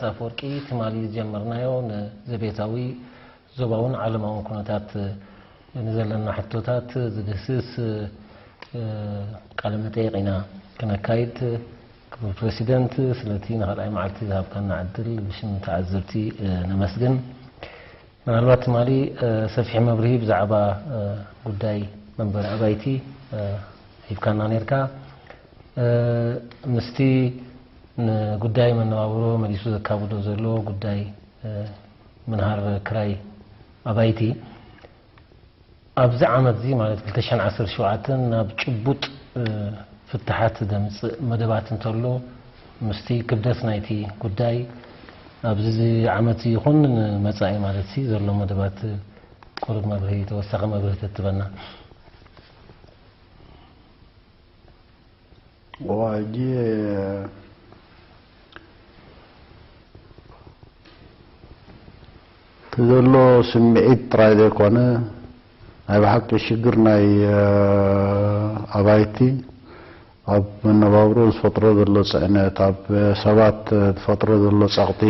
ኣፈወርቂ፣ ትማሊ ዝጀመርናዮ ንዘቤታዊ ዞባውን ዓለማውን ኩነታት ንዘለና ሕቶታት ዝድህስስ ቃለ መጠይቕ ኢና ክነካይድ። ክቡር ፕረሲደንት፣ ስለቲ ንኻልኣይ መዓልቲ ዝሃብካና ዕድል ብሽም ተዓዘብቲ ነመስግን። ምናልባት ትማሊ ሰፊሕ መብርሂ ብዛዕባ ጉዳይ መንበሪ ኣባይቲ ሂብካና ነርካ። ምስቲ ንጉዳይ መነባብሮ መሊሱ ዘካብዶ ዘሎ ጉዳይ ምንሃር ክራይ ኣባይቲ ኣብዚ ዓመት እዚ ማለት ክልተ ሽሕን ዓሰርተ ሸውዓተን ናብ ጭቡጥ ፍትሓት ዘምጽእ መደባት እንተሎ ምስቲ ክብደት ናይቲ ጉዳይ ኣብዚ ዓመት ይኹን ንመጻኢ ማለት ዘሎ መደባት ቁሩብ መብርሂ፣ ተወሳኺ መብርሂ ተትበና። ሕጂ እቲ ዘሎ ስምዒት ጥራይ ዘይኮነ ናይ ብሓቂ ሽግር ናይ ኣባይቲ ኣብ መነባብሮ ዝፈጥሮ ዘሎ ፅዕነት፣ ኣብ ሰባት ዝፈጥሮ ዘሎ ፀቕጢ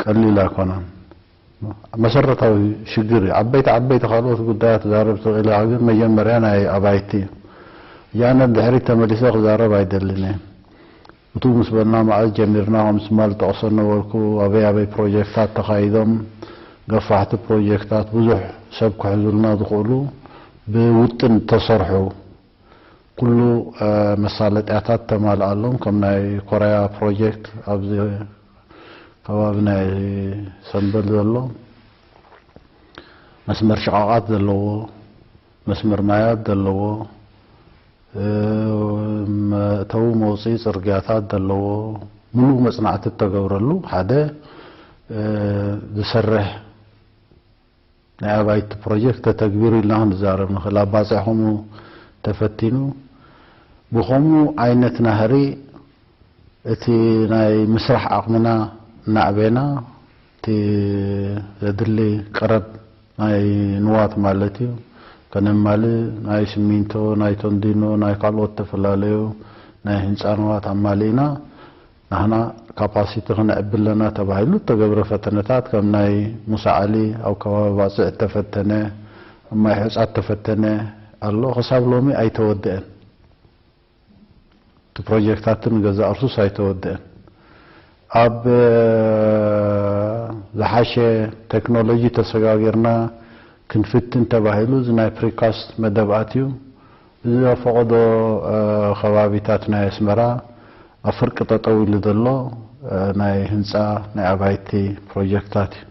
ቀሊል ኣይኮነን። መሰረታዊ ሽግር እዩ። ዓበይቲ ዓበይቲ ካልኦት ጉዳያት ክዛረብ ትኽእል ኢኻ፣ ግን መጀመርያ ናይ ኣባይቲ እዩ። እያ ነድሕሪት ተመሊሰ ክዛረብ ኣይደልን እየ። እቱ ምስ በልና መዓዝ ጀሚርና፣ ከም ትማል ጠቕሶ ነበርኩ፣ ኣበይ ኣበይ ፕሮጀክታት ተኻይዶም፣ ገፋሕቲ ፕሮጀክታት ብዙሕ ሰብ ክሕዙልና ዝኽእሉ ብውጥን ተሰርሑ ኩሉ መሳለጥያታት ተማልኣሎም። ከም ናይ ኮርያ ፕሮጀክት ኣብዚ ከባቢ ናይ ሰምበል ዘሎ መስመር ሽቓቓት ዘለዎ፣ መስመር ማያት ዘለዎ፣ መእተዊ መውፅኢ ፅርግያታት ዘለዎ፣ ምሉእ መፅናዕቲ እተገብረሉ ሓደ ዝሰርሕ ናይ ኣባይቲ ፕሮጀክት ተተግቢሩ ኢልና ክንዛረብ ንኽእል። ኣብ ባፅዕ ከምኡ ተፈቲኑ ብኸምኡ ዓይነት ናህሪ እቲ ናይ ምስራሕ ዓቕምና እናዕበና እቲ ዘድሊ ቀረብ ናይ ንዋት ማለት እዩ ከነማልእ ናይ ስሚንቶ ናይ ቶንዲኖ ናይ ካልኦት ተፈላለዩ ናይ ህንፃ ንዋት ኣማሊእና ናህና ካፓሲቲ ክነዕቢ ኣለና ተባሂሉ እተገብረ ፈተነታት ከም ናይ ሙሳ ዓሊ ኣብ ከባቢ ባፅዕ እተፈተነ ኣብ ማይ ሑፃ እተፈተነ ኣሎ። ክሳብ ሎሚ ኣይተወደአን። እቲ ፕሮጀክታትን ገዛ እርሱስ ኣይተወደአን። ኣብ ዝሓሸ ቴክኖሎጂ ተሰጋጊርና ክንፍትን ተባሂሉ እዚ ናይ ፕሪካስት መደብ ኣትዩ። እዚ ኣብ ፈቐዶ ከባቢታት ናይ ኣስመራ ኣብ ፍርቂ ጠጠው ኢሉ ዘሎ ናይ ህንፃ ናይ ኣባይቲ ፕሮጀክታት እዩ።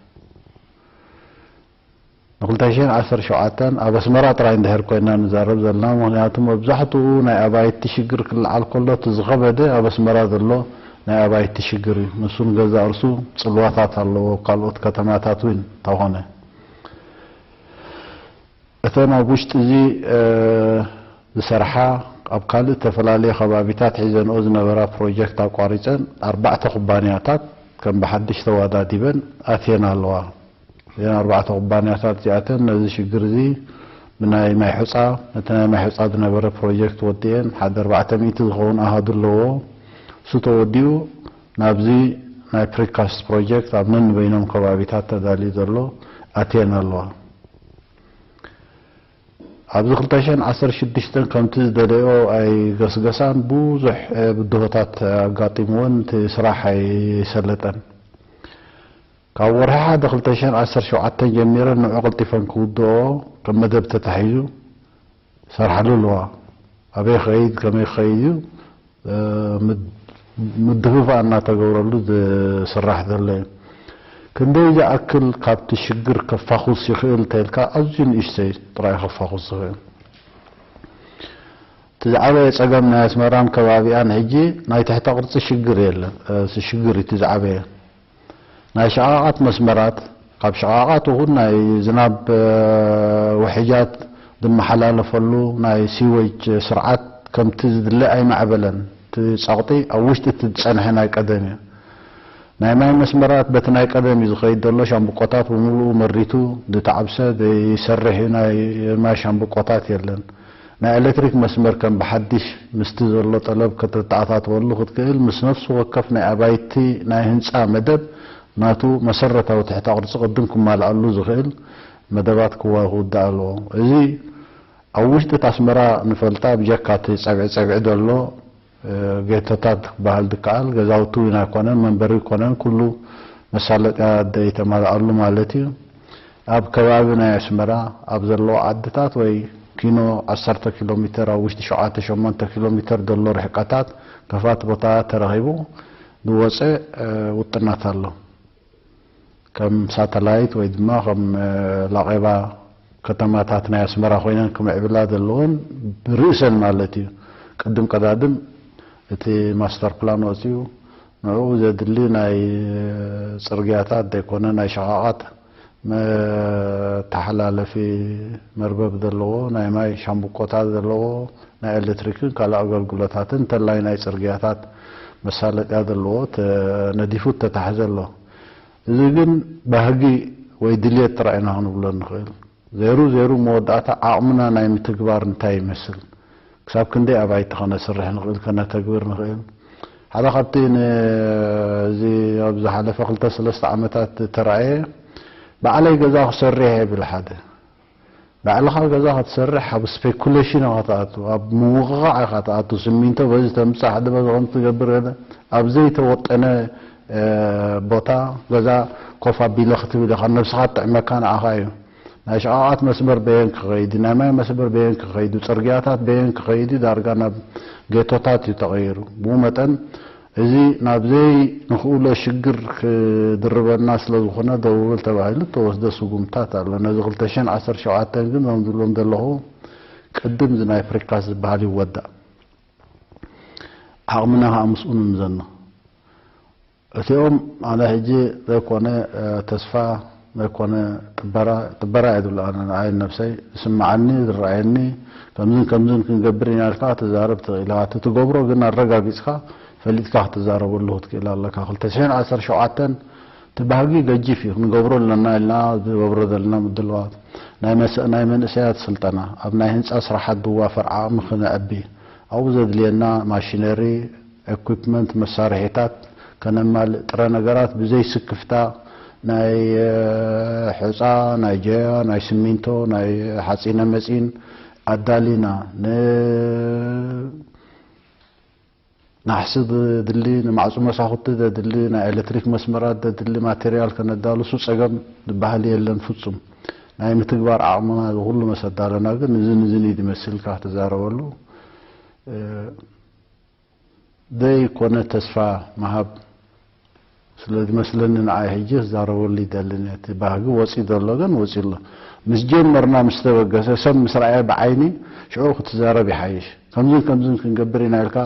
ንክልተ ሽሕን ዓሰርተ ሸውዓተን ኣብ ኣስመራ ጥራይ እንድሕር ኮይና ንዛረብ ዘለና፣ ምክንያቱ መብዛሕትኡ ናይ ኣባይቲ ሽግር ክለዓል ከሎ እቲ ዝኸበደ ኣብ ኣስመራ ዘሎ ናይ ኣባይቲ ሽግር እዩ። ንሱ ንገዛእ ርሱ ጽልዋታት ኣለዎ፣ ኣብ ካልኦት ከተማታት እውን እንተኾነ። እተን ኣብ ውሽጢ እዚ ዝሰርሓ ኣብ ካልእ ዝተፈላለየ ከባቢታት ሒዘንኦ ዝነበራ ፕሮጀክት ኣቋሪፀን ኣርባዕተ ኩባንያታት ከም ብሓድሽ ተወዳዲበን ኣትየን ኣለዋ። እዘን ኣርባዕተ ኩባንያታት እዚኣተን ነዚ ሽግር እዚ ብናይ ማይ ሑፃ ነቲ ናይ ማይ ሑፃ ዝነበረ ፕሮጀክት ወዲአን ሓደ ኣርባዕተ ሚእቲ ዝኸውን ኣሃዱ ኣለዎ። እሱ ተወዲኡ ናብዚ ናይ ፕሪካስት ፕሮጀክት ኣብ ነንበይኖም ከባቢታት ተዳልዩ ዘሎ ኣትየን ኣለዋ። ኣብዚ ክልተ ሽሕን ዓሰርተ ሽዱሽተን ከምቲ ዝደለዮ ኣይገስገሳን ብዙሕ ብድሆታት ኣጋጢምወን እቲ ስራሕ ኣይሰለጠን። ካብ ወርሒ ሓደ ክልተ ሽሕን ዓሰርተ ሸውዓተን ጀሚረን ንዑ ቀልጢፈን ክውድኦ ከም መደብ ተታሒዙ ይሰርሓሉ ኣለዋ። ኣበይ ክኸይድ ከመይ ክኸይድ እዩ ምድፍፋእ እናተገብረሉ ዝስራሕ ዘሎ እዩ። ክንደይ ዝኣክል ካብቲ ሽግር ከፋኹስ ይኽእል እንተኢልካ ኣዝዩ ንእሽተይ ጥራይ ከፋኹስ ዝኽእል። እቲ ዝዓበየ ጸገም ናይ ኣስመራን ከባቢኣን ሕጂ ናይ ትሕተ ቅርጺ ሽግር የለን። ሽግር እዩ እቲ ዝዓበየ። ናይ ሸቓቓት መስመራት ካብ ሸቓቓት እውን ናይ ዝናብ ውሕጃት ዝመሓላለፈሉ ናይ ሲወጅ ስርዓት ከምቲ ዝድለ ኣይማዕበለን። እቲ ጸቕጢ ኣብ ውሽጢ እቲ ዝጸንሐ ናይ ቀደም እዩ። ናይ ማይ መስመራት በቲ ናይ ቀደም እዩ ዝኸይድ ዘሎ። ሻምብቆታት ብምሉኡ መሪቱ ዝተዓብሰ ዘይሰርሕ እዩ። ናይ ማይ ሻምብቆታት የለን። ናይ ኤሌክትሪክ መስመር ከም ብሓድሽ ምስቲ ዘሎ ጠለብ ከተተኣታትወሉ ክትክእል፣ ምስ ነፍሲ ወከፍ ናይ ኣባይቲ ናይ ህንጻ መደብ ናቱ መሰረታዊ ትሕተ ቅርጺ ቅድም ክማልኣሉ ዝኽእል መደባት ክዋ-፣ ክውዳእ ኣለዎ። እዚ ኣብ ውሽጢ ኣስመራ ንፈልጣ ብጀካ እቲ ጸብዒ ጸብዒ ዘሎ እ፣ ጌቶታት ክበሃል ዝከኣል፣ ገዛውቲ እውን ኣይኮነን፣ መንበሪ ኣይኮነን፣ ኩሉ መሳለጥያ ዘይተማልኣሉ ማለት እዩ። ኣብ ከባቢ ናይ ኣስመራ ኣብ ዘለዎ ዓድታት ወይ ኪኖ ዓሰርተ ኪሎ ሜተር፣ ኣብ ውሽጢ ሸውዓተ ሸሞንተ ኪሎ ሜተር ዘሎ ርሕቀታት፣ ከፋት ቦታታት ተረኺቡ ዝወፀ፣ እ፣ ውጥናት ኣሎ። ከም ሳተላይት ወይ ድማ ከም፣ እ፣ ላቄባ ከተማታት ናይ ኣስመራ ኮይነን ክምዕብላ ዘለወን ብርእሰን ማለት እዩ። ቅድም ቀዳድም እቲ ማስተር ፕላን ወፂኡ፣ ንዕኡ ዘድሊ ናይ ጽርግያታት ዘይኮነ፣ ናይ ሸቓቓት መተሓላለፊ መርበብ ዘለዎ፣ ናይ ማይ ሻምብቆታት ዘለዎ፣ ናይ ኤሌክትሪክን ካልእ ኣገልግሎታትን፣ እንተላይ ናይ ጽርግያታት መሳለጥያ ዘለዎ ተነዲፉ ተታሕዘ ኣሎ። እዚ ግን ባህጊ ወይ ድልየት ጥራይ ኢና ክንብሎ ንኽእል። ዜሩ ዜሩ መወዳእታ ዓቕምና ናይ ምትግባር እንታይ ይመስል? ክሳብ ክንደይ ኣባይቲ ከነስርሕ ንኽእል፣ ከነተግብር ንኽእል? ሓደ ካብቲ ን-፣ እዚ ኣብ ዝሓለፈ ክልተ ሰለስተ ዓመታት ዝተራእየ፣ ባዕለይ ገዛ ክሰርሕ እየ ይብል ሓደ። ባዕልኻ ገዛ ክትሰርሕ ኣብ ስፔኩሌሽን ኢኻ ትኣቱ፣ ኣብ ምውቕቓዕ ኢኻ ትኣቱ። ስሚንቶ በዚ ተምጽእ፣ ሓደ በዚ ከም ትገብር ገለ ኣብ ዘይተወጠነ፣ እ፣ ቦታ ገዛ ኮፍ ኣቢለ ክትብል ኢኻ፣ ነብስኻ ትጥዕመካ ንዓኻ እዩ። ናይ ሸቓቓት መስመር በየን ክኸይድ፣ ናይ ማይ መስመር በየን ክኸይዱ፣ ጽርግያታት በየን ክኸይዱ፣ ዳርጋ ናብ ጌቶታት እዩ ተቐይሩ። ብኡ መጠን እዚ ናብ ዘይንኽእሎ ሽግር ክድርበና ስለ ዝኾነ ደው በል ተባሂሉ እተወስደ ስጉምትታት ኣሎ። ነዚ ክልተ ሽሕን ዓሰርተ ሸውዓተን ግን፣ ከም ዝብሎም ዘለኹ፣ ቅድም እዚ ናይ ፕሪካስ ዝበሃል ይወዳእ። ዓቕምና ከኣ ምስኡ ንምዘኖ። እቲኦም ኣነ ሕጂ ዘይኮነ፣ እ፣ ተስፋ ዘይኮነ ጥበራ፣ ጥበራ እየ ዝብሎ ኣነ ንዓይ ነብሰይ ዝስምዓኒ ዝረኣየኒ፣ ከምዝን ከምዝን ክንገብር ኢና ኢልካ ክትዛረብ ትኽእል ኢኻ። እቲ ትገብሮ ግን ኣረጋጊጽካ ፈሊጥካ ክትዛረበሉ ክትክእል ኣለካ። ክልተ ሽሕን ዓሰርተ ሸውዓተን እቲ ባህጊ ገጂፍ እዩ፣ ክንገብሮ ኣለና ኢልና ዝገብሮ ዘለና ምድላዋት፣ ናይ መስ-፣ ናይ መንእሰያት ስልጠና፣ ኣብ ናይ ህንጻ ስራሓት ዝዋፈር ዓቕሚ ክነዕቢ፣ ኣብኡ ዘድልየና ማሽነሪ፣ ኤኩፕመንት፣ መሳርሒታት ከነማልእ፣ ጥረ ነገራት ብዘይ ስክፍታ ናይ፣ እ፣ ሑጻ፣ ናይ ጀያ፣ ናይ ስሚንቶ፣ ናይ ሓጺነ መጺን ኣዳሊና፣ ን-፣ ናሕሲ ዘድሊ፣ ንማዕጾ መሳኹቲ ዘድሊ፣ ናይ ኤሌክትሪክ መስመራት ዘድሊ ማቴርያል ከነዳሉ፣ እሱ ጸገም ዝበሃል የለን ፍጹም። ናይ ምትግባር ዓቕምና እዚ ኩሉ መሰ ኣዳለና፣ ግን እዝን እዝን እዩ ዝመስል ኢልካ ክትዛረበሉ፣ እ፣ ዘይኮነ ተስፋ ምሃብ ስለ ዝመስለኒ፣ ንዓይ ሕጂ ክዛረበሉ ይደልን እየ። እቲ ባህጊ ወጺኡ ዘሎ ግን ወጺኡ ኣሎ። ምስ ጀመርና፣ ምስ ተበገሰ፣ ሰብ ምስ ረኣየ ብዓይኒ፣ ሽዑ ክትዛረብ ይሓይሽ። ከምዝን ከምዝን ክንገብር ኢና ኢልካ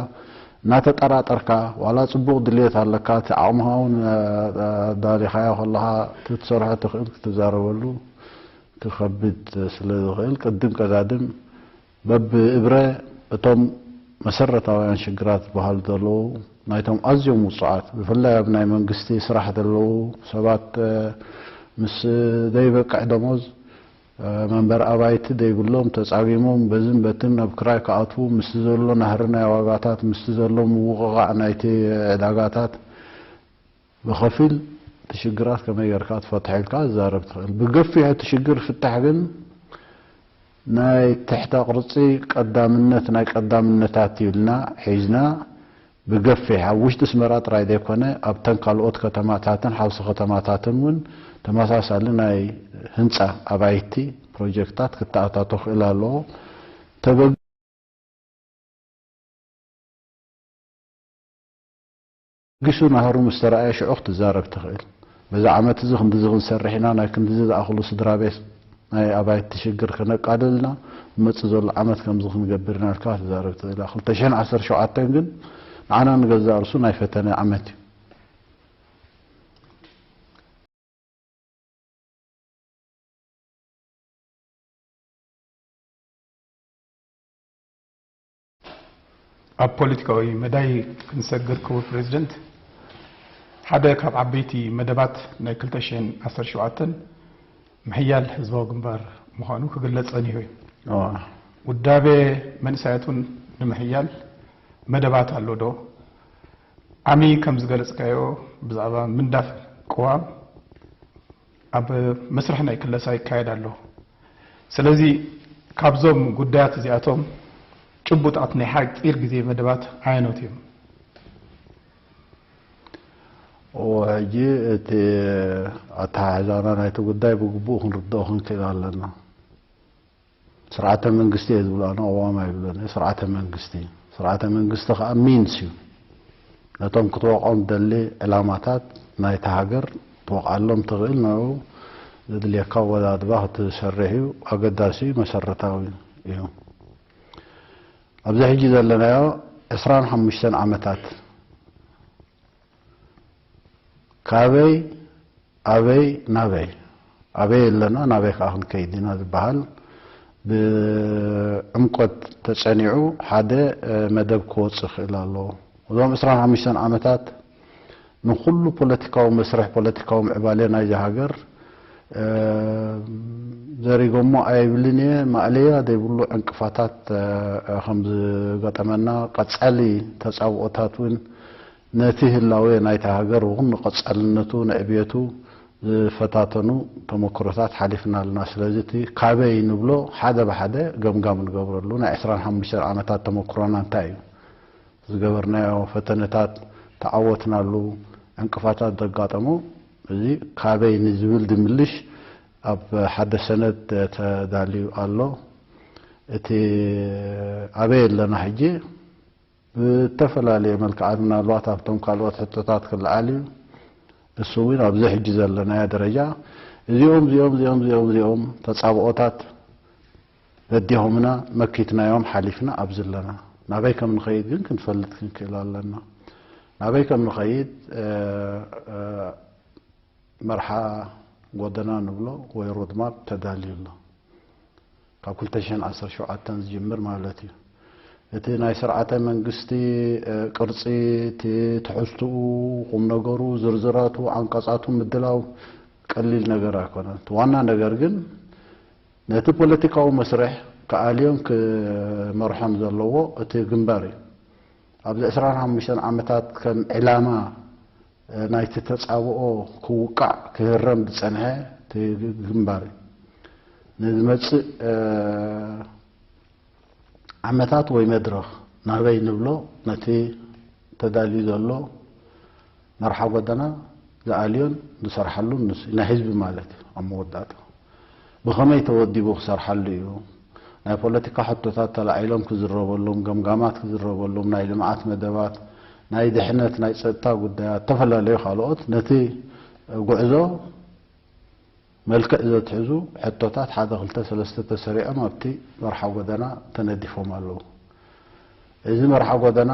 እናተጠራጠርካ፣ ዋላ ጽቡቕ ድልየት ኣለካ፣ እቲ ዓቕምኻ እውን፣ እ፣ እ፣ ኣዳሊኻዮ ከለኻ፣ እቲ ክትሰርሖ ትኽእል ክትዛረበሉ ክኸብድ ስለ ዝኽእል፣ ቅድም ቀዳድም በብእብረ እቶም መሰረታውያን ሽግራት ዝበሃሉ ዘለዉ፣ ናይቶም ኣዝዮም ውጹዓት፣ ብፍላይ ኣብ ናይ መንግስቲ ስራሕ ዘለዉ ሰባት፣ እ፣ ምስ ዘይበቅዕ ደሞዝ፣ እ፣ መንበሪ ኣባይቲ ዘይብሎም፣ ተጻጊሞም በዝን በትን ኣብ ክራይ ክኣትዉ፣ ምስቲ ዘሎ ናህሪ ናይ ዋጋታት፣ ምስቲ ዘሎ ምውቕቓዕ ናይቲ ዕዳጋታት፣ ብኸፊል እቲ ሽግራት ከመይ ጌርካ ትፈትሖ ኢልካ ትዛረብ ትኽእል። ብገፊሑ እቲ ሽግር ፍታሕ ግን ናይ ትሕተ ቅርጺ ቀዳምነት ናይ ቀዳምነታት እዩ ኢልና ሒዝና፣ ብገፊሕ ኣብ ውሽጢ ኣስመራ ጥራይ ዘይኮነ፣ ኣብተን ካልኦት ከተማታትን ሓውሲ ከተማታትን እውን ተመሳሳሊ ናይ ህንጻ ኣባይቲ ፕሮጀክታት ክተኣታቶ ክእል ኣለዎ። ተበ-፣ ጊሱ ናህሩ ምስ ተራእየ ሽዑ ክትዛረብ ትኽእል። በዚ ዓመት እዚ ክንድዚ ክንሰርሕ ኢና፣ ናይ ክንድዚ ዝኣኽሉ ስድራ ቤት ናይ ኣባይቲ ሽግር ከነቃልል ኢና፣ ዝመጽእ ዘሎ ዓመት ከምዚ ክንገብር ኢና ኢልካ ክትዛረብ ትኽእል ኢኻ። ክልተ ሽሕን ዓሰርተ ሸውዓተን ግን ንዓና ንገዛእ ርእሱ ናይ ፈተነ ዓመት እዩ። ኣብ ፖለቲካዊ መዳይ ክንሰግር፣ ክቡር ፕሬዚደንት፣ ሓደ ካብ ዓበይቲ መደባት ናይ ክልተ ሽሕን ዓሰርተ ሸውዓተን ምሕያል ህዝባዊ ግንባር ምዃኑ ክግለጽ ጸኒሑ እዩ። እዋ። ውዳበ መንእሰያት እውን ንምሕያል መደባት ኣሎ ዶ? ዓሚ ከም ዝገለጽካዮ ብዛዕባ ምንዳፍ ቅዋም ኣብ መስርሕ ናይ ክለሳ ይካየድ ኣሎ። ስለዚ ካብዞም ጉዳያት እዚኣቶም ጭቡጣት ናይ ሓጺር ግዜ መደባት ኣየኖት እዮም? እዎ፣ ሕጂ እቲ ኣተሓሕዛና ናይቲ ጉዳይ ብግቡእ ክንርድኦ ክንክእል ኣለና። ስርዓተ መንግስቲ እየ ዝብሎ ኣነ፣ ቅዋም ኣይብሎን እየ። ስርዓተ መንግስቲ፣ ስርዓተ መንግስቲ ከዓ ሚንስ እዩ። ነቶም ክትወቕዖም ደሊ ዕላማታት ናይታ ሃገር ክትወቕዓሎም ትኽእል፣ ንዕኡ ዘድልየካ ኣወዳድባ ክትሰርሕ እዩ። ኣገዳሲ እዩ፣ መሰረታዊ እዩ። ኣብዚ ሕጂ ዘለናዮ ዕስራን ሓሙሽተን ዓመታት ካበይ፣ ኣበይ፣ ናበይ፣ ኣበይ ኣለና፣ ናበይ ከዓ ክንከይድ ኢና ዝበሃል ብዕምቆት ተጸኒዑ ሓደ መደብ ክወጽእ ይኽእል ኣለዎ። እዞም ዕስራን ሓሙሽተን ዓመታት ንኹሉ ፖለቲካዊ መስርሕ፣ ፖለቲካዊ ምዕባለ ናይዚ ሃገር ዘሪጎሞ ኣይብልን እየ፣ ማእለያ ዘይብሉ ዕንቅፋታት ከም ዝገጠመና፣ ቀጻሊ ተጻብኦታት እውን ነቲ ህላዌ ናይታ ሃገር እውን ንቐጻልነቱ ንዕብየቱ ዝፈታተኑ ተመክሮታት ሓሊፍና ኣለና። ስለዚ እቲ ካበይ ንብሎ ሓደ ብሓደ ገምጋም ንገብረሉ። ናይ ዕስራን ሓሙሽተን ዓመታት ተመክሮና እንታይ እዩ? ዝገበርናዮ ፈተነታት፣ ተዓወትናሉ፣ ዕንቅፋታት ዘጋጠሙ፣ እዚ ካበይ ንዝብል ድምልሽ ኣብ ሓደ ሰነድ ተዳልዩ ኣሎ። እቲ ኣበይ ኣለና ሕጂ ብተፈላለየ መልክዓት ምናልባት ኣብቶም ካልኦት ሕቶታት ክለዓል እዩ። እሱ እውን ኣብዚ ሕጂ ዘለናዮ ደረጃ እዚኦም እዚኦም እዚኦም እዚኦም እዚኦም ተጻብኦታት በዲሆምና መኪትናዮም ሓሊፍና ኣብዚ ኣለና። ናበይ ከም ንኸይድ ግን ክንፈልጥ ክንክእል ኣለና። ናበይ ከም ንኸይድ መርሓ ጎደና ንብሎ ወይ ሮድማፕ ተዳልዩ ኣሎ። ካብ ክልተ ሽሕን ዓሰርተ ሸውዓተን ዝጅምር ማለት እዩ። እቲ ናይ ስርዓተ መንግስቲ ቅርፂ፣ እቲ ትሕዝትኡ፣ ቁም ነገሩ፣ ዝርዝራቱ፣ ዓንቀፃቱ ምድላው ቀሊል ነገር ኣይኮነን። እቲ ዋና ነገር ግን ነቲ ፖለቲካዊ መስርሕ ክኣልዮን ክመርሖን ዘለዎ እቲ ግንባር እዩ። ኣብዚ ዕስራን ሓሙሽተን ዓመታት ከም ዕላማ ናይቲ ተጻብኦ ክውቃዕ ክህረም ዝጸንሐ እቲ ግንባር እዩ። ንዝመጽእ ዓመታት ወይ መድረኽ ናበይ ንብሎ ነቲ ተዳልዩ ዘሎ መርሓ ጎደና ዝኣልዮን ዝሰርሓሉን ንሱ ናይ ህዝቢ ማለት እዩ። ኣብ መወዳእታ ብኸመይ ተወዲቡ ክሰርሓሉ እዩ? ናይ ፖለቲካ ሕቶታት ተላዒሎም ክዝረበሎም፣ ገምጋማት ክዝረበሎም፣ ናይ ልምዓት መደባት፣ ናይ ድሕነት፣ ናይ ጸጥታ ጉዳያት፣ ዝተፈላለዩ ካልኦት ነቲ ጉዕዞ መልክዕ ዘትሕዙ ሕቶታት ሓደ ክልተ ሰለስተ ተሰሪዖም ኣብቲ መርሓ ጎደና ተነዲፎም ኣለዉ። እዚ መርሓ ጎደና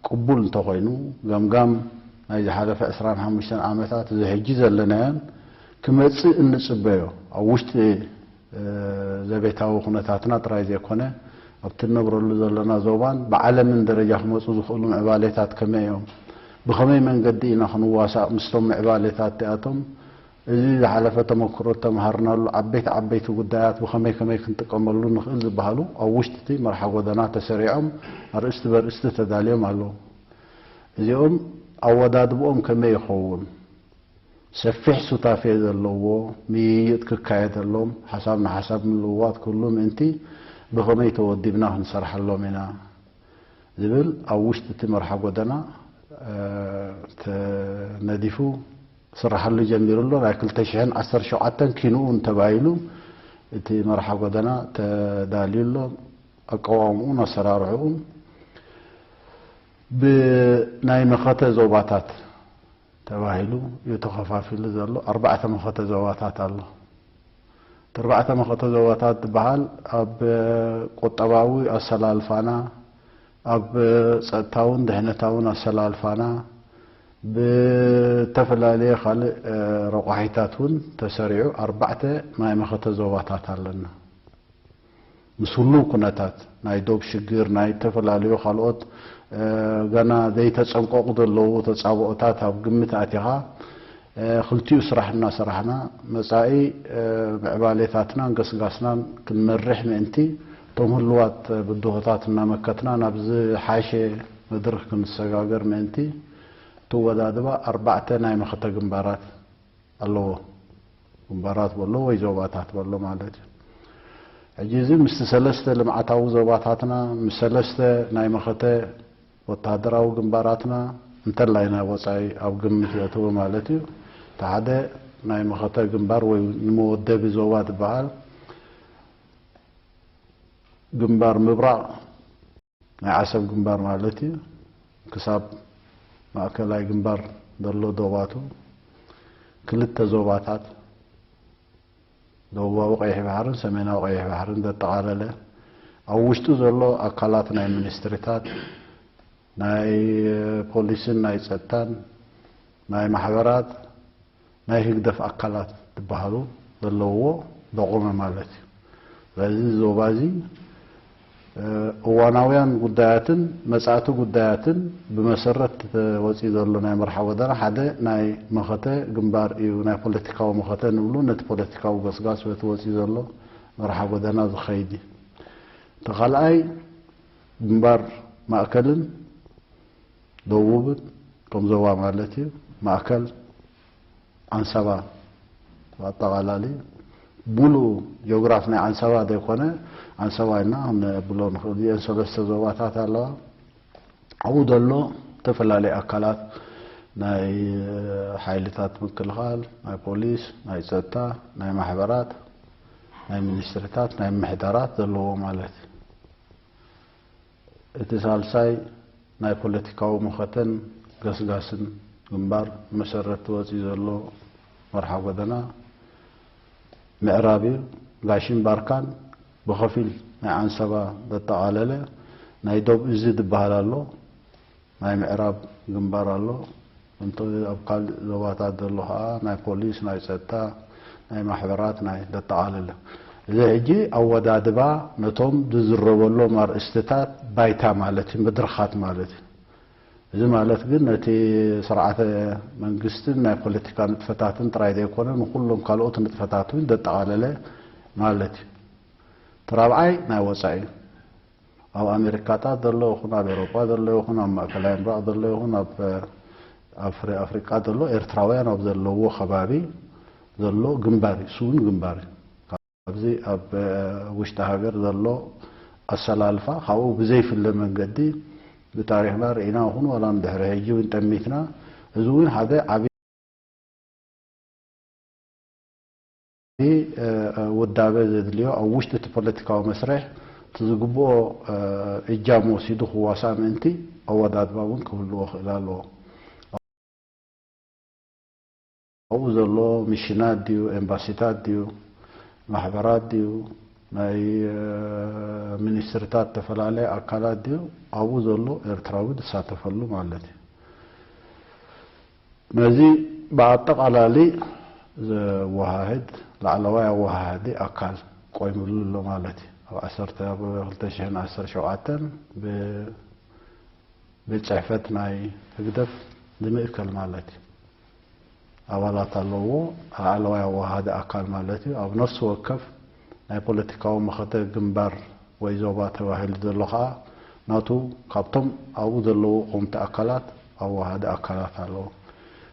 ቅቡል እንተኾይኑ፣ ገምጋም ናይ ዝሓለፈ ዕስራን ሓሙሽተን ዓመታት፣ እዚ ሕጂ ዘለናዮን ክመጽእ እንጽበዮ፣ ኣብ ውሽጢ ዘቤታዊ ኩነታትና ጥራይ ዘይኮነ፣ ኣብቲ እንነብረሉ ዘለና ዞባን ብዓለምን ደረጃ ክመጹ ዝኽእሉ ምዕባሌታት ከመይ እዮም? ብኸመይ መንገዲ ኢና ክንዋሳእ ምስቶም ምዕባሌታት እቲኣቶም? እዚ ዝሓለፈ ተመክሮ እተምሃርናሉ ዓበይቲ ዓበይቲ ጉዳያት ብኸመይ ከመይ ክንጥቀመሉ ንኽእል ዝበሃሉ ኣብ ውሽጢ እቲ መርሓ ጎደና ተሰሪዖም ኣርእስቲ በርእስቲ ተዳልዮም ኣለዉ። እዚኦም ኣወዳድብኦም ከመይ ይኸውን? ሰፊሕ ሱታፌ ዘለዎ ምይይጥ ክካየደሎም፣ ሓሳብ ንሓሳብ ምልውዋጥ ክህሉ ምእንቲ ብኸመይ ተወዲብና ክንሰርሓሎም ኢና ዝብል ኣብ ውሽጢ እቲ መርሓ ጎደና ተነዲፉ ክስርሓሉ ጀሚሩ ኣሎ። ናይ ክልተ ሽሕን ዓሰርተ ሸውዓተን ኪንኡ እንተባሂሉ እቲ መርሓ ጎደና ተዳልዩ ኣሎ። ኣቀዋውምኡን ኣሰራርሕኡን ብናይ መኸተ ዞባታት ተባሂሉ እዩ ተኸፋፊሉ ዘሎ። ኣርባዕተ መኸተ ዞባታት ኣሎ። እቲ ኣርባዕተ መኸተ ዞባታት ዝበሃል ኣብ ቁጠባዊ ኣሰላልፋና፣ ኣብ ጸጥታውን ድሕነታውን ኣሰላልፋና፣ ብተፈላለየ ካልእ ረቋሒታት እውን ተሰሪዑ ኣርባዕተ ናይ መኸተ ዞባታት ኣለና። ምስ ህሉው ኩነታት ናይ ዶብ ሽግር፣ ናይ ዝተፈላለዩ ካልኦት ገና ዘይተጸንቀቑ ዘለዉ ተጻብኦታት ኣብ ግምት ኣቲኻ፣ ክልቲኡ ስራሕ እናሰራሕና መጻኢ ምዕባሌታትናን ገስጋስናን ክንመርሕ ምእንቲ እቶም ህልዋት ብድሆታት እናመከትና ናብ ዝሓሸ መድረኽ ክንሰጋገር ምእንቲ፣ እቲ ኣወዳድባ ኣርባዕተ ናይ መኸተ ግንባራት ኣለዎ። ግንባራት በሎ ወይ ዞባታት በሎ ማለት እዩ። ሕጂ እዚ ምስቲ ሰለስተ ልምዓታዊ ዞባታትና፣ ምስ ሰለስተ ናይ መኸተ ወተሃደራዊ ግንባራትና፣ እንተላይ ናይ ወጻኢ ኣብ ግምት ዘእተወ ማለት እዩ። እቲ ሓደ ናይ መኸተ ግንባር ወይ ንመወደቢ ዞባ ዝበሃል፣ ግንባር ምብራቕ ናይ ዓሰብ ግንባር ማለት እዩ። ክሳብ ማእከላይ ግንባር ዘሎ ዶባቱ፣ ክልተ ዞባታት፣ ደቡባዊ ቀይሕ ባሕርን ሰሜናዊ ቀይሕ ባሕርን ዘጠቓለለ፣ ኣብ ውሽጡ ዘሎ ኣካላት ናይ ሚኒስትሪታት፣ ናይ ፖሊስን ናይ ጸጥታን፣ ናይ ማሕበራት፣ ናይ ህግደፍ ኣካላት ዝበሃሉ ዘለውዎ ዘቖመ ማለት እዩ። ስለዚ ዞባ እዚ፣ እ፣ እዋናውያን ጉዳያትን መጻእቲ ጉዳያትን ብመሰረት ተወጺኡ ዘሎ ናይ መርሓ ጎደና ሓደ ናይ መኸተ ግንባር እዩ፣ ናይ ፖለቲካዊ መኸተ ንብሉ፣ ነቲ ፖለቲካዊ ገስጋስ በቲ ወጺኡ ዘሎ መርሓ ጎደና ዝኸይድ እዩ። እቲ ካልኣይ ግንባር ማእከልን ደቡብን ከም ዞባ ማለት እዩ። ማእከል ዓንሰባ ኣጠቓላሊ ሙሉእ ጂኦግራፍ ናይ ዓንሰባ ዘይኮነ፣ ዓንሰባ ኢልና ክንብሎ ንኽእል። እዚአን ሰለስተ ዞባታት ኣለዋ። ኣብኡ ዘሎ ዝተፈላለዩ ኣካላት ናይ ሓይልታት ምክልኻል፣ ናይ ፖሊስ፣ ናይ ጸጥታ፣ ናይ ማሕበራት፣ ናይ ሚኒስትሪታት፣ ናይ ምምሕዳራት ዘለዎ ማለት እዩ። እቲ ሳልሳይ ናይ ፖለቲካዊ መኸተን ገስጋስን ግንባር መሰረት ወፂኡ ዘሎ መርሓ ጎደና ምዕራብ እዩ። ጋሽን ባርካን ብኸፊል ናይ ዓንሰባ ዘጠቓለለ ናይ ዶብ እዚ ዝበሃል ኣሎ። ናይ ምዕራብ ግንባር ኣሎ። እንተ ኣብ ካልእ ዞባታት ዘሎ ኸዓ ናይ ፖሊስ፣ ናይ ጸጥታ፣ ናይ ማሕበራት፣ ናይ ዘጠቓለለ። እዚ ሕጂ ኣወዳድባ ነቶም ዝዝረበሎም ኣርእስትታት ባይታ ማለት እዩ፣ መድረኻት ማለት እዩ። እዚ ማለት ግን ነቲ ስርዓተ መንግስትን ናይ ፖለቲካ ንጥፈታትን ጥራይ ዘይኮነ ንኹሎም ካልኦት ንጥፈታት እውን ዘጠቓለለ ማለት እዩ። እቲ ራብዓይ ናይ ወጻኢ እዩ። ኣብ ኣሜሪካታት ዘሎ ይኹን ኣብ ኤውሮጳ ዘሎ ይኹን ኣብ ማእከላይ ምብራቕ ዘሎ ይኹን ኣብ ኣፍሪ-፣ ኣፍሪቃ ዘሎ ኤርትራውያን ኣብ ዘለዎ ከባቢ ዘሎ ግንባር እዩ፣ ስውን ግንባር እዩ። ካብዚ ኣብ ውሽጢ ሃገር ዘሎ ኣሰላልፋ ካብኡ ብዘይፍለ መንገዲ ብታሪኽና ርኢና ይኹን ዋላ ንድሕሪ ሕጂ እውን ጠሚትና፣ እዚ እውን ሓደ ዓቢ እ፣ እ፣ ውዳበ ዘድልዮ ኣብ ውሽጢ እቲ ፖለቲካዊ መስርሕ እቲ ዝግብኦ፣ እ፣ እጃም ወሲዱ ክዋሳእ ምእንቲ ኣወዳድባ እውን ክህልዎ ክእል ኣለዎ። ኣብኡ ዘሎ ሚሽናት ድዩ፣ ኤምባሲታት ድዩ፣ ማሕበራት ድዩ፣ ናይ፣ እ፣ ሚኒስትሪታት፣ ዝተፈላለየ ኣካላት ድዩ፣ ኣብኡ ዘሎ ኤርትራዊ ዝሳተፈሉ ማለት እዩ። ነዚ ብኣጠቓላሊ ዘወሃህድ ላዕለዋይ ኣወሃሃዲ ኣካል ቆይምሉ ኣሎ ማለት እዩ። ኣብ ዓሰርተ፣ ኣብ ክልተ ሽሕን ዓሰርተ ሸውዓተን ብ-፣ ቤት ጽሕፈት ናይ ህግደፍ ዝምእከል ማለት እዩ። ኣባላት ኣለዎ። ላዕለዋይ ኣወሃሃዲ ኣካል ማለት እዩ። ኣብ ነፍሲ ወከፍ ናይ ፖለቲካዊ መኸተ ግንባር ወይ ዞባ ተባሂሉ ዘሎ ኸኣ ናቱ ካብቶም ኣብኡ ዘለዉ ቆምቲ ኣካላት ኣወሃሃዲ ኣካላት ኣለዎ።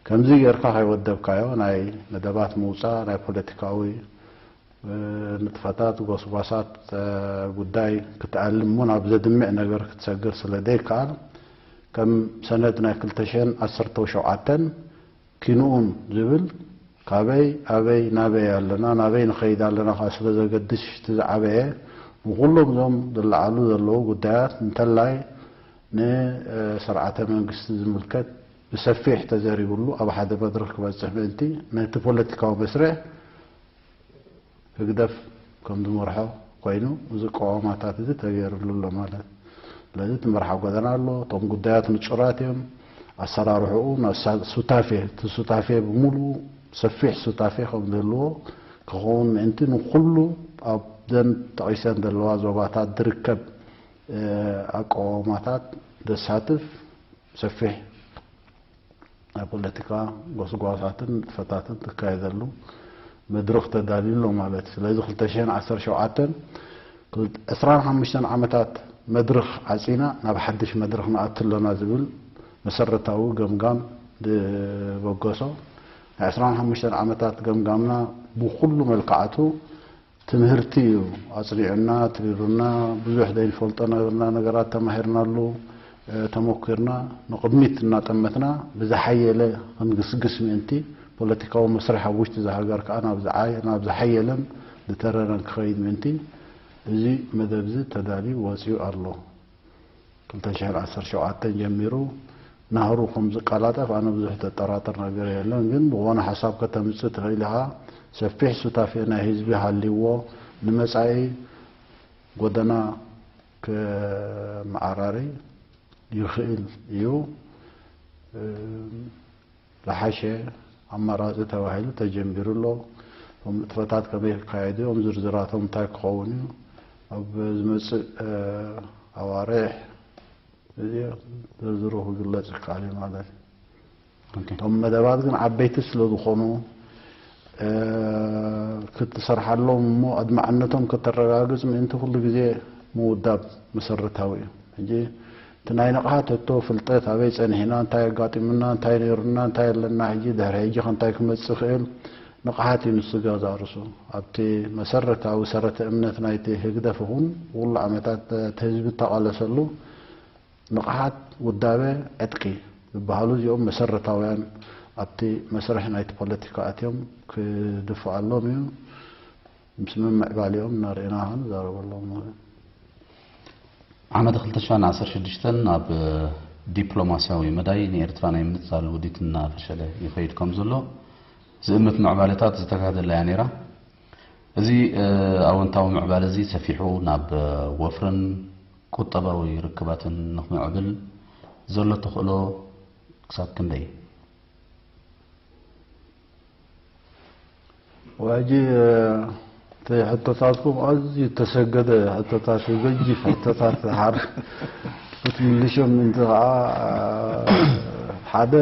ከምዚ ጌርካ ከይወደብካዮ ናይ መደባት ምውጻእ፣ ናይ ፖለቲካዊ፣ እ፣ ንጥፈታት፣ ጎስጓሳት፣ እ፣ ጉዳይ ክትኣልም እሞ ናብ ዘድምዕ ነገር ክትሰግር ስለ ዘይከኣል ከም ሰነድ ናይ ክልተ ሽሕን ዓሰርተ ሸውዓተን ኪንኡን ዝብል ካበይ፣ ኣበይ፣ ናበይ ኣለና፣ ናበይ ንኸይድ ኣለና ከኣ ስለ ዘገድሽ፣ እቲ ዝዓበየ ንኹሎም እዞም ዝለዓሉ ዘለዉ ጉዳያት፣ እንተላይ ንስርዓተ መንግስቲ ዝምልከት ብሰፊሕ ተዘሪብሉ ኣብ ሓደ መድረኽ ክበጽሕ ምእንቲ፣ ነቲ ፖለቲካዊ መስርሕ ህግደፍ ከም ዝመርሖ ኮይኑ፣ እዚ ቀዋማታት እዚ ተገይርሉ ኣሎ ማለት። ስለዚ እቲ መርሓ ጎደና ኣሎ፣ እቶም ጉዳያት ንጹራት እዮም። ኣሰራርሕኡ፣ ነሳ-፣ ሱታፌ፣ እቲ ሱታፌ ብምሉኡ ሰፊሕ ሱታፌ ከም ዝህልዎ ክኸውን ምእንቲ፣ ንኹሉ ኣብዘን ጠቒሰን ዘለዋ ዞባታት ዝርከብ፣ እ፣ ኣቀዋውማታት ዘሳትፍ ሰፊሕ ናይ ፖለቲካ ጎስጓሳትን ንጥፈታትን ትካየደሉ መድረኽ ተዳልዩ ኣሎ ማለት እዩ። ስለዚ ክልተ ሽሕን ዓሰርተ ሸውዓተን ዕስራን ሓሙሽተን ዓመታት መድርኽ ዓጺና ናብ ሓድሽ መድርኽ ንኣቱ ኣለና ዝብል መሰረታዊ ገምጋም ዝበገሶ፣ ናይ ዕስራን ሓሙሽተን ዓመታት ገምጋምና ብኹሉ መልክዓቱ ትምህርቲ እዩ ኣጽኒዑና፣ ትሪሩና፣ ብዙሕ ዘይንፈልጦ ነበርና፣ ነገራት ተማሂርናሉ፣ እ፣ ተመኪርና፣ ንቕድሚት እናጠመትና ብዝሓየለ ክንግስግስ ምእንቲ፣ ፖለቲካዊ መስርሕ ኣብ ውሽጢ እዛ ሃገር ከኣ ናብ ዝዓየ-፣ ናብ ዝሓየለን ዝተረረን ክኸይድ ምእንቲ፣ እዚ መደብ እዚ ተዳልዩ ወጺኡ ኣሎ። ክልተ ሽሕን ዓሰርተ ሸውዓተን ጀሚሩ ናህሩ ከም ዝቀላጠፍ ኣነ ብዙሕ ተጠራጥር ነገር የለን። ግን ብኾነ ሓሳብ ከተምጽእ ትኽእል ኢኻ። ሰፊሕ ሱታፌ ናይ ህዝቢ ሃልይዎ ንመጻኢ ጎደና ከመዓራሪ ይኽእል እዩ። ዝሓሸ ኣማራጺ ተባሂሉ ተጀሚሩ ኣሎ። እቶም ንጥፈታት ከመይ ክካየዱ እዮም፣ ዝርዝራቶም እንታይ ክኸውን እዩ፣ ኣብ ዝመጽእ፣ እ፣ ኣዋርሕ እዚ ዝርዝሩ ክግለጽ ይከኣል እዩ ማለት እዩ። ኦኬ። እቶም መደባት ግን ዓበይቲ ስለ ዝኾኑ፣ እ፣ ክትሰርሓሎም እሞ ኣድማዕነቶም ከተረጋግጽ ምእንቲ ኩሉ ግዜ ምውዳብ መሰረታዊ እዩ። ሕጂ እቲ ናይ ንቕሓት ሕቶ፣ ፍልጠት፣ ኣበይ ጸኒሕና፣ እንታይ ኣጋጢሙና፣ እንታይ ነይሩና፣ እንታይ ኣለና፣ ሕጂ ድሕሪ ሕጂ ከ እንታይ ክመጽእ ይኽእል፣ ንቕሓት እዩ ንሱ ገዛ ርእሱ። ኣብቲ መሰረታዊ ሰረተ እምነት ናይቲ ህግደፍ ይኹን፣ ኩሉ ዓመታት እቲ ህዝቢ እተቓለሰሉ ንቕሓት፣ ውዳበ፣ ዕጥቂ ዝበሃሉ እዚኦም መሰረታውያን ኣብቲ መስርሕ ናይቲ ፖለቲካ ኣትዮም ክድፍኣሎም እዩ። ምስ ምምዕባሊኦም እናርኤና ክንዛረበሎም ንኽእል። ዓመት ክልተ ሽሕን ዓሰርተ ሽዱሽተን ኣብ ዲፕሎማስያዊ መዳይ ንኤርትራ ናይ ምንጻል ውዲት እናፈሸለ ይኸይድ ከም ዘሎ ዝእምት ምዕባለታት ዝተካህደላ እያ ነይራ። እዚ፣ እ፣ ኣወንታዊ ምዕባለ እዚ ሰፊሑ ናብ፣ እ፣ ወፍርን ቁጠባዊ ርክባትን ንኽምዕብል ዘሎ ተኽእሎ ክሳብ ክንደይ? ሕጂ፣ እ፣ እቲ ሕቶታትኩም ኣዝዩ እተሰገደ ሕቶታት እዩ፣ ገጂፍ ሕቶታት ሓር ክትምልሾም ምእንቲ ኸዓ፣ እ፣ ሓደ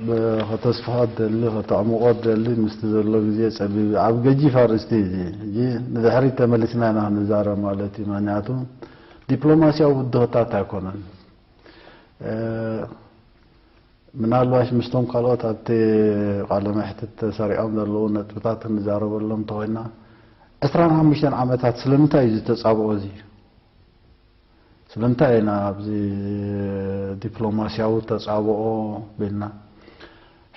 ብ-፣ ከተስፍሖ ትደሊ፣ ከተዕምቖ ትደሊ፣ ምስቲ ዘሎ ግዜ ጸቢብ እዩ። ኣብ ገጂፍ ኣርእስቲ እዩ እዚ። ሕጂ ንድሕሪት ተመሊስና ኢና ክንዛረብ ማለት እዩ። ምኽንያቱ ዲፕሎማስያዊ ብድሆታት ኣይኮነን። እ፣ ምናልባሽ ምስቶም ካልኦት ኣብቲ ቃለ መሕትት ተሰሪዖም ዘለዉ ነጥብታት ክንዛረበሎም እንተኾይና፣ ዕስራን ሓሙሽተን ዓመታት ስለምንታይ እዩ ዝተጻብኦ እዚ? ስለምንታይ ኢና ኣብዚ ዲፕሎማስያዊ ተጻብኦ ቢልና?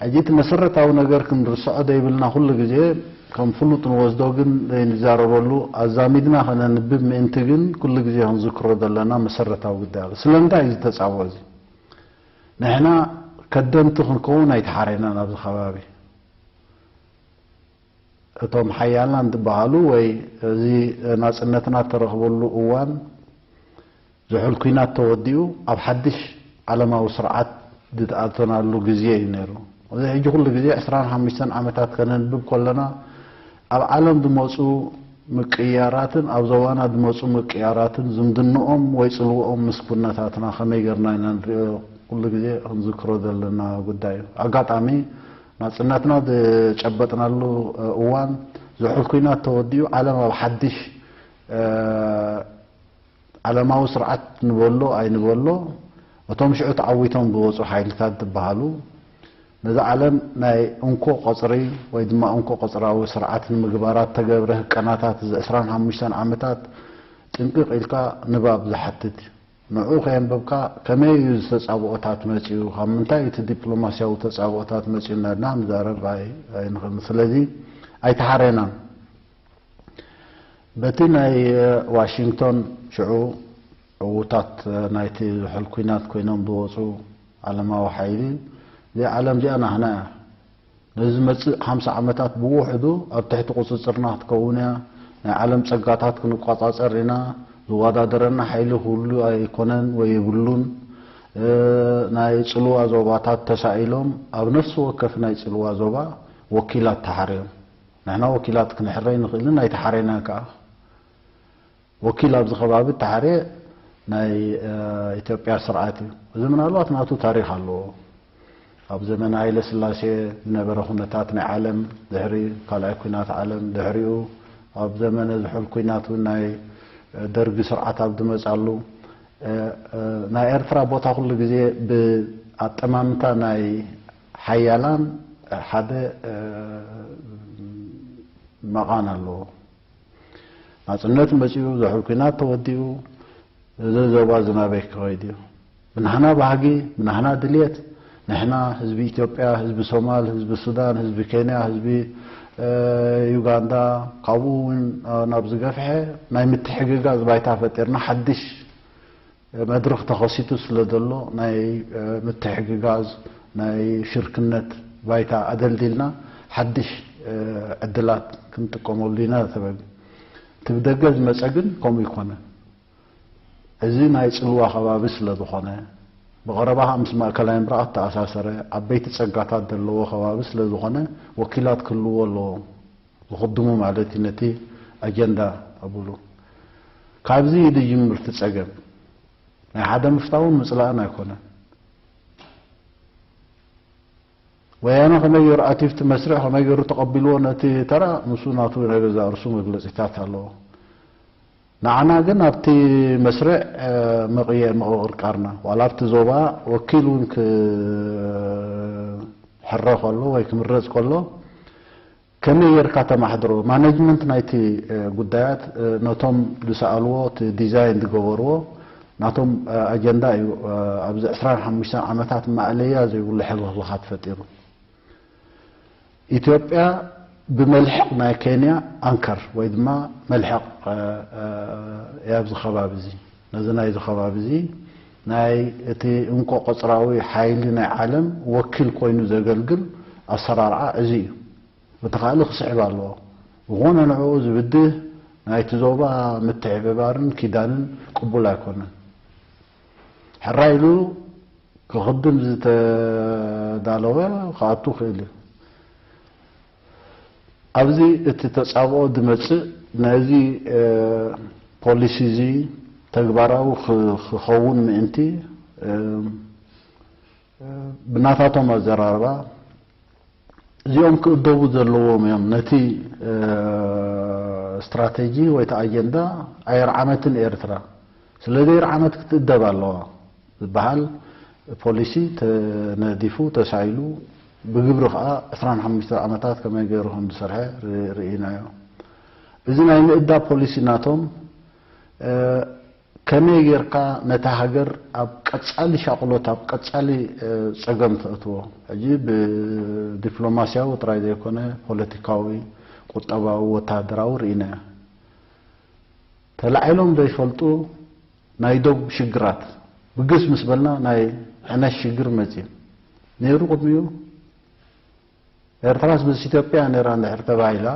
ሕጂ እቲ መሰረታዊ ነገር ክንርስዖ ዘይብልና፣ ኩሉ ግዜ ከም ፍሉጥ ንወስዶ ግን ዘይንዛረበሉ፣ ኣዛሚድና ከነንብብ ምእንቲ ግን ኩሉ ግዜ ክንዝክሮ ዘለና መሰረታዊ ጉዳይ ኣሎ። ስለምንታይ እዩ ዝተጻብኦ እዚ? ንሕና ከደምቲ ክንከውን ኣይተሓረናን ኣብዚ ከባቢ። እቶም ሓያላን ዝበሃሉ ወይ እዚ ናጽነትና እተረኽበሉ እዋን ዝሑል ኲናት ተወዲኡ ኣብ ሓድሽ ዓለማዊ ስርዓት ዝኣተናሉ ግዜ እዩ ነይሩ። እዚ ሕጂ ኩሉ ግዜ ዕስራን ሓሙሽተን ዓመታት ከነንብብ ከለና ኣብ ዓለም ዝመጹ ምቅይያራትን ኣብ ዞባና ዝመጹ ምቅይያራትን ዝምድንኦም ወይ ጽልውኦም ምስ ኩነታትና ከመይ ጌርና ኢና ንሪኦ ኩሉ ግዜ ክንዝክሮ ዘለና ጉዳይ እዩ። ኣጋጣሚ ናጽነትና ዝጨበጥናሉ እዋን ዝሑል ኲናት ተወዲኡ ዓለም ኣብ ሓድሽ፣ እ፣ ዓለማዊ ስርዓት ንበሎ ኣይንበሎ፣ እቶም ሽዑ ተዓዊቶም ዝወጹ ሓይልታት ዝበሃሉ፣ ነዛ ዓለም ናይ እንኮ ቀጽሪ ወይ ድማ እንኮ ቀጽራዊ ስርዓት ንምግባራ እተገብረ ህቀናታት፣ እዚ ዕስራን ሓሙሽተን ዓመታት ጥንቅቕ ኢልካ ንባብ ዝሓትት እዩ። ንዕኡ ከየንበብካ ከመይ እዩ እዚ ተጻብኦታት መጺኡ፣ ካብ ምንታይ እዩ እቲ ዲፕሎማስያዊ ተጻብኦታት መጺኡ እናበልና ክንዛረብ ኣይ-፣ ኣይንኽእልን። ስለዚ ኣይተሓረናን። በቲ ናይ ዋሽንግቶን ሽዑ ዕዉታት ናይቲ ዝሑል ኲናት ኮይኖም ዝወጹ ዓለማዊ ሓይሊ፣ እዚኣ ዓለም እዚኣ ናህና እያ። ነዚ ዝመጽእ ሓምሳ ዓመታት ብውሕዱ ኣብ ትሕቲ ቁጽጽርና ክትከውን እያ። ናይ ዓለም ጸጋታት ክንቆጻጸር ኢና። ዝወዳደረና ሓይሊ ክህሉ ኣይኮነን ወይ የብሉን። እ፣ ናይ ጽልዋ ዞባታት ተሳኢሎም ኣብ ነፍሲ ወከፍ ናይ ጽልዋ ዞባ ወኪላት ተሓርዮም። ንሕና ወኪላት ክንሕረ ኣይንኽእልን ኣይተሓረናን ከኣ። ወኪል ኣብዚ ከባቢ እተሓርየ ናይ፣ እ፣ ኢትዮጵያ ስርዓት እዩ። እዚ ምናልባት ናቱ ታሪኽ ኣለዎ። ኣብ ዘመነ ሃይለ ስላሴ ዝነበረ ኩነታት ናይ ዓለም፣ ድሕሪ ካልኣይ ኲናት ዓለም፣ ድሕሪኡ ኣብ ዘመነ ዝሑል ኲናት እውን ናይ ደርጊ ስርዓት ኣብ ዝመጻሉ፣ እ፣ እ፣ ናይ ኤርትራ ቦታ ኩሉ ግዜ ብኣጠማምታ ናይ ሓያላን ሓደ፣ እ፣ መቓን ኣለዎ። ናጽነት መጺኡ፣ ዝሑል ኲናት ተወዲኡ፣ እዚ ዞባ እዚ ናበይ ክኸይድ እዩ? ብናህና ባህጊ፣ ብናህና ድልየት፣ ንሕና ህዝቢ ኢትዮጵያ፣ ህዝቢ ሶማል፣ ህዝቢ ሱዳን፣ ህዝቢ ኬንያ፣ ህዝቢ፣ እ፣ ዩጋንዳ፣ ካብኡ እውን፣ እ፣ ናብ ዝገፍሐ ናይ ምትሕግጋዝ ባይታ ፈጢርና ሓድሽ መድረኽ ተኸሲቱ ስለ ዘሎ ናይ፣ እ፣ ምትሕግጋዝ ናይ ሽርክነት ባይታ ኣደልዲልና ሓድሽ፣ እ፣ ዕድላት ክንጥቀመሉ ኢና ተባሂሉ። እቲ ብደገ ዝመጸ ግን ከምኡ ይኮነ። እዚ ናይ ጽልዋ ከባቢ ስለ ዝኾነ፣ ብቐረባ ምስ ማእከላይ ምብራቕ ዝተኣሳሰረ ዓበይቲ ጸጋታት ዘለዎ ከባቢ ስለ ዝኾነ፣ ወኪላት ክህልዎ ኣለዎም። ዝኽድሙ ማለት እዩ ነቲ ኣጀንዳ ኣብሉ። ካብዚ እዩ ዝጅምር እቲ ጸገም። ናይ ሓደ ምፍታውን ምጽላእን ኣይኮነን። ወያነ ከመይ ገይሩ ኣትዩ እቲ መስርዕ፣ ከመይ ገይሩ ተቐቢልዎ ነቲ ተራ፣ ንሱ ናቱ ናይ ገዛእ ርእሱ መግለጺታት ኣለዎ። ንዓና ግን ኣብቲ መስርዕ፣ እ፣ ምቕየ-፣ ምቕርቃርና፣ ዋላ ኣብቲ ዞባ ወኪል እውን ክሕረ ከሎ ወይ ክምረጽ ከሎ፣ ከመይ ጌርካ ተማሕድሮ? ማነጅመንት ናይቲ፣ እ፣ ጉዳያት፣ እ፣ ነቶም ዝሰኣልዎ፣ እቲ ዲዛይን ዝገበርዎ፣ ናቶም፣ እ፣ ኣጀንዳ እዩ። እ፣ ኣብዚ ዕስራን ሓሙሽተን ዓመታት ማእለያ ዘይብሉ ሕልኽልኻት ፈጢሩ። ኢትዮጵያ ብመልሕቕ ናይ ኬንያ ኣንከር ወይ ድማ መልሕቕ፣ እ፣ እ፣ እያ ኣብዚ ከባቢ እዚ። ነዚ ናይዚ ከባቢ እዚ ናይ እቲ እንኮ ቆጽራዊ ሓይሊ ናይ ዓለም ወኪል ኮይኑ ዘገልግል ኣሰራርዓ እዚ እዩ። እቲ ካልእ ክስዕብ ኣለዎ። ዝኾነ ንዕኡ ዝብድህ ናይቲ ዞባ ምትሕብባርን ኪዳንን ቅቡል ኣይኮነን። ሕራይ ኢሉ ክኽድም ዝተዳለወ ክኣቱ ክእል እዩ። ኣብዚ እቲ ተጻብኦ ዝመጽእ ነዚ፣ እ፣ ፖሊሲ እዚ ተግባራዊ ክ-፣ ክኸውን ምእንቲ፣ እ፣ ብናታቶም ኣዘራርባ፣ እዚኦም ክእደቡ ዘለዎም እዮም። ነቲ፣ እ፣ ስትራቴጂ ወይ እቲ ኣጀንዳ ኣየርዓመትን ኤርትራ። ስለ ዘየርዓመት ክትእደብ ኣለዋ ዝበሃል ፖሊሲ ተነዲፉ፣ ተሳኢሉ፣ ብግብሪ ከኣ ዕስራን ሓሙሽተ ዓመታት ከመይ ገይሩ ከም ዝሰርሐ ር-፣ ርኢናዮ። እዚ ናይ ምእዳብ ፖሊሲ ናቶም፣ እ፣ ከመይ ጌርካ ነታ ሃገር ኣብ ቀጻሊ ሻቕሎት፣ ኣብ ቀጻሊ፣ እ፣ ጸገም ተእትዎ? ሕጂ ብዲፕሎማስያዊ ጥራይ ዘይኮነ፣ ፖለቲካዊ፣ ቁጠባዊ፣ ወተሃደራዊ ርኢናዮ። ተላዒሎም ዘይፈልጡ ናይ ዶብ ሽግራት፣ ብግስ ምስ በልና ናይ ሕነሽ ሽግር መጺኡ ነይሩ ቅድሚኡ። ኤርትራስ ምስ ኢትዮጵያ ነይራ እንድሕር ተባሂላ፣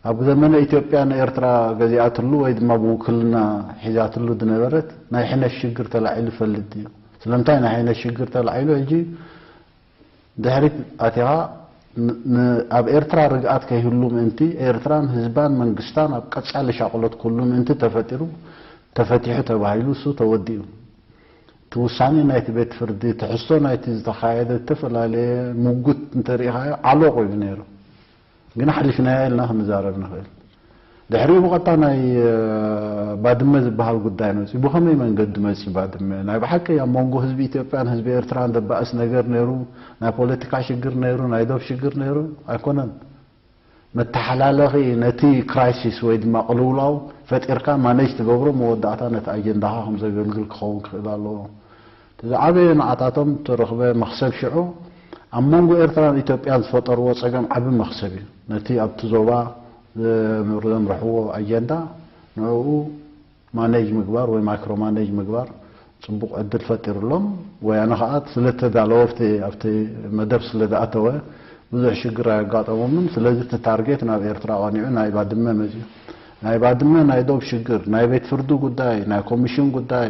ኣብ ዘመነ ኢትዮጵያ ንኤርትራ ገዚኣትሉ ወይ ድማ ብውክልና ሒዛትሉ ዝነበረት ናይ ሕነሽ ሽግር ተላዒሉ ይፈልጥ ድዩ? ስለምንታይ ናይ ሕነሽ ሽግር ተላዒሉ? ሕጂ ድሕሪት ኣቲኻ ን-፣ ን-፣ ኣብ ኤርትራ ርግኣት ከይህሉ ምእንቲ፣ ኤርትራን ህዝባን መንግስታን ኣብ ቀጻሊ ሻቕሎት ክህሉ ምእንቲ ተፈጢሩ፣ ተፈቲሑ ተባሂሉ፣ እሱ ተወዲኡ። እቲ ውሳኔ ናይቲ ቤት ፍርዲ፣ ትሕዝቶ ናይቲ ዝተኻየደ ዝተፈላለየ ምጉት እንተሪኢኻዮ፣ ዓሎቕ እዩ ነይሩ። ግን ሓሊፍናዮ ኢልና ክንዛረብ ንኽእል። ድሕሪኡ ብቐጥታ ናይ፣ እ፣ ባድመ ዝበሃል ጉዳይ መፂኡ። ብኸመይ መንገዲ መፂኡ ባድመ? ናይ ብሓቂ ኣብ መንጎ ህዝቢ ኢትዮጵያን ህዝቢ ኤርትራን ዘባእስ ነገር ነይሩ? ናይ ፖለቲካ ሽግር ነይሩ? ናይ ዶብ ሽግር ነይሩ? ኣይኮነን። መተሓላለኺ ነቲ ክራይሲስ ወይ ድማ ቅልውላው ፈጢርካ ማኔጅ ትገብሮ፣ መወዳእታ ነቲ ኣጀንዳኻ ከም ዘገልግል ክኸውን ክኽእል ኣለዎ። እቲ ዝዓበየ ንዓታቶም እተረኽበ መኽሰብ ሽዑ ኣብ መንጎ ኤርትራን ኢትዮጵያን ዝፈጠርዎ ጸገም ዓቢ መኽሰብ እዩ። ነቲ ኣብቲ ዞባ ዘምርሕዎ ኣጀንዳ ንዕኡ ማኔጅ ምግባር ወይ ማይክሮ ማኔጅ ምግባር ጽቡቕ ዕድል ፈጢሩሎም። ወያነ ኸኣ ስለ እተዳለወ ኣብቲ፣ ኣብቲ መደብ ስለ ዝኣተወ ብዙሕ ሽግር ኣየጋጠሞምን። ስለዚ እቲ ታርጌት ናብ ኤርትራ ቀኒዑ ናይ ባድመ መጺኡ። ናይ ባድመ ናይ ዶብ ሽግር፣ ናይ ቤት ፍርዲ ጉዳይ፣ ናይ ኮሚሽን ጉዳይ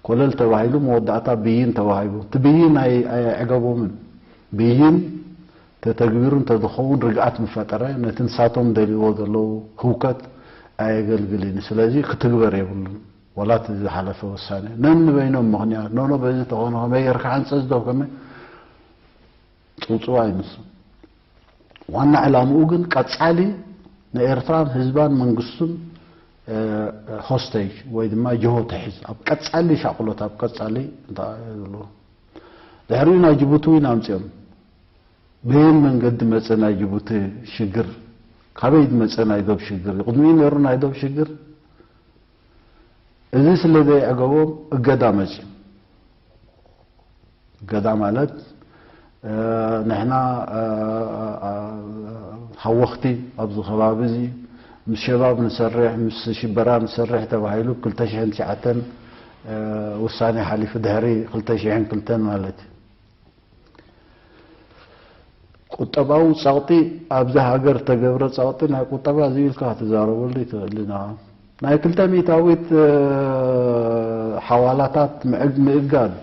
ኮለል ተባሂሉ መወዳእታ ብይን ተዋሂቡ። እቲ ብይን ኣይ-፣ ኣየዕገቦምን። ብይን ተተግቢሩ እንተዝኸውን ርግኣት ምፈጠረ፣ ነቲ ንሳቶም ደልይዎ ዘለዉ ህውከት ኣየገልግልን እዩ። ስለዚ ክትግበር የብሉን። ዋላ እቲ ዝሓለፈ ውሳኔ ነንበይኖም ምኽንያት፣ ኖኖ በዚ ተኾነ ከመይ ጌርካ ሕንጸ ዝደብ ከመይ ጽውጽዋይ ንሱ። ዋና ዕላምኡ ግን ቀጻሊ ንኤርትራን ህዝባን መንግስቱን ሆስቴጅ ወይ ድማ ጅሆ ትሕዝ፣ ኣብ ቀጻሊ ሻቕሎት፣ ኣብ ቀጻሊ እንታይ ዘሎ። ድሕሪኡ ናይ ጅቡቲ እውን ኣምጺኦም። በየን መንገዲ መጸ ናይ ጅቡቲ ሽግር? ካበይ መጸ ናይ ዶብ ሽግር? ቅድሚኡ ነይሩ ናይ ዶብ ሽግር? እዚ ስለ ዘይዕገቦም እገዳ መጺኡ። እገዳ ማለት፣ እ፣ ንሕና፣ እ፣ እ፣ እ፣ ሃወኽቲ ኣብዚ ከባቢ እዚ ምስ ሸባብ ንሰርሕ፣ ምስ ሽበራ ንሰርሕ ተባሂሉ ብ ክልተ ሽሕን ትሽዓተን፣ እ፣ ውሳኔ ሓሊፉ፣ ድሕሪ ክልተ ሽሕን ክልተን ማለት እዩ። ቁጠባዊ ጸቕጢ፣ ኣብዚ ሃገር ተገብረ ጸቕጢ ናይ ቁጠባ እዚ ኢልካ ክትዛረበሉ ይትኽእል ኢና። ናይ ክልተ ሚእታዊት፣ እ፣ ሓዋላታት ምዕግ-፣ ምእጋድ፣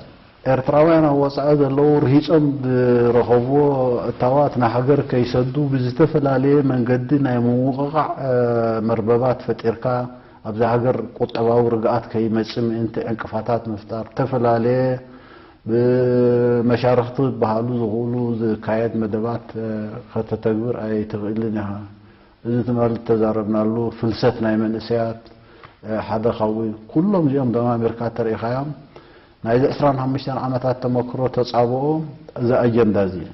ኤርትራውያን ኣብ ወጻኢ ዘለዉ ርሂጾም ዝረኸብዎ እታዋት ንሃገር ከይሰዱ ብዝተፈላለየ መንገዲ ናይ ምውቕቓዕ፣ እ፣ መርበባት ፈጢርካ፣ ኣብዚ ሃገር ቁጠባዊ ርግኣት ከይመጽእ ምእንቲ ዕንቅፋታት ምፍጣር፣ ዝተፈላለየ ብመሻርኽቲ ዝበሃሉ ዝኽእሉ ዝካየድ መደባት፣ እ፣ ከተተግብር ኣይትኽእልን ኢኻ። እዚ ትማሊ ዝተዛረብናሉ ፍልሰት ናይ መንእሰያት፣ እ፣ ሓደ ካብኡ እዩ። ኩሎም እዚኦም ደማሚርካ ተሪኢኻዮም ናይዚ ዕስራን ሓሙሽተን ዓመታት ተመክሮ ተጻብኦ እዚ ኣጀንዳ እዚ እዩ።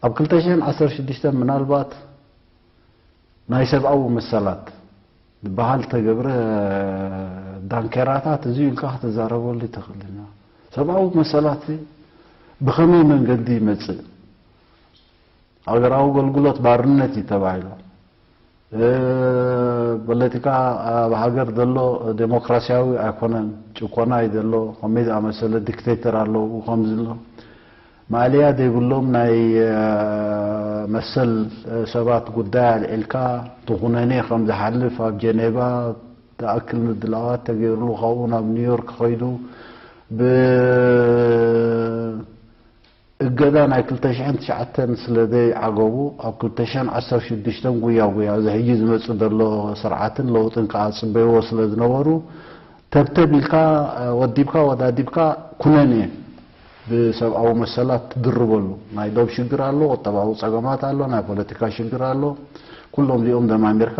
ኣብ ክልተ ሽሕን ዓሰርተ ሽዱሽተን ምናልባት ናይ ሰብኣዊ መሰላት ዝበሃል ተገብረ ዳንኬራታት እዚ ኢልካ ክትዛረበሉ ይትኽእል ኢና። ሰብኣዊ መሰላት ብኸመይ መንገዲ ይመጽእ? ሃገራዊ ኣገልግሎት ባርነት እዩ ተባሂሉ። እ፣ ፖለቲካ ኣብ ሃገር ዘሎ ዴሞክራሲያዊ ኣይኮነን፣ ጭቆና እዩ ዘሎ፣ ከመይ ዝኣመሰለ ዲክቴተር ኣለዉ፣ ከምዚ ኣሎ። ማእለያ ዘይብሎም ናይ፣ እ፣ መሰል፣ እ፣ ሰባት ጉዳይ ኣልዒልካ፣ እቲ ኩነኔ ከም ዝሓልፍ ኣብ ጀኔቫ ዝኣክል ምድላዋት ተገይሩሉ፣ ካብኡ ናብ ኒውዮርክ ከይዱ ብ-፣ እገዳ ናይ ክልተ ሽሕን ትሽዓተን ስለ ዘይዓገቡ፣ ኣብ ክልተ ሽሕን ዓሰርተ ሽዱሽተን ጉያ ጉያ፣ እዚ ሕጂ ዝመጽእ ዘሎ ስርዓትን ለውጥን ከኣ ጽበይዎ ስለ ዝነበሩ፣ ተብተብ ኢልካ፣ ወዲብካ ወዳዲብካ ኩነኔ ብሰብኣዊ መሰላት ትድርበሉ። ናይ ዶብ ሽግር ኣሎ፣ ቁጠባዊ ጸገማት ኣሎ፣ ናይ ፖለቲካ ሽግር ኣሎ። ኩሎም እዚኦም ደማሚርካ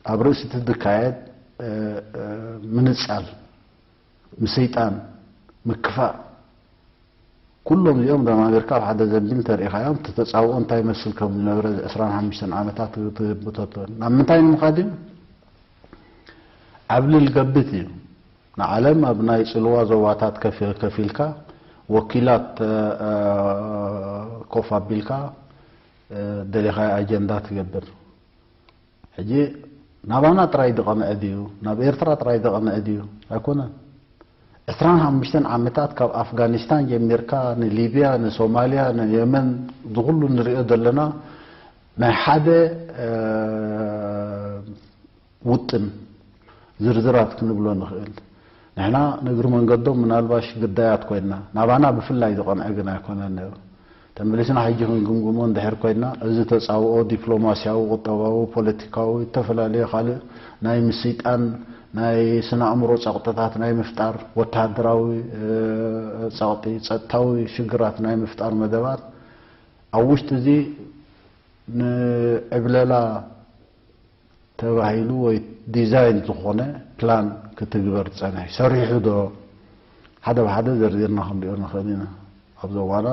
ኣብ ርእሲ እቲ ዝካየድ፣ እ፣ እ፣ ምንጻል፣ ምስይጣን፣ ምክፋእ፣ ኩሎም እዚኦም ደማሚርካ ኣብ ሓደ ዘንቢል እንተሪኢኻዮም፣ እቲ ተጻብኦ እንታይ ይመስል ከም ዝነበረ፣ እዚ ዕስራን ሓሙሽተን ዓመታት ትግምተቶ። ናብ ምንታይ ንምኻድ እዩ? ዓብልል ገብት እዩ። ንዓለም ኣብ ናይ ጽልዋ ዞባታት ከፊ-፣ ከፊልካ፣ ወኪላት፣ እ፣ እ፣ ኮፍ ኣቢልካ፣ እ፣ ደሊኻዮ ኣጀንዳ ትገብር። ሕጂ ናባና ጥራይ ዝቐንዐ ድዩ? ናብ ኤርትራ ጥራይ ዝቐንዐ ድዩ? ኣይኮነን። ዕስራን ሓሙሽተን ዓመታት ካብ ኣፍጋኒስታን ጀሚርካ ንሊብያ፣ ንሶማልያ፣ ንየመን፣ ዝኹሉ ንሪኦ ዘለና ናይ ሓደ፣ እ፣ ውጥን ዝርዝራት ክንብሎ ንኽእል። ንሕና ንእግሪ መንገዶም ምናልባሽ ግዳያት ኮይንና፣ ናባና ብፍላይ ዝቐንዐ ግን ኣይኮነን ነይሩ። ተመሊስና ሕጂ ክንግምግሞ እንድሕር ኮይንና፣ እዚ ተጻብኦ ዲፕሎማስያዊ፣ ቁጠባዊ፣ ፖለቲካዊ፣ ዝተፈላለየ ካልእ ናይ ምስይጣን፣ ናይ ስነ ኣእምሮ ጸቕጥታት ናይ ምፍጣር፣ ወተሃደራዊ፣ እ፣ ጸቕጢ፣ ጸጥታዊ ሽግራት ናይ ምፍጣር መደባት ኣብ ውሽጢ እዚ ንዕብለላ ተባሂሉ ወይ ዲዛይን ዝኾነ ፕላን ክትግበር ዝጸንሐ ሰሪሑ ዶ? ሓደ ብሓደ ዘርዚርና ክንሪኦ ንኽእል ኢና። ኣብ ዘዋና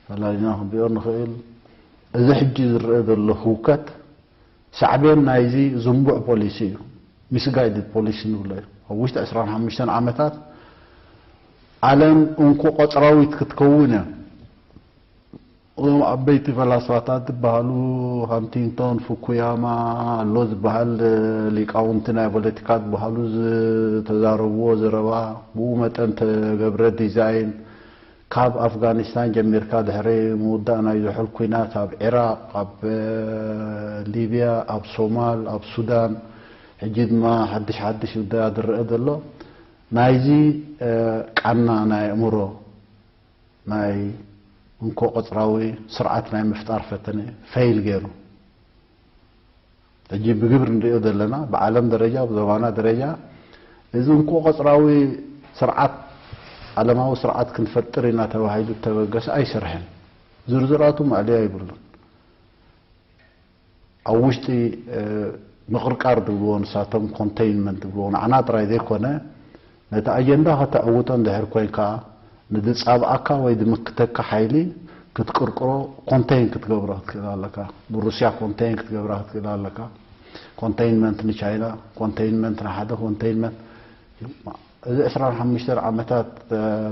ፈላሊና ክንሪኦ ንኽእል። እዚ ሕጂ ዝረአ ዘሎ ህውከት ሳዕቤን ናይዚ ዝንቡዕ ፖሊሲ እዩ። ሚስጋይድድ ፖሊሲ ንብሎ እዩ። ኣብ ውሽጢ ዕስራን ሓሙሽተን ዓመታት ዓለም እንኮ ቆጽራዊት ክትከውን እያ። እዞም ዓበይቲ ፈላስፋታት ዝበሃሉ ሃንቲንግቶን፣ ፉኩያማ ኣሎ ዝበሃል ሊቃውንቲ ናይ ፖለቲካ ዝበሃሉ ዝተዛረብዎ ዘረባ፣ ብኡ መጠን ተገብረ ዲዛይን፣ ካብ ኣፍጋኒስታን ጀሚርካ ድሕሪ ምውዳእ ናይ ዝሑል ኲናት ኣብ ዒራቕ፣ ኣብ ሊብያ፣ ኣብ ሶማል፣ ኣብ ሱዳን፣ ሕጂ ድማ ሓድሽ ሓድሽ ውዳያት ዝረአ ዘሎ ናይዚ፣ እ፣ ቃና ናይ ኣእምሮ ናይ እንኮ ቆጽራዊ ስርዓት ናይ ምፍጣር ፈተነ ፈይል ገይሩ። ሕጂ ብግብሪ ንሪኦ ዘለና፣ ብዓለም ደረጃ፣ ብዞባና ደረጃ፣ እዚ እንኮ ቆጽራዊ ስርዓት፣ ዓለማዊ ስርዓት ክንፈጥር ኢና ተባሂሉ እተበገሰ ኣይሰርሐን። ዝርዝራቱ ማእለያ ይብሉን። ኣብ ውሽጢ፣ እ፣ ምቕርቃር ዝብልዎ ንሳቶም ኮንቴይንመንት ዝብልዎ ንዓና ጥራይ ዘይኮነ ነቲ ኣጀንዳ ከተዕውቶ እንድሕር ኮይንካ ንድጻብኣካ ወይ ድምክተካ ሓይሊ ክትቅርቅሮ ኮንቴይን ክትገብሮ ክትክእል ኣለካ። ንሩስያ ኮንቴይን ክትገብራ ክትክእል ኣለካ። ኮንቴይንመንት ንቻይና፣ ኮንቴይንመንት ንሓደ ኮንቴይንመንት እዚ ዕስራን ሓሙሽተን ዓመታት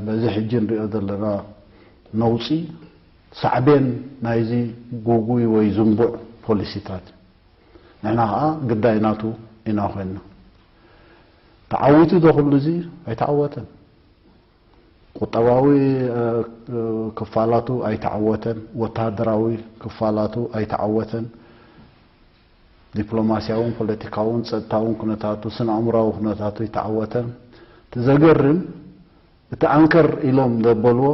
በዚ ሕጂ ንሪኦ ዘለና ነውጺ ሳዕቤን ናይዚ ጉጉይ ወይ ዝንቡዕ ፖሊሲታት እዩ። ንሕና ኸዓ ግዳይ ናቱ ኢና ኮይንና። ተዓዊቱ ዶ ኩሉ እዚ? ኣይተዓወተን። ቁጠባዊ ክፋላቱ ኣይተዓወተን፣ ወተሃደራዊ ክፋላቱ ኣይተዓወተን፣ ዲፕሎማስያውን ፖለቲካውን ጸጥታውን ኩነታቱ፣ ስነ ኣእምራዊ ኩነታቱ ኣይተዓወተን። እቲ ዘገርም እቲ ኣንከር ኢሎም ዘበልዎ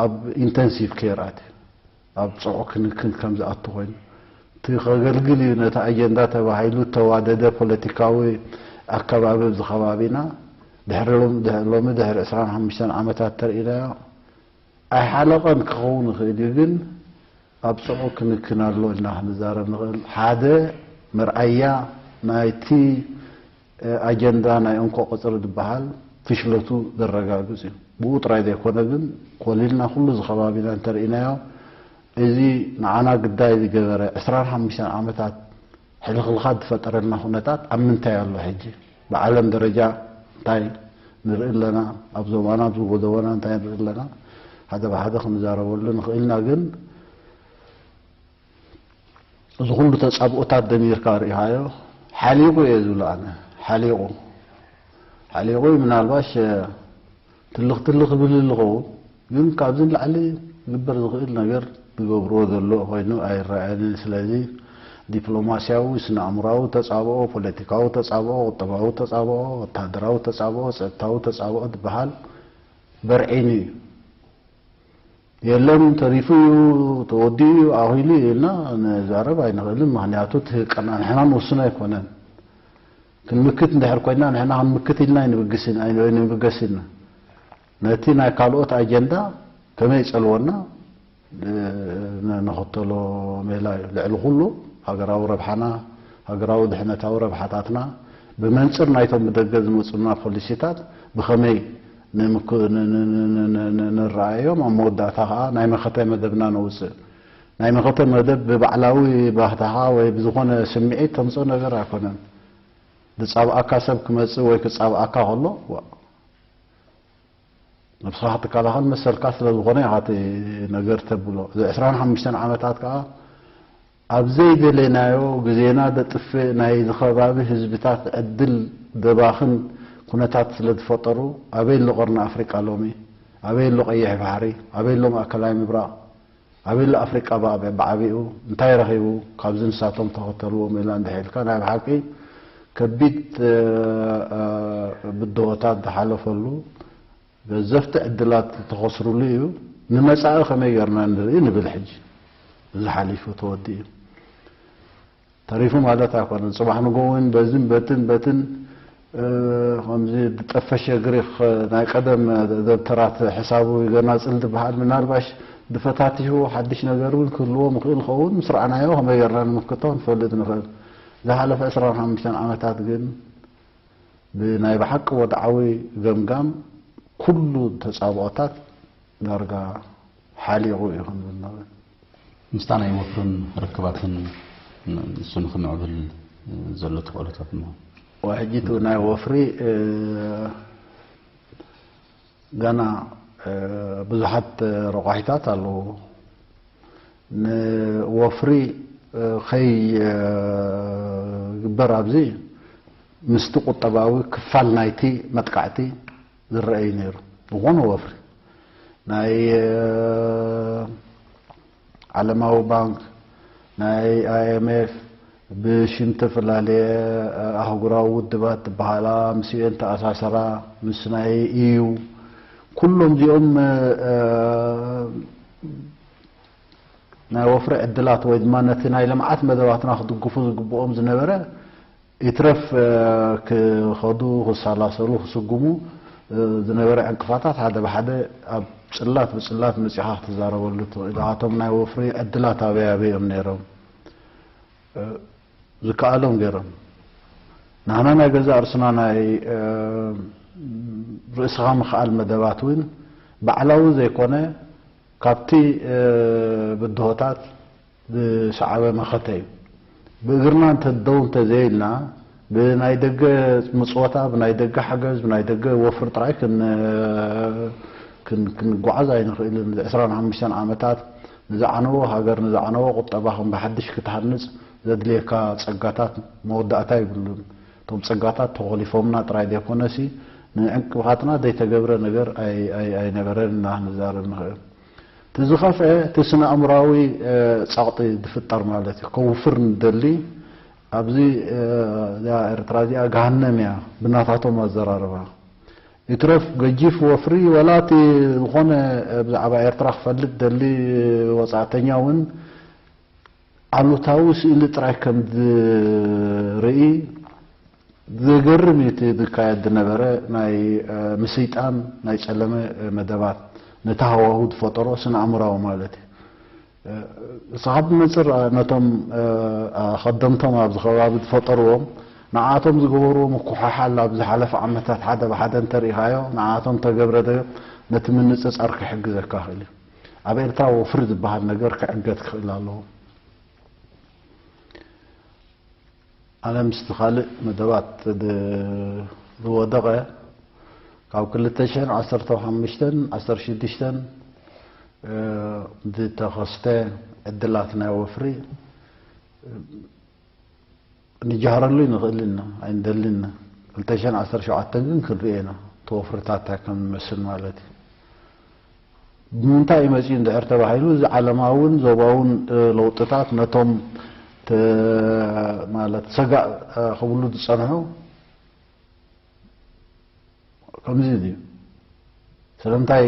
ኣብ ኢንተንሲቭ ኬር ኣትዩ፣ ኣብ ጽዑቕ ክንክን ከም ዝኣቱ ኮይኑ እቲ ከገልግል እዩ ነቲ ኣጀንዳ ተባሂሉ እተዋደደ ፖለቲካዊ ኣከባቢ ኣብዚ ከባቢና ድሕሪ ሎም- ድሕ- ሎሚ ድሕሪ ዕስራን ሓሙሽተን ዓመታት ተርኢናዮ ኣይሓለቐን ክኸውን ይኽእል እዩ፣ ግን ኣብ ጽዑቕ ክንክን ኣሎ ኢልና ክንዛረብ ንኽእል። ሓደ መርኣያ ናይቲ ኣጀንዳ ናይ እንኮ ቅጽሪ ዝበሃል ፍሽለቱ ዘረጋግጽ እዩ። ብኡ ጥራይ ዘይኮነ ግን ኮሊልና ኩሉ እዚ ከባቢና እንተርኢናዮ እዚ ንዓና ግዳይ ዝገበረ ዕስራን ሓሙሽተን ዓመታት ሕልኽልኻት ዝፈጠረልና ኩነታት ኣብ ምንታይ ኣሎ ሕጂ? ብዓለም ደረጃ እንታይ ንርኢ ኣለና? ኣብ ዞባና፣ ኣብ ዝጎ ዞባና እንታይ ንርኢ ኣለና? ሓደ ብሓደ ክንዛረበሉ ንኽእል ኢና፣ ግን እዚ ኩሉ ተጻብኦታት ደሚርካ ርኢኻዮ፣ ሓሊቑ እየ ዝብሎ ኣነ። ሓሊቑ። ሓሊቑ እዩ። ምናልባሽ ትልኽ ትልኽ ይብል ይኸውን፣ ግን ካብዚ ንላዕሊ ክግበር ዝኽእል ነገር ዝገብርዎ ዘሎ ኮይኑ ኣይረኣየንን። ስለዚ ዲፕሎማስያዊ፣ ስነ ኣእምራዊ ተጻብኦ፣ ፖለቲካዊ ተጻብኦ፣ ቁጠባዊ ተጻብኦ፣ ወተሃደራዊ ተጻብኦ፣ ጸጥታዊ ተጻብኦ ዝበሃል በርዒኑ እዩ። የለን ተሪፉ እዩ፣ ተወዲኡ እዩ፣ ኣኺሉ እዩ ኢልና ንዛረብ ኣይንኽእልን። ምኽንያቱ እቲ ህቀና ንሕና ንውስኖ ኣይኮነን። ክንምክት እንድሕር ኮይና ንሕና ክንምክት ኢልና ኣይንብግስን፣ ኣይን- ኣይንብገስን። ነቲ ናይ ካልኦት ኣጀንዳ ከመይ ይጸልወና ን- ንኽተሎ ሜላ እዩ። ልዕሊ ኩሉ ሃገራዊ ረብሓና፣ ሃገራዊ ድሕነታዊ ረብሓታትና ብመንጽር ናይቶም ብደገ ዝመጹና ፖሊሲታት ብኸመይ ንምክ- ን- ን- ን- ን- ን- ንረኣዮም፣ ኣብ መወዳእታ ኸኣ ናይ መኸተ መደብና ነውጽእ። ናይ መኸተ መደብ ብባዕላዊ ባህታኻ ወይ ብዝኾነ ስምዒት ተምጽኦ ነገር ኣይኮነን። ዝጻብኣካ ሰብ ክመጽእ ወይ ክጻብኣካ ከሎ፣ ዋ፣ ነብስኻ ክትከላኸል መሰልካ ስለ ዝኾነ ኢኻ እቲ ነገር ተብሎ። እዚ ዕስራን ሓሙሽተን ዓመታት ከኣ ኣብ ዘይደለናዮ ግዜና ዘጥፍእ ናይ እዚ ከባቢ ህዝብታት ዕድል ዘባኽን ኩነታት ስለ ዝፈጠሩ፣ ኣበይ ኣሎ ቀርኒ ኣፍሪቃ ሎሚ? ኣበይ ኣሎ ቀይሕ ባሕሪ? ኣበይ ኣሎ ማእከላይ ምብራቕ? ኣበይ ኣሎ ኣፍሪቃ ብዓቢ- ብዓቢኡ? እንታይ ረኺቡ? ካብዚ ንሳቶም ተኸተልዎም ኢላ እንድሕር ኢልካ ናይ ብሓቂ ከቢድ፣ እ፣ እ፣ ብድሆታት ዝሓለፈሉ ገዘፍቲ ዕድላት ዝተኸስሩሉ እዩ። ንመጻኢ ከመይ ጌርና ንርኢ ንብል ሕጂ። እዚ ሓሊፉ ተወዲኡ እዩ። ተሪፉ ማለት ኣይኮነን። ጽባሕ ንጎ እውን በዝን በትን በትን፣ እ፣ ከምዚ ዝጠፈሸ ግሪኽ ናይ ቀደም ደብተራት ሕሳቡ ይገናጽል ዝበሃል ምናልባሽ ዝፈታትሑ ሓድሽ ነገር እውን ክህልዎም ይኽእል ይኸውን። ምስ ረኣናዮ ከመይ ጌርና ንምክቶ ክንፈልጥ ንኽእል። ዝሓለፈ ዕስራን ሓሙሽተን ዓመታት ግን ብናይ ብሓቂ ወድዓዊ ገምጋም ኩሉ ተጻብኦታት ዳርጋ ሓሊቑ እዩ ክንብል ንኽእል። ምስታ ናይ ወፍርን ርክባትን ንሱ ንኽምዕብል ዘሎ ተኽእሎታት እሞ? ሕጂ እቲ ናይ ወፍሪ፣ እ፣ ገና፣ እ፣ ብዙሓት ረቋሒታት ኣለዎ። ንወፍሪ፣ እ፣ ከይግበር ኣብዚ ምስቲ ቁጠባዊ ክፋል ናይቲ መጥቃዕቲ ዝረአ እዩ ነይሩ። ዝኾነ ወፍሪ ናይ፣ እ፣ ዓለማዊ ባንክ፣ ናይ ኣይ ኤም ኤፍ፣ ብሽም ዝተፈላለየ ኣህጉራዊ ውድባት ዝበሃላ፣ ምስኤን ተኣሳሰራ፣ ምስ ናይ ኢዩ፣ ኩሎም እዚኦም፣ እ፣ ናይ ወፍሪ ዕድላት ወይ ድማ ነቲ ናይ ልምዓት መደባትና ክድግፉ ዝግብኦም ዝነበረ ይትረፍ፣ እ፣ ክኸዱ፣ ክሰላሰሉ፣ ክስጉሙ፣ እ፣ ዝነበረ ዕንቅፋታት ሓደ ብሓደ ኣብ ጽላት ብጽላት መጺኻ ክትዛረበሉ ትኽእል። እቶም ናይ ወፍሪ ዕድላት ኣበይ ኣበይ እዮም ነይሮም? እ፣ ዝከኣሎም ገይሮም። ንሕና ናይ ገዛእ ርእስና ናይ ርእስኻ ምኽኣል መደባት እውን ባዕላዊ ዘይኮነ ካብቲ ብድሆታት ዝሰዓበ መኸተ እዩ። ብእግርና እንተደው እንተዘይልና ብናይ ደገ ምጽወታ፣ ብናይ ደገ ሓገዝ፣ ብናይ ደገ ወፍሪ ጥራይ ክንጓዓዝ ኣይንኽእልን። ዕስራን ሓሙሽተን ዓመታት ንዝዓነዎ ሃገር፣ ንዝዓነዎ ቁጠባ ከም ብሓድሽ ክትሃንጽ ዘድልየካ ጸጋታት መወዳእታ ይብሉን። እቶም ጸጋታት ተኾሊፎምና ጥራይ ዘይኮነሲ ንዕንቅፋትና ዘይተገብረ ነገር ኣይነበረን ኢና ክንዛረብ ንኽእል። እቲ ዝኸፍአ እቲ ስነ ኣእምራዊ ጸቕጢ ዝፍጠር ማለት እዩ። ከውፍር ንደሊ ኣብዚ እዛ ኤርትራ እዚኣ ገሃነም እያ ብናታቶም ኣዘራርባ። ይትረፍ ገጂፍ ወፍሪ ወላ እቲ ዝኾነ ብዛዕባ ኤርትራ ክፈልጥ ደሊ ወጻእተኛ እውን ኣሉታዊ ስእሊ ጥራይ ከም ዝርኢ ዘገርም እዩ። እቲ ዝካየድ ዝነበረ ናይ ምስይጣን ናይ ጸለመ መደባት ነቲ ሃዋሁ ዝፈጠሮ ስነ ኣእምራዊ ማለት እዩ። ንስኻ ብመንጽር ነቶም ከደምቶም ኣብዚ ከባቢ ዝፈጠርዎም ንዓቶም ዝገበርዎ ምኩሕሓል ኣብ ዝሓለፈ ዓመታት ሓደ ብሓደ እንተሪኢኻዮ ንዓቶም ተገብረ ነገር ነቲ ምንጽጻር ክሕግዘካ ይኽእል እዩ። ኣብ ኤርትራ ወፍሪ ዝበሃል ነገር ክዕገት ክኽእል ኣለዎ። ኣነ ምስቲ ካልእ መደባት ዝወደቐ ካብ ክልተ ሽሕን ዓሰርተ ሓሙሽተን ዓሰርተ ሽዱሽተን ዝተኸስተ ዕድላት ናይ ወፍሪ ንጃህረሉ ንኽእል ኢና ኣይንደልን ኢና። ክልተ ሽሕን ዓሰርተ ሸውዓተን ግን ክንርኢ ኢና እቲ ወፍርታት እንታይ ከም ዝመስል ማለት እዩ። ብምንታይ እዩ መጺኡ እንድሕር ተባሂሉ እዚ ዓለማውን ዞባውን ለውጥታት ነቶም ማለት ሰጋእ ክብሉ ዝጸንሑ ከምዚ ድዩ? ስለምንታይ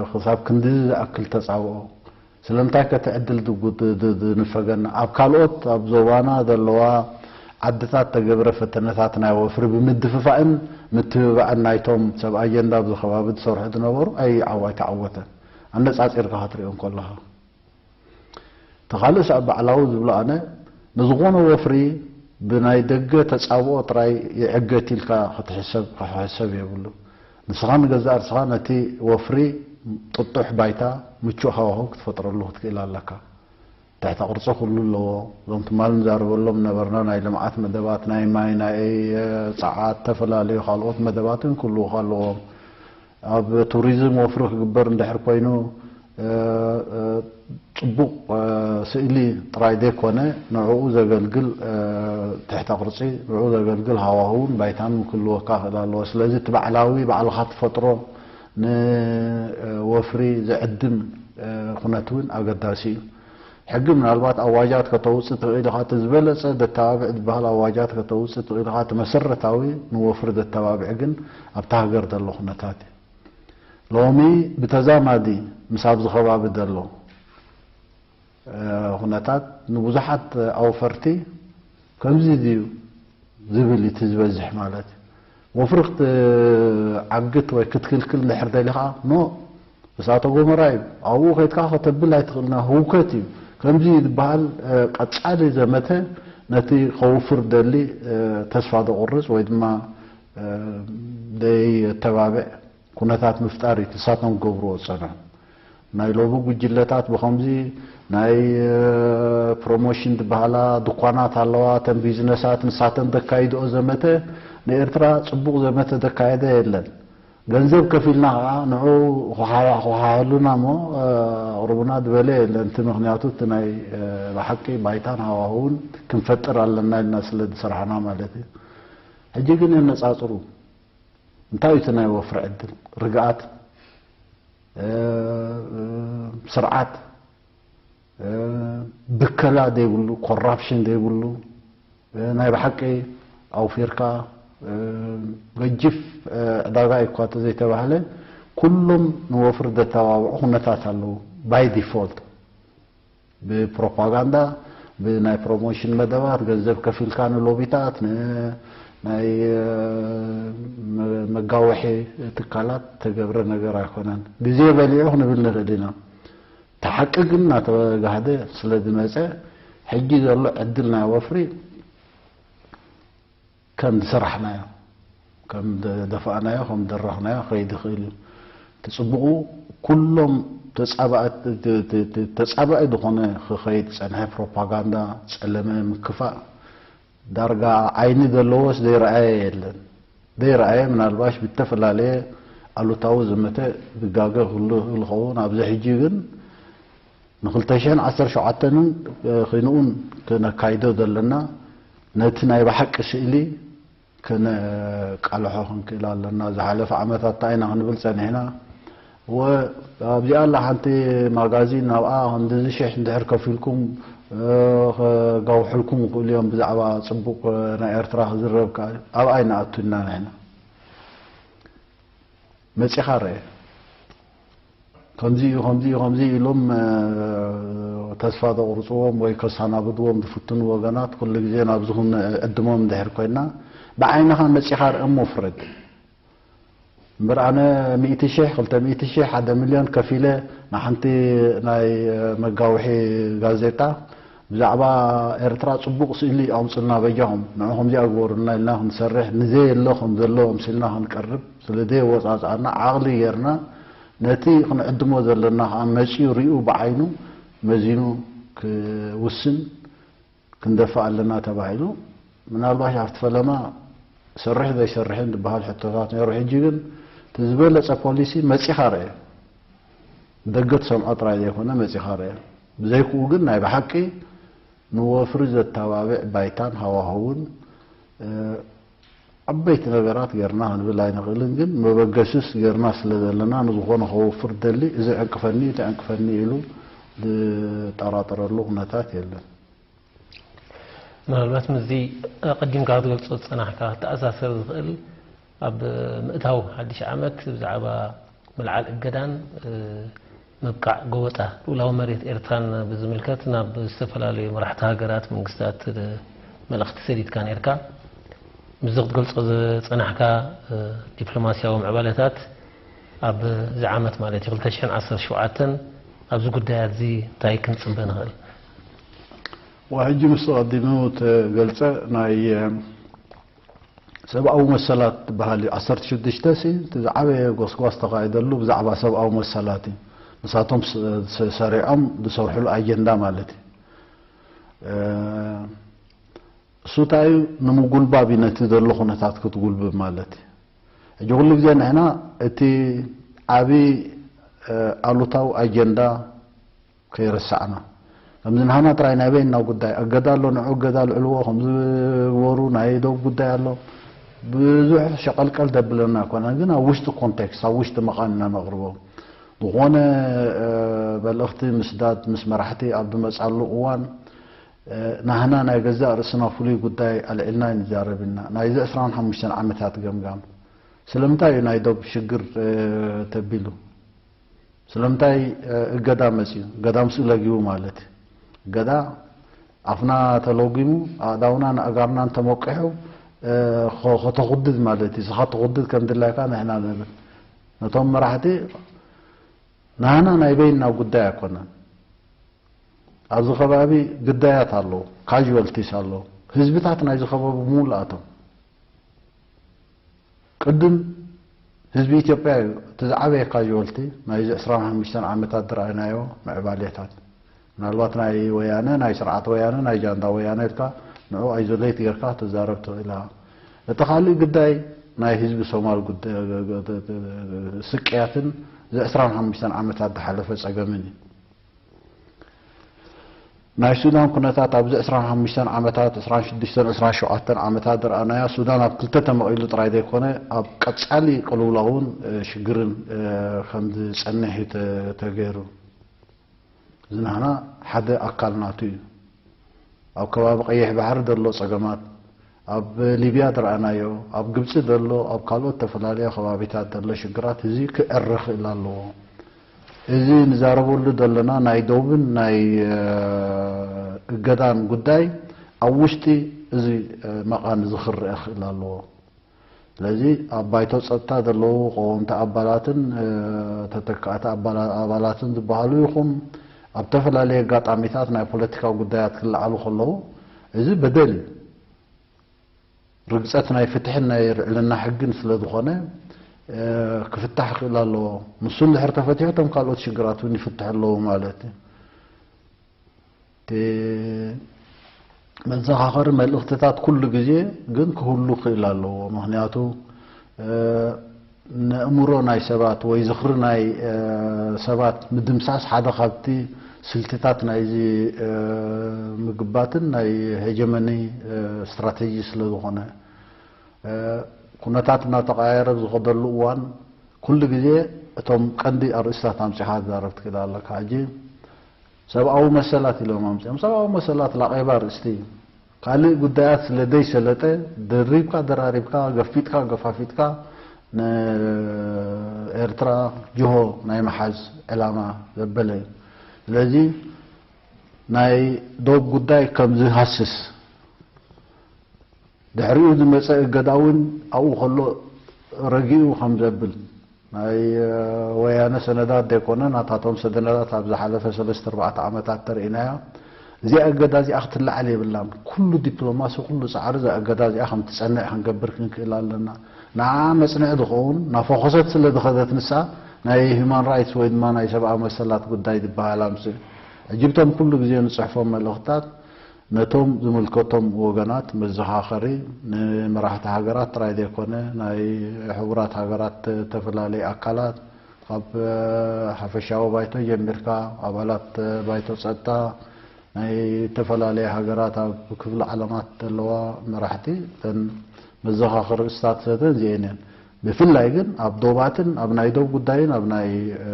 ክሳብ ክንድዚ ዝኣክል ተጻብኦ? ስለምንታይ ከ እቲ ዕድል ዝንፈገና? ኣብ ካልኦት ኣብ ዞባና ዘለዋ ዓድታት ተገብረ ፈተነታት ናይ ወፍሪ ብምድፍፋእን ምትብባዕን ናይቶም ሰብ ኣጀንዳ ኣብዚ ከባቢ ዝሰርሑ ዝነበሩ ኣይዓው ኣይተዓወተን። ኣነጻጺርካ ክትሪኦ እንከለኻ እቲ ካልእ ሰብ ባዕላዊ ዝብሎ ኣነ ንዝኾነ ወፍሪ ብናይ ደገ ተጻብኦ ጥራይ ይዕገት ኢልካ ክትሕሰብ ክሕሰብ የብሉ። ንስኻ ንገዛእ ርስኻ ነቲ ወፍሪ ጥጡሕ ባይታ ምቹእ ሃዋህው ክትፈጥረሉ ክትክእል ኣለካ። ትሕተ ቅርጺ ኩሉ ኣለዎ። እዞም ትማል ንዛረበሎም ነበርና ናይ ልምዓት መደባት ናይ ማይ ናይ ጸዓት ተፈላለዩ ካልኦት መደባትን ክህልዉኻ ኣለዎም። ኣብ ቱሪዝም ወፍሪ ክግበር እንድሕር ኮይኑ ጽቡቕ ስእሊ ጥራይ ዘይኮነ ንዕኡ ዘገልግል ትሕተ ቅርጺ ንዕኡ ዘገልግል ሃዋህውን ባይታን ክህልወካ ክእል ኣለዎ። ስለዚ እቲ ባዕላዊ ባዕልኻ ትፈጥሮ ንወፍሪ ዝዕድም ኩነት እውን ኣገዳሲ እዩ። ሕጊ ምናልባት ኣዋጃት ከተውፅእ ትኽእል ኢኻ፣ እቲ ዝበለፀ ዘተባብዕ ዝበሃል ኣዋጃት ከተውፅእ ትኽእል ኢኻ፣ እቲ መሰረታዊ ንወፍሪ ዘተባብዕ ግን ኣብታ ሃገር ዘሎ ኩነታት እዩ። ሎሚ ብተዛማዲ ምስ ኣብዚ ከባቢ ዘሎ ኩነታት ንብዙሓት ኣውፈርቲ ከምዚ ድዩ ዝብል እቲ ዝበዝሕ ማለት እዩ። ወፍሪ ክትዓግት ወይ ክትክልክል እንድሕር ደሊኻ ኖ እሳተ ጎመራ እዩ ኣብኡ ከይድካ ከተብል ኣይትኽእልና ህውከት እዩ ከምዚ ዝበሃል ቀጻሊ ዘመተ ነቲ ከውፍር ደሊ ተስፋ ዘቑርጽ ወይ ድማ ደይ ተባብዕ ኩነታት ምፍጣር እዩ ንሳቶም ክገብርዎ ዝጸንሑ። ናይ ሎቢ ጉጅለታት ብኸምዚ ናይ ፕሮሞሽን ዝበሃላ ድኳናት ኣለዋ፣ እተን ቢዝነሳት ንሳተን ዘካይድኦ ዘመተ ንኤርትራ ጽቡቕ ዘመተ ዘካየደ የለን። ገንዘብ ከፊልና ከዓ ንዑ ክሓህሉና እሞ ኣቕርቡና ዝበለ የለን። እቲ ምኽንያቱ እቲ ናይ ብሓቂ ባይታን ሃዋህውን ክንፈጥር ኣለና ኢልና ስለ ዝሰራሕና ማለት እዩ። ሕጂ ግን የነጻጽሩ። እንታይ እዩ እቲ ናይ ወፍሪ ዕድል? ርግኣት፣ ስርዓት፣ ብከላ ዘይብሉ፣ ኮራፕሽን ዘይብሉ፣ ናይ ብሓቂ ኣውፊርካ ገጅፍ ዕዳጋ እዩ እኳ ተዘይተባህለ ኩሎም ንወፍሪ ዘተባብዑ ኩነታት ኣለዉ። ባይ ዲፎልት ብፕሮፓጋንዳ ብናይ ፕሮሞሽን መደባት ገንዘብ ከፊልካ ንሎቢታት ናይ መጋወሒ ትካላት ተገብረ ነገር ኣይኮነን። ግዜ በሊዑ ክንብል ንኽእል ኢና። እቲ ሓቂ ግን እናተጋህደ ስለ ዝመፀ ሕጂ ዘሎ ዕድል ናይ ወፍሪ ከም ዝሰራሕናዮ፣ ከም ዝደፋእናዮ፣ ከም ዝደረኽናዮ ክኸይድ ይኽእል እዩ። እቲ ጽቡቑ፣ ኩሎም ተጻባእቲ፣ ተ-፣ ተ-፣ ተ-፣ ተጻባኢ ዝኾነ ክኸይድ ዝጸንሐ ፕሮፓጋንዳ፣ ጸለመ፣ ምክፋእ፣ ዳርጋ ዓይኒ ዘለዎስ ዘይረኣየ የለን። ዘይረኣየ ምናልባሽ ብተፈላለየ ኣሉታዊ ዝመተ ዝጋገ ክህሉ ይኽእል ይኸውን። ኣብዚ ሕጂ ግን ንክልተ ሽሕን ዓሰርተ ሸውዓተን ክንኡን ክነካይዶ ዘለና፣ ነቲ ናይ ብሓቂ ስእሊ ከነቃልሖ ክንክእል ኣለና። ዝሓለፈ ዓመታት እንታይ ኢና ክንብል ጸኒሕና? ወ-፣ ኣብዚኣ ኣላ ሓንቲ ማጋዚን፣ ናብኣ ክንድዚ ሽሕ እንድሕር ከፊልኩም፣ እ፣ ከጋውሑልኩም ይኽእሉ እዮም፣ ብዛዕባ ጽቡቕ ናይ ኤርትራ ክዝረብ ከኣ ኣብኣ ኣይንኣቱና ንሕና። መጺኻ ርአ። ከምዚ እዩ፣ ከምዚ እዩ፣ ከምዚ እዩ ኢሎም፣ እ፣ ተስፋ ዘቑርጽዎም ወይ ከሰናብድዎም ዝፍትኑ ወገናት፣ ኩሉ ግዜ ናብዚ ክንዕድሞም እንድሕር ኮይንና፣ ብዓይንኻ መጺኻ ርአ እሞ ፍረድ። እምበር ኣነ ሚእቲ ሽሕ፣ ክልተ ሚእቲ ሽሕ፣ ሓደ ሚልዮን ከፊለ ንሓንቲ ናይ፣ እ፣ መጋውሒ ጋዜጣ ብዛዕባ ኤርትራ ጽቡቕ ስእሊ ኣውጽልና በጃኹም፣ ንዑ ከምዚኣ ግበሩልና ኢልና ክንሰርሕ፣ ንዘየሎ ከም ዘሎ ኣምሲልና ክንቀርብ፣ ስለ ዘየወጻጽኣና፣ ዓቕሊ ጌርና ነቲ ክንዕድሞ ዘለና ከኣ መጺኡ ሪኡ ብዓይኑ መዚኑ ክውስን ክንደፍእ ኣለና ተባሂሉ። ምናልባሽ ኣብቲ ፈለማ ሰርሕ ዘይሰርሕን ዝበሃል ሕቶታት ነይሩ። ሕጂ ግን እቲ ዝበለጸ ፖሊሲ መጺኻ ርአ። ደገ ትሰምዖ ጥራይ ዘይኮነ መጺኻ ርአ። ብዘይክኡ ግን ናይ ብሓቂ ንወፍሪ ዘተባብዕ ባይታን ሃዋህውን፣ እ፣ ዓበይቲ ነገራት ጌርና ክንብል ኣይንኽእልን፣ ግን መበገስስ ጌርና ስለ ዘለና፣ ንዝኾነ ከወፍር ደሊ፣ እዚ ዕንቅፈኒ፣ እቲ ዕንቅፈኒ ኢሉ ዝጠራጠረሉ ኩነታት የለን። ምናልባት ምስዚ ኣቐዲምካ ክትገልጾ ዝጸናሕካ ክተኣሳሰር ዝኽእል፣ ኣብ ምእታው ሓድሽ ዓመት ብዛዕባ ምልዓል እገዳን፣ እ፣ ምብቃዕ ጎበጣ ልኡላዊ መሬት ኤርትራን ብዝምልከት ናብ ዝተፈላለዩ መራሕቲ ሃገራት፣ መንግስታት፣ እ፣ መልእኽቲ ሰዲድካ ነይርካ። ምስዚ ክትገልጾ ዝጸናሕካ፣ እ፣ ዲፕሎማስያዊ ምዕባለታት ኣብዚ ዓመት ማለት እዩ ክልተ ሽሕን ዓሰርተ ሸውዓተን ኣብዚ ጉዳያት እዚ እንታይ ክንጽበ ንኽእል? ወሕጂ ምስ ቀዲሙ ተገልጸ ናይ ሰብኣዊ መሰላት ትበሃል እዩ። ዓሰርተ ሽዱሽተ ሲ እቲ ዝዓበየ ጎስጓስ ተኻይደሉ ብዛዕባ ሰብኣዊ መሰላት እዩ። ንሳቶም ስ-፣ ስ-፣ ሰሪዖም ዝሰርሕሉ ኣጀንዳ ማለት እዩ። እ፣ እሱ እንታይ እዩ? ንምጉልባብ እዩ፣ ነቲ ዘሎ ኩነታት ክትጉልብብ ማለት እዩ። ሕጂ ኩሉ ግዜ ንሕና እቲ ዓቢ፣ እ፣ ኣሉታዊ ኣጀንዳ ከይረሳዕና። ከምዚ ንሃና ጥራይ ናይ በይንና ጉዳይ፣ እገዳ ኣሎ፣ ንዑ እገዳ ልዕልዎ፣ ከምዚ ግበሩ፣ ናይ ዶብ ጉዳይ ኣሎ። ብዙሕ ሸቐልቀል ደብለና ኣይኮነን፣ ግን ኣብ ውሽጢ ኮንቴክስት፣ ኣብ ውሽጢ መቓን ኢና ነቕርቦ። ዝኾነ፣ እ፣ መልእኽቲ ምስዳድ ምስ መራሕቲ ኣብ ዝመጻሉ እዋን፣ እ፣ ናህና ናይ ገዛእ ርእስና ፍሉይ ጉዳይ ኣልዒልና ንዛረብ ኢና። ናይዚ ዕስራን ሓሙሽተን ዓመታት ገምጋም። ስለምንታይ እዩ ናይ ዶብ ሽግር፣ እ፣ ተቢሉ? ስለምንታይ፣ እ፣ እገዳ መጺኡ? እገዳ ምስኡ ለጊቡ ማለት እዩ። እገዳ ኣፍና ተለጒሙ፣ ኣእዳውናን ኣእጋርናን ተመቂሑ፣ እ፣ ኸ-፣ ከተኹድድ ማለት እዩ። ንስኻ ትኹድድ ከም ድላይካ ንሕና ንብል። ነቶም መራሕቲ ናህና ናይ በይንና ጉዳይ ኣይኮነን። ኣብዚ ከባቢ ግዳያት ኣለዉ፣ ካዥዋልቲስ ኣለዉ። ህዝብታት ናይዚ ከባቢ ብምሉኣቶም። ቅድም ህዝቢ ኢትዮጵያ እዩ እቲ ዝዓበየ ካዥዋልቲ ናይዚ ዕስራን ሓሙሽተን ዓመታት ዝረኣይናዮ ምዕባሌታት። ምናልባት ናይ ወያነ፣ ናይ ስርዓት ወያነ፣ ናይ ጃንዳ ወያነ ኢልካ ንዑ ኣይዞሌት ጌርካ ትዛረብ ትኽእል ኢኻ። እቲ ካልእ ግዳይ ናይ ህዝቢ ሶማል ጉዳይ፣ ስቅያትን እዚ ዕስራን ሓሙሽተን ዓመታት ዝሓለፈ ጸገምን እዩ። ናይ ሱዳን ኩነታት ኣብዚ ዕስራን ሓሙሽተን ዓመታት፣ ዕስራን ሽዱሽተን፣ ዕስራን ሸውዓተን ዓመታት ዝረኣናያ ሱዳን ኣብ ክልተ ተመቒሉ ጥራይ ዘይኮነ ኣብ ቀጻሊ ቅልውላውን፣ እ፣ ሽግርን፣ እ፣ ከም ዝጸንሕ እዩ ተ-፣ ተገይሩ። እዚ ናህና ሓደ ኣካል ናቱ እዩ። ኣብ ከባቢ ቀይሕ ባሕሪ ዘሎ ጸገማት፣ ኣብ ሊብያ ዝረኣናዮ፣ ኣብ ግብጺ ዘሎ፣ ኣብ ካልኦት ተፈላለየ ከባቢታት ዘሎ ሽግራት እዚ ክዕረ ክእል ኣለዎ። እዚ ንዛረበሉ ዘለና ናይ ዶብን ናይ፣ እ፣ እገዳን ጉዳይ ኣብ ውሽጢ እዚ፣ እ፣ መቓን እዚ ክረአ ክእል ኣለዎ። ስለዚ ኣብ ባይቶ ጸጥታ ዘለዉ ቀወምቲ ኣባላትን፣ እ፣ ተተካእቲ ኣባላ-፣ ኣባላትን ዝበሃሉ ይኹን ኣብ ተፈላለየ ኣጋጣሚታት ናይ ፖለቲካ ጉዳያት ክለዓሉ ከለዉ እዚ በደል እዩ። ርግጸት ናይ ፍትሕን ናይ ልዕልና ሕግን ስለ ዝኾነ፣ እ፣ ክፍታሕ ክኽእል ኣለዎ። ንሱ እንድሕር ተፈቲሑ፣ እቶም ካልኦት ሽግራት እውን ይፍትሑ ኣለዉ ማለት እዩ። እቲ መዘኻኸሪ መልእኽትታት ኩሉ ግዜ ግን ክህሉ ክኽእል ኣለዎ። ምኽንያቱ፣ እ፣ ንእምሮ ናይ ሰባት ወይ ዝኽሪ ናይ፣ እ፣ ሰባት ምድምሳስ ሓደ ካብቲ ስልትታት ናይዚ፣ እ፣ ምግባትን ናይ ሄጀመኒ፣ እ፣ ስትራተጂ ስለ ዝኾነ፣ እ፣ ኩነታት እናተቐያየረ ኣብ ዝኸደሉ እዋን ኩሉ ግዜ እቶም ቀንዲ ኣርእስታት ኣምጺኻ ትዛረብ ትክእል ኣለካ። ሕጂ ሰብኣዊ መሰላት ኢሎም ኣምጺኦም። ሰብኣዊ መሰላት ላቐይባ ኣርእስቲ እዩ። ካልእ ጉዳያት ስለ ዘይሰለጠ፣ ደሪብካ ደራሪብካ፣ ገፊጥካ ገፋፊጥካ ንኤርትራ ጅሆ ናይ ምሓዝ ዕላማ ዘበለ እዩ። ስለዚ ናይ ዶብ ጉዳይ ከም ዝሃስስ፣ ድሕሪኡ ዝመጸ እገዳ እውን ኣብኡ ከሎ ረጊኡ ከም ዘብል፣ ናይ፣ እ፣ ወያነ ሰነዳት ዘይኮነ፣ ናታቶም ሰነዳት ኣብ ዝሓለፈ ሰለስተ ኣርባዕተ ዓመታት ተርእናያ። እዚኣ እገዳ እዚኣ ክትለዓል የብላን። ኩሉ ዲፕሎማሲ፣ ኩሉ ጻዕሪ እዛ እገዳ እዚኣ ከም ትጸንዕ ክንገብር ክንክእል ኣለና። ንዓ መጽንዒ ዝኸውን ናፈኾሰት ስለ ዝኸደት ንሳ ናይ ሂዩማን ራይትስ ወይ ድማ ናይ ሰብኣዊ መሰላት ጉዳይ ዝበሃል ኣምጽእ። ሕጂ ብቶም ኩሉ ግዜ ንጽሕፎም መልእኽትታት ነቶም ዝምልከቶም ወገናት መዘኻኸሪ፣ ንመራሕቲ ሃገራት ጥራይ ዘይኮነ፣ ናይ ሕቡራት ሃገራት ዝተፈላለዩ ኣካላት፣ ካብ ሓፈሻዊ ባይቶ ጀሚርካ፣ ኣባላት ባይቶ ጸጥታ፣ ናይ ዝተፈላለዩ ሃገራት ኣብ ክፍለ ዓለማት ዘለዋ መራሕቲ፣ እተን መዘኻኸሪ ርእስታት ዘተን እዚአን እየን። ብፍላይ ግን ኣብ ዶባትን ኣብ ናይ ዶብ ጉዳይን ኣብ ናይ፣ እ፣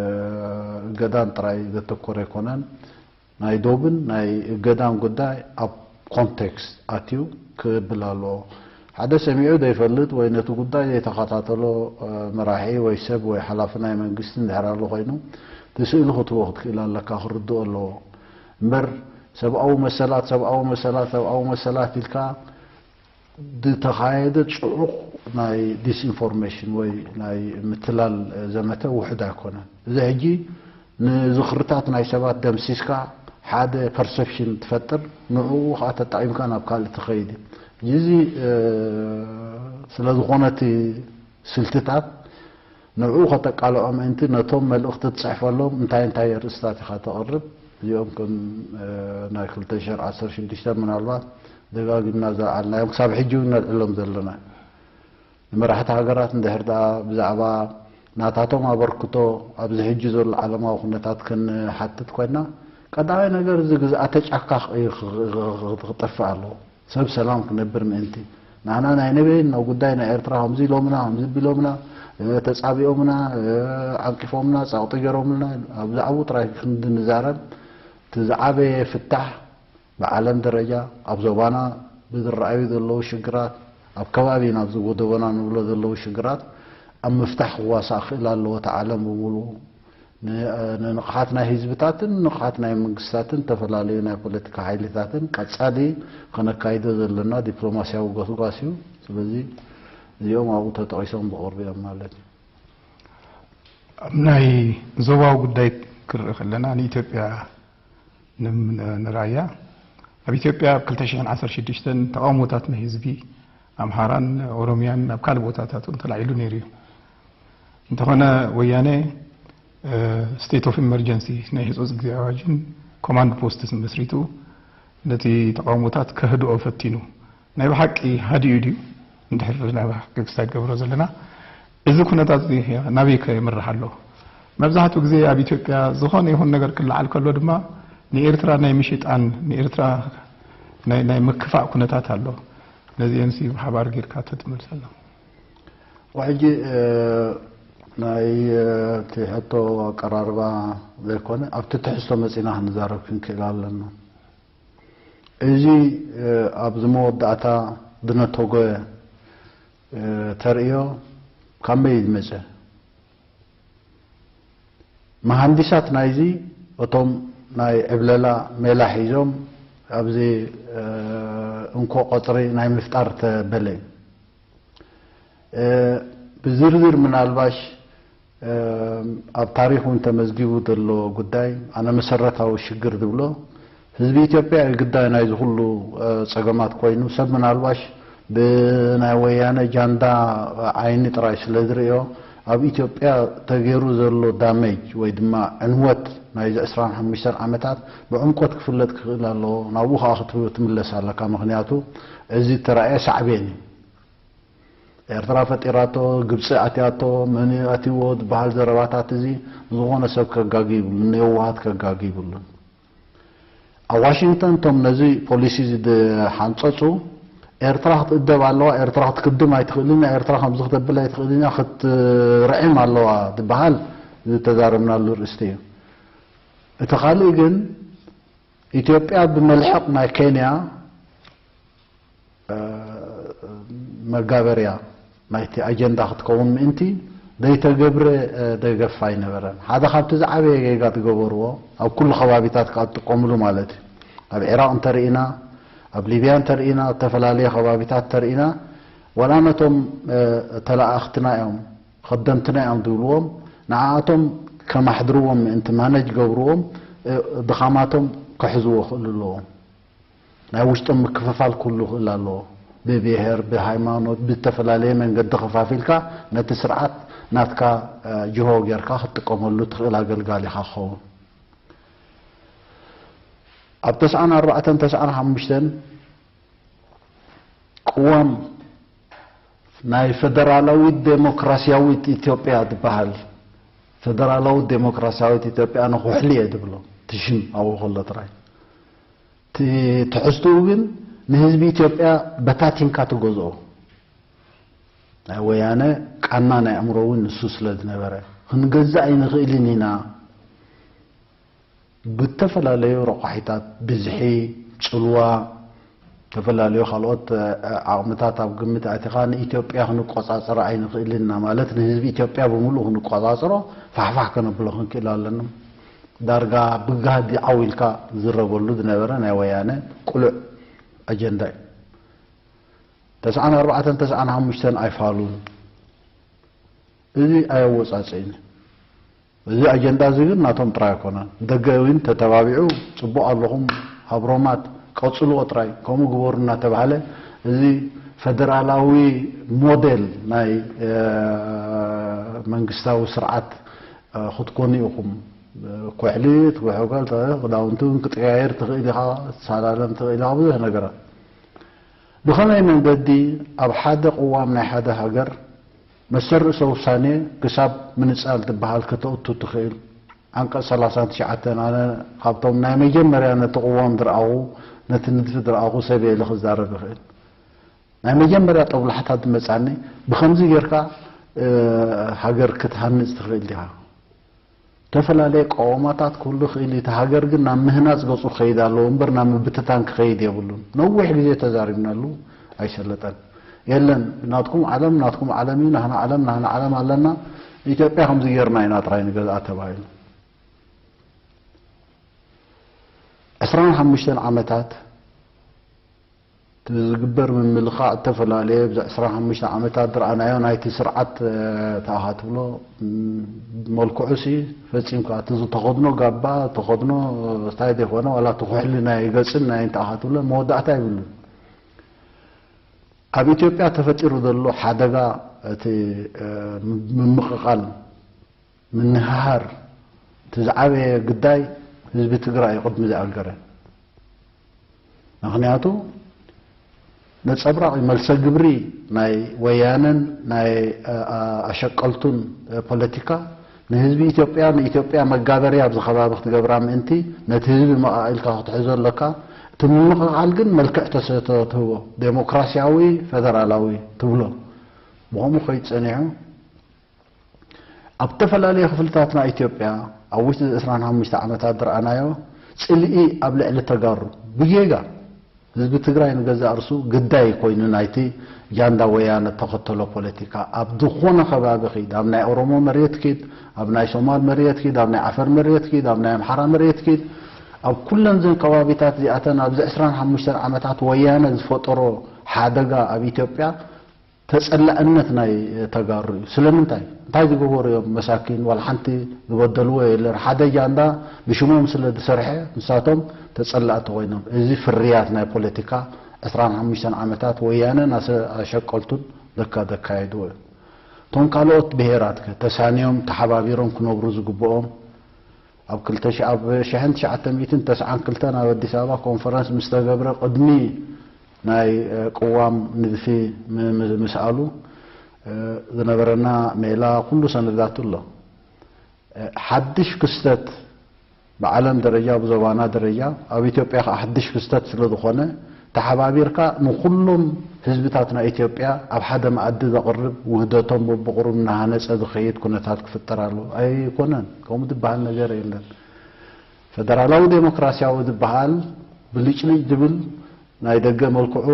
እገዳን ጥራይ ዘተኮረ ኣይኮነን። ናይ ዶብን ናይ እገዳን ጉዳይ ኣብ ኮንቴክስት ኣትዩ ክብል ኣለዎ። ሓደ ሰሚዑ ዘይፈልጥ ወይ ነቲ ጉዳይ ዘይተኸታተሎ፣ እ፣ መራሒ ወይ ሰብ ወይ ሓላፊ ናይ መንግስቲ እንድሕር ኣሎ ኮይኑ፣ እቲ ስእሊ ክትቦ ክትክእል ኣለካ፣ ክርድኦ ኣለዎ። እምበር ሰብኣዊ መሰላት፣ ሰብኣዊ መሰላት፣ ሰብኣዊ መሰላት ኢልካ ዝተኻየደ ጽዑቕ ናይ ዲስኢንፎርሜሽን ወይ ናይ ምትላል ዘመተ ውሑድ ኣይኮነን። እዚ ሕጂ ንዝኽርታት ናይ ሰባት ደምሲስካ ሓደ ፐርሰፕሽን ትፈጥር፣ ንዕኡ ኸኣ ተጠቒምካ ናብ ካልእ ትኸይድ እዩ። እዚ፣ እ፣ ስለ ዝኾነ እቲ ስልትታት ንዕኡ ከተቃልዖ ምእንቲ ነቶም መልእኽቲ ትጽሕፈሎም እንታይ እንታይ ኣርእስታት ኢኻ ተቕርብ? እዚኦም ከም፣ እ፣ ናይ ክልተ ሽሕን ዓሰርተ ሽዱሽተን ምናልባት ደጋጊምና ዝለዓልናዮም ክሳብ ሕጂ እውን ነልዕሎም ዘለና። ንመራሕቲ ሃገራት እንድሕር ደኣ ብዛዕባ ናታቶም ኣበርክቶ ኣብዚ ሕጂ ዘሎ ዓለማዊ ኩነታት ክንሓትት ኮይና፣ ቀዳማይ ነገር እዚ ግዝኣተ ጫካ ክ-፣ ክ-፣ ክ-፣ ክጠፍእ ኣለዎ። ሰብ ሰላም ክነብር ምእንቲ። ንሕና ናይ ነበይን ናብ ጉዳይ ናይ ኤርትራ ከምዚ ኢሎምና፣ ከምዚ ቢሎምና፣ እ፣ ተጻቢኦምና፣ እ፣ ዓንቂፎምና፣ ጸቕጢ ገይሮምልና፣ ኣብ ዛዕባኡ ጥራይ ክንዲ ንዛረብ፣ እቲ ዝዓበየ ፍታሕ ብዓለም ደረጃ ኣብ ዞባና ብዝረኣዩ ዘለዉ ሽግራት፣ ኣብ ከባቢና፣ ኣብዚ ጎደቦና ንብሎ ዘለዉ ሽግራት ኣብ ምፍታሕ ክዋሳእ ክኽእል ኣለዎ እቲ ዓለም ብምሉኡ። ን-፣ ንንቕሓት ናይ ህዝብታትን ንቕሓት ናይ መንግስታትን ዝተፈላለዩ ናይ ፖለቲካ ሓይልታትን ቀጻሊ ከነካይዶ ዘለና ዲፕሎማስያዊ ጎስጓስ እዩ። ስለዚ እዚኦም ኣብኡ ተጠቒሶም ዝቐርቡ እዮም ማለት እዩ። ኣብ ናይ ዞባዊ ጉዳይ ክርኢ ከለና ንኢትዮጵያ ንም-፣ ንራያ ኣብ ኢትዮጵያ ኣብ ክልተ ሽሕን ዓሰርተ ሽዱሽተን ተቓውሞታት ናይ ህዝቢ ኣምሓራን ኦሮሚያን ኣብ ካልእ ቦታታት እውን ተላዒሉ ነይሩ እዩ። እንተኾነ ወያነ፣ እ፣ ስቴት ኦፍ ኢመርጀንሲ ናይ ህጹጽ ግዜ ኣዋጅን ኮማንድ ፖስት መስሪቱ ነቲ ተቓውሞታት ከህድኦ ፈቲኑ። ናይ ብሓቂ ሃዲኡ ድዩ? እንድሕር ናይ ብሓቂ ክስታይ ትገብሮ ዘለና፣ እዚ ኩነታት እዚ ናበይ ከ የምርሕ ኣሎ? መብዛሕትኡ ግዜ ኣብ ኢትዮጵያ ዝኾነ ይኹን ነገር ክለዓል ከሎ ድማ ንኤርትራ ናይ ምሽጣን፣ ንኤርትራ ናይ፣ ናይ ምክፋእ ኩነታት ኣሎ። ነዚአንሲ ብሓባር ጌርካ ተትመልሰሎም። ሕጂ፣ እ፣ ናይ፣ እ፣ እቲ ሕቶ ኣቀራርባ ዘይኮነ ኣብቲ ትሕዝቶ መጺና ክንዛረብ ክንክእል ኣለና። እዚ፣ እ፣ ኣብዚ መወዳእታ ዝነተጎ፣ እ፣ ተርእዮ ካብ መይ ዝመጸ? መሃንዲሳት ናይዚ እቶም ናይ ዕብለላ ሜላ ሒዞም ኣብዚ፣ እ፣ እንኮ ቀጽሪ ናይ ምፍጣር ተበለ እዩ። እ፣ ብዝርዝር ምናልባሽ፣ እ፣ ኣብ ታሪኽ እውን ተመዝጊቡ ዘሎ ጉዳይ፣ ኣነ መሰረታዊ ሽግር ዝብሎ ህዝቢ ኢትዮጵያ እዩ ግዳይ ናይዚ ኩሉ፣ እ፣ ጸገማት ኮይኑ፣ ሰብ ምናልባሽ ብናይ ወያነ ጃንዳ ዓይኒ ጥራይ ስለ ዝርእዮ፣ ኣብ ኢትዮጵያ ተገይሩ ዘሎ ዳሜጅ ወይ ድማ ዕንወት ናይዚ ዕስራን ሓሙሽተን ዓመታት ብዕምቆት ክፍለጥ ክኽእል ኣለዎ። ናብኡ ከኣ ክትምለስ ኣለካ። ምኽንያቱ፣ እዚ እተራእየ ሳዕቤን እዩ። ኤርትራ ፈጢራቶ፣ ግብጺ ኣትያቶ፣ መን ኣትይዎ ዝበሃል ዘረባታት፣ እዚ ንዝኾነ ሰብ ከጋጊ ይብሉን ንየዋሃት ከጋጊ ይብሉን። ኣብ ዋሽንግተን እቶም ነዚ ፖሊሲ ዝሓንጸጹ፣ ኤርትራ ክትእደብ ኣለዋ፣ ኤርትራ ክትክድም ኣይትኽእልን እያ፣ ኤርትራ ከምዚ ክተብል ኣይትኽእልን እያ፣ ክትርዕም ኣለዋ ዝበሃል ዝተዛረብናሉ ርእስቲ እዩ። እቲ ካልእ ግን፣ ኢትዮጵያ ብመልሕቕ ናይ ኬንያ መጋበርያ ናይቲ ኣጀንዳ ክትከውን ምእንቲ፣ ዘይተገብረ ደገፍ ኣይነበረን። ሓደ ካብቲ ዝዓበየ ጌጋ ዝገበርዎ፣ ኣብ ኩሉ ከባቢታት ከኣ ዝጥቀምሉ ማለት እዩ። ኣብ ዒራቕ እንተርኢና፣ ኣብ ሊብያ እንተርኢና፣ ኣብ ዝተፈላለየ ከባቢታት እንተርኢና፣ ዋላ ነቶም ተላኣኽትና እዮም፣ ከደምትና እዮም ዝብልዎም፣ ንዓኣቶም ከማሕድርዎም ምእንቲ፣ ማነጅ ገብርዎም፣ ድኻማቶም ክሕዝዎ ክእሉ ኣለዎም። ናይ ውሽጦም ምክፍፋል ክህሉ ክእል ኣለዎ። ብብሄር፣ ብሃይማኖት፣ ብዝተፈላለየ መንገዲ ከፋፊልካ ነቲ ስርዓት ናትካ ጅሆ ጌርካ ክትጥቀመሉ ትኽእል ኣገልጋሊኻ ክኸውን። ኣብ ተስዓን ኣርባዕተን ተስዓን ሓሙሽተን ቅዋም ናይ ፈደራላዊት ዴሞክራሲያዊት ኢትዮጵያ ዝበሃል፣ ፈደራላዊት ዴሞክራሲያዊት ኢትዮጵያ ንኹሕሊ እየ ዝብሎ፣ እቲ ሽም ኣብኡ ከሎ ጥራይ። እቲ ትሕዝትኡ ግን ንህዝቢ ኢትዮጵያ በታቲንካ ትገዝኦ። ናይ ወያነ ቃና ናይ ኣእምሮ እውን ንሱ ስለ ዝነበረ፣ ክንገዝእ ኣይንኽእልን ኢና። ብተፈላለዩ ረቋሒታት፣ ብዝሒ፣ ጽልዋ፣ ዝተፈላለዩ ካልኦት ዓቕምታት ኣብ ግምት ኣቲኻ፣ ንኢትዮጵያ ክንቆጻጸሮ ኣይንኽእልን ኢና ማለት፣ ንህዝቢ ኢትዮጵያ ብምሉኡ ክንቆጻጸሮ ፋሕፋሕ ከነብሎ ክንክእል ኣለና። ዳርጋ ብጋህዲ ዓው ኢልካ ዝዝረበሉ ዝነበረ ናይ ወያነ ቅሉዕ ኣጀንዳ እዩ። ተስዓን ኣርባዕተን ተስዓን ሓሙሽተን ኣይፋሉን። እዚ ኣየወጻጽእን እዩ። እዚ ኣጀንዳ እዚ ግን ናቶም ጥራይ ኣይኮነን። ደገ እውን ተተባቢዑ፣ ጽቡቕ ኣለኹም፣ ሃብሮማት፣ ቀጽልዎ ጥራይ፣ ከምኡ ግበሩ እናተባህለ፣ እዚ ፈደራላዊ ሞዴል ናይ መንግስታዊ ስርዓት ክትኮኑ ኢኹም። ኩሕሊ ትኩሕከል፣ ክዳውንቲ እውን ክትቀያየር ትኽእል ኢኻ፣ ትሳላለም ትኽእል ኢኻ፣ ብዙሕ ነገራት። ብኸመይ መንገዲ ኣብ ሓደ ቅዋም ናይ ሓደ ሃገር መሰል ርእሰ ውሳኔ ክሳብ ምንጻል ዝበሃል ከተእቱ ትኽእል? ዓንቀጽ ሰላሳን ትሽዓተን፣ ኣነ ካብቶም ናይ መጀመርያ ነቲ ቅዋም ዝረኣኹ፣ ነቲ ንድፊ ዝረኣኹ ሰብ እየ ኢለ ክዛረብ ይኽእል። ናይ መጀመርያ ጦብላሕታ ዝመጻኒ፣ ብኸምዚ ጌርካ ሃገር ክትሃንጽ ትኽእል ዲኻ? ዝተፈላለየ ቀዋማታት ክህሉ ይኽእል እዩ። እቲ ሃገር ግን ናብ ምህናጽ ገጹ ክኸይድ ኣለዎ እምበር ናብ ምብትታን ክኸይድ የብሉን። ነዊሕ ግዜ ተዛሪብናሉ፣ ኣይሰለጠን። የለን፣ ናትኩም ዓለም፣ ናትኩም ዓለም እዩ፣ ናህና ዓለም፣ ናህና ዓለም ኣለና። ኢትዮጵያ ከምዚ ጌርና ኢና ጥራይ ንገዝኣ ተባሂሉ። ዕስራን ሓሙሽተን ዓመታት እቲ ዝግበር ምምልኻዕ እተፈላለየ፣ ኣብዚ ዕስራን ሓሙሽተ ዓመታት ዝረኣናዮ ናይቲ ስርዓት፣ እ፣ ተኣኻ ትብሎ፣ ም፣ መልክዑሲ ፈጺምካ እቲ ዝተኸድኖ ጋባ፣ ተኸድኖ ስታይ ዘይኮነ፣ ዋላ እቲ ኩሕሊ ናይ ገጽን ናይ ተኣኻ ትብሎ መወዳእታ የብሉን። ኣብ ኢትዮጵያ ተፈጢሩ ዘሎ ሓደጋ፣ እቲ፣ እ፣ ምምቕቓል፣ ምንህሃር፣ እቲ ዝዓበየ ግዳይ ህዝቢ ትግራይ እዩ ቅድሚ ዝኣገረ። ምኽንያቱ ነጸብራቕ እዩ፣ መልሰ ግብሪ ናይ ወያነን ናይ፣ እ፣ እ፣ ኣሸቀልቱን፣ እ፣ ፖለቲካ ንህዝቢ ኢትዮጵያ፣ ንኢትዮጵያ መጋበርያ ኣብዚ ከባቢ ክትገብራ ምእንቲ፣ ነቲ ህዝቢ መቓቒልካ ክትሕዞ ኣለካ። እቲ ምምቕቓል ግን መልክዕ ተሰ-፣ ተ-፣ ትህቦ፣ ዴሞክራሲያዊ፣ ፌደራላዊ ትብሎ። ብኸምኡ ከይድ ጸኒሑ፣ ኣብ ዝተፈላለየ ክፍልታት ናይ ኢትዮጵያ ኣብ ውሽጢ ዕስራን ሓሙሽተ ዓመታት ዝረኣናዮ ጽልኢ ኣብ ልዕሊ ተጋሩ ብጌጋ ህዝቢ ትግራይ ንገዛእ ርእሱ ግዳይ ኮይኑ ናይቲ ጃንዳ ወያነ እተኸተሎ ፖለቲካ ኣብ ዝኾነ ከባቢ ኪድ፣ ኣብ ናይ ኦሮሞ መሬት ኪድ፣ ኣብ ናይ ሶማል መሬት ኪድ፣ ኣብ ናይ ዓፈር መሬት ኪድ፣ ኣብ ናይ ኣምሓራ መሬት ኪድ፣ ኣብ ኩለን ዘን ከባቢታት እዚኣተን ኣብዚ ዕስራን ሓሙሽተን ዓመታት ወያነ ዝፈጠሮ ሓደጋ ኣብ ኢትዮጵያ ተጸላእነት ናይ ተጋሩ እዩ። ስለምንታይ? እንታይ ዝገበሩ እዮም? መሳኪን ዋላ ሓንቲ ዝበደልዎ የለን። ሓደ ጃንዳ ብሽሞም ስለ ዝሰርሐ ንሳቶም ተጸላእቲ ኮይኖም። እዚ ፍርያት ናይ ፖለቲካ ዕስራን ሓሙሽተን ዓመታት ወያነን ኣሸቀልቱን ለካ ዘካየድዎ እዩ። እቶም ካልኦት ብሄራት ከ ተሳንዮም ተሓባቢሮም ክነብሩ ዝግብኦም ኣብ ክልተ ሺሕ ኣብ ሽሕን ትሽዓተ ሚእትን ተስዓን ክልተን ኣብ ኣዲስ ኣበባ ኮንፈረንስ ምስ ተገብረ ቅድሚ ናይ ቅዋም ንድፊ ምስኣሉ ዝነበረና ሜላ ኩሉ ሰነዳቱ ኣሎ። ሓድሽ ክስተት ብዓለም ደረጃ ብዞባና ደረጃ ኣብ ኢትዮጵያ ከዓ ሓድሽ ክስተት ስለ ዝኾነ ተሓባቢርካ ንኩሎም ህዝብታት ናይ ኢትዮጵያ ኣብ ሓደ መኣዲ ዘቕርብ ውህደቶም በብቕሩብ እናሃነፀ ዝኸይድ ኩነታት ክፍጠር ኣለዎ። ኣይኮነን፣ ከምኡ ዝበሃል ነገር የለን። ፈደራላዊ ዴሞክራሲያዊ ዝበሃል ብልጭልጭ ዝብል ናይ ደገ መልክዑ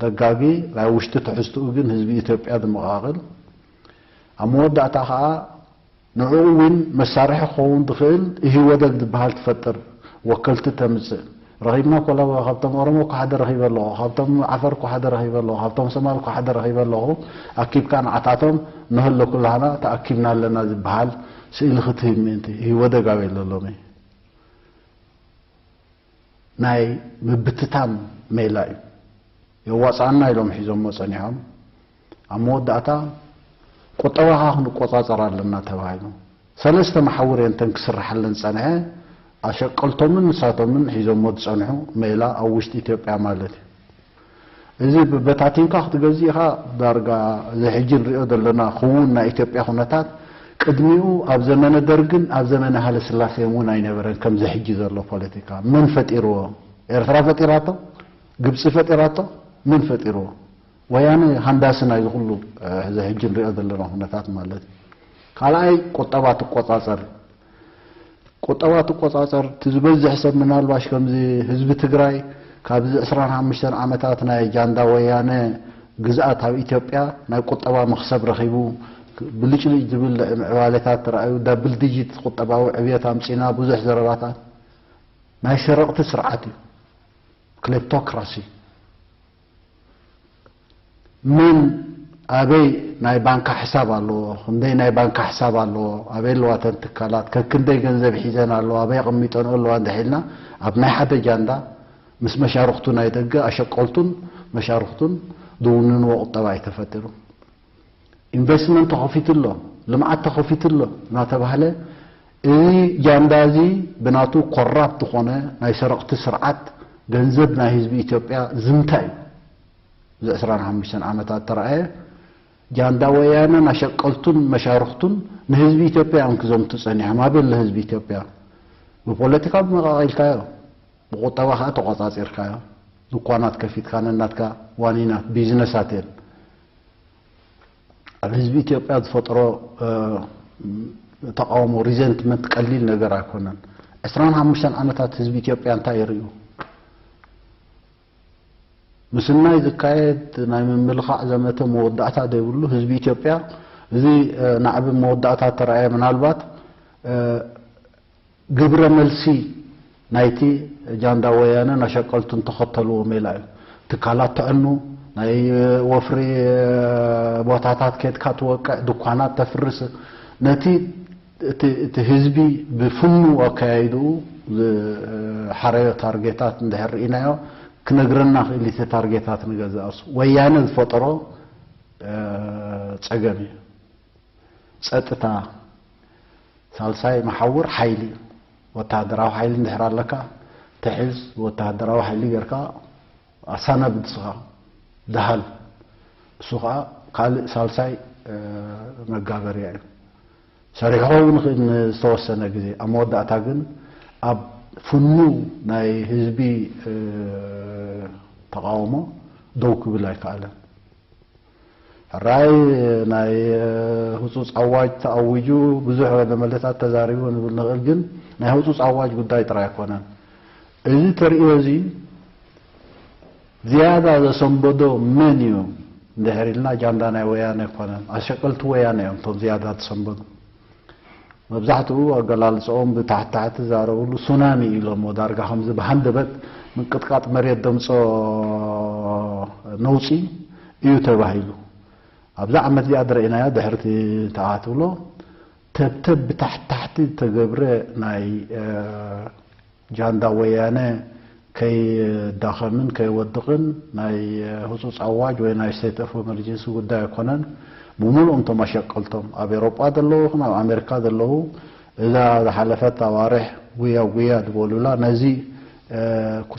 ደጋጊ ናይ ውሽጢ ትሕዝትኡ ግን ህዝቢ ኢትዮጵያ ዝመቓቕል ኣብ መወዳእታ ከዓ ንዕኡ እውን መሳርሒ ክኸውን ዝኽእል ኢህወደግ ዝበሃል ትፈጥር ወከልቲ ተምፅእ ረኺብና ኮላ ካብቶም ኦሮሞ እኮ ሓደ ረኺበ ኣለኹ፣ ካብቶም ዓፈር እኮ ሓደ ረኺበ ኣለኹ፣ ካብቶም ሶማል እኮ ሓደ ረኺበ ኣለኹ። ኣኪብካ ንዓታቶም ንህሎ ኩላህና ተኣኪብና ኣለና ዝበሃል ስእሊ ክትህብ ምእንቲ ኢህወደግ ኣበይ ኣሎ ሎሚ? ናይ ምብትታን ሜላ እዩ። የዋፅኣና ኢሎም ሒዞሞ ፀኒሖም። ኣብ መወዳእታ ቁጠባኻ ክንቆፃፀር ኣለና ተባሂሉ ሰለስተ መሓውር እየን እተን ክስርሓለን ዝፀንሐ። ኣሸቀልቶምን ንሳቶምን ሒዞሞ ዝፀንሑ ሜላ ኣብ ውሽጢ ኢትዮጵያ ማለት እዩ። እዚ በታቲንካ ክትገዝእ ኢኻ። ዳርጋ እዚ ሕጂ ንሪኦ ዘለና ክውን ናይ ኢትዮጵያ ኩነታት ቅድሚኡ ኣብ ዘመነ ደርግን ኣብ ዘመነ ሃይለስላሴን እውን ኣይነበረን። ከምዚ ሕጂ ዘሎ ፖለቲካ መን ፈጢርዎ? ኤርትራ ፈጢራቶ? ግብፂ ፈጢራቶ? መን ፈጢርዎ? ወያነ ሃንዳሲ ናይዚ ኩሉ እዚ ሕጂ ንሪኦ ዘለና ኩነታት ማለት እዩ። ካልኣይ ቁጠባ ትቆፃፀር ቁጠባ ትቆፃፀር እቲ ዝበዝሕ ሰብ ምናልባሽ ከምዚ ህዝቢ ትግራይ ካብዚ ዕስራን ሓሙሽተን ዓመታት ናይ ጃንዳ ወያነ ግዝኣት ኣብ ኢትዮጵያ ናይ ቁጠባ መኽሰብ ረኺቡ ብልጭልጭ ዝብል ምዕባለታት ተራእዩ ዳብል ዲጂት ቁጠባዊ ዕብየት ኣምፂና ብዙሕ ዘረባታት ናይ ሰረቕቲ ስርዓት እዩ። ክሌፕቶክራሲ መን ኣበይ ናይ ባንካ ሕሳብ ኣለዎ፣ ክንደይ ናይ ባንካ ሕሳብ ኣለዎ፣ ኣበይ ኣለዋ ተን ትካላት፣ ከክንደይ ገንዘብ ሒዘን ኣለዋ፣ ኣበይ ኣቐሚጠንኦ ኣለዋ እንድሕልና ኣብ ናይ ሓደ ጃንዳ ምስ መሻርኽቱ ናይ ደገ ኣሸቀልቱን መሻርኽቱን ዝውንንዎ ቁጠባ እዩ ተፈጢሩ። ኢንቨስትመንት ተኸፊቱ ኣሎ፣ ልምዓት ተኸፊቱ ኣሎ እናተባህለ እዚ ጃንዳ እዚ ብናቱ ኮራፕት ዝኾነ ናይ ሰረቕቲ ስርዓት ገንዘብ ናይ ህዝቢ ኢትዮጵያ ዝምታ እዩ። እዚ ዕስራን ሓሙሽተን ዓመታት ተራእየ ጃንዳ ወያነን ኣሸቀልቱን መሻርኽቱን ንህዝቢ ኢትዮጵያ እዮም ክዘምቱ ጸኒሖም። ኣበይ ኣሎ ህዝቢ ኢትዮጵያ? ብፖለቲካ መቓቒልካዮ፣ ብቁጠባ ከዓ ተቆጻጺርካዮ። ድኳናት ከፊትካ ነናትካ ዋኒናት ቢዝነሳት እየን። ኣብ ህዝቢ ኢትዮጵያ ዝፈጥሮ ተቃውሞ ሪዘንትመንት ቀሊል ነገር ኣይኮነን። ዕስራን ሓሙሽተን ዓመታት ህዝቢ ኢትዮጵያ እንታይ ይርእዩ? ምስናይ ዝካየድ ናይ ምምልኻዕ ዘመተ መወዳእታ ዘይብሉ ህዝቢ ኢትዮጵያ እዚ ናዕቢ መወዳእታ ተራእየ ምናልባት ግብረ መልሲ ናይቲ ጃንዳ ወያነ ናሸቀልቱን ተኸተልዎ ሜላ እዩ። ትካላት ተዕኑ፣ ናይ ወፍሪ ቦታታት ኬድካ ትወቅዕ፣ ድኳናት ተፍርስ፣ ነቲ እቲ ህዝቢ ብፍኑ ኣካያይድኡ ዝሓረዮ ታርጌታት እንድሕር ርኢናዮ ክነግረና ክእል እቲ ታርጌታት ንገዛእሱ ወያነ ዝፈጠሮ ፀገም እዩ። ፀጥታ ሳልሳይ መሓውር ሓይሊ እዩ። ወተሃደራዊ ሓይሊ እንድሕር ኣለካ ትሕዝ፣ ወተሃደራዊ ሓይሊ ጌርካ ኣሳናብድ ስኻ ድሃል። እሱ ከዓ ካልእ ሳልሳይ መጋበርያ እዩ። ሰሪሑ ክኸውን ይኽእል ንዝተወሰነ ግዜ፣ ኣብ መወዳእታ ግን ኣብ ፍኑ ናይ ህዝቢ ተቃውሞ ደው ክብል ኣይከኣለን። ሕራይ ናይ ህፁፅ ኣዋጅ ተኣዊጁ ብዙሕ ወለመለታት ተዛሪቡ ንብል ንኽእል፣ ግን ናይ ህፁፅ ኣዋጅ ጉዳይ ጥራይ ኣይኮነን። እዚ ተርእዮ እዚ ዝያዳ ዘሰንበዶ መን እዩ እንድሕር ኢልና ጃንዳ ናይ ወያነ ኣይኮነን፣ ኣሸቀልቲ ወያነ እዮም እቶም ዝያዳ ተሰንበዱ። መብዛሕትኡ ኣገላልፅኦም ብታሕቲ ታሕቲ ዝዛረብሉ ሱናሚ ኢሎሞ ዳርጋ ከምዚ ብሃንደበት ምንቅጥቃጥ መሬት ደምፆ ነውፂ እዩ ተባሂሉ። ኣብዛ ዓመት እዚኣ ዝረእናያ ድሕርቲ ተኣትብሎ ተብተብ ብታሕቲ ታሕቲ ዝተገብረ ናይ ጃንዳ ወያነ ከይዳኸምን ከይወድቕን ናይ ህጹጽ ኣዋጅ ወይ ናይ state of emergency ጉዳይ ኣይኮነን። ብምሉኦም እቶም ኣሸቀልቶም ኣብ ኤውሮጳ ዘለዉ ይኹን ኣብ ኣሜሪካ ዘለዉ፣ እዛ ዝሓለፈት ኣዋርሕ ጉያ ጉያ ዝበሉላ፣ ነዚ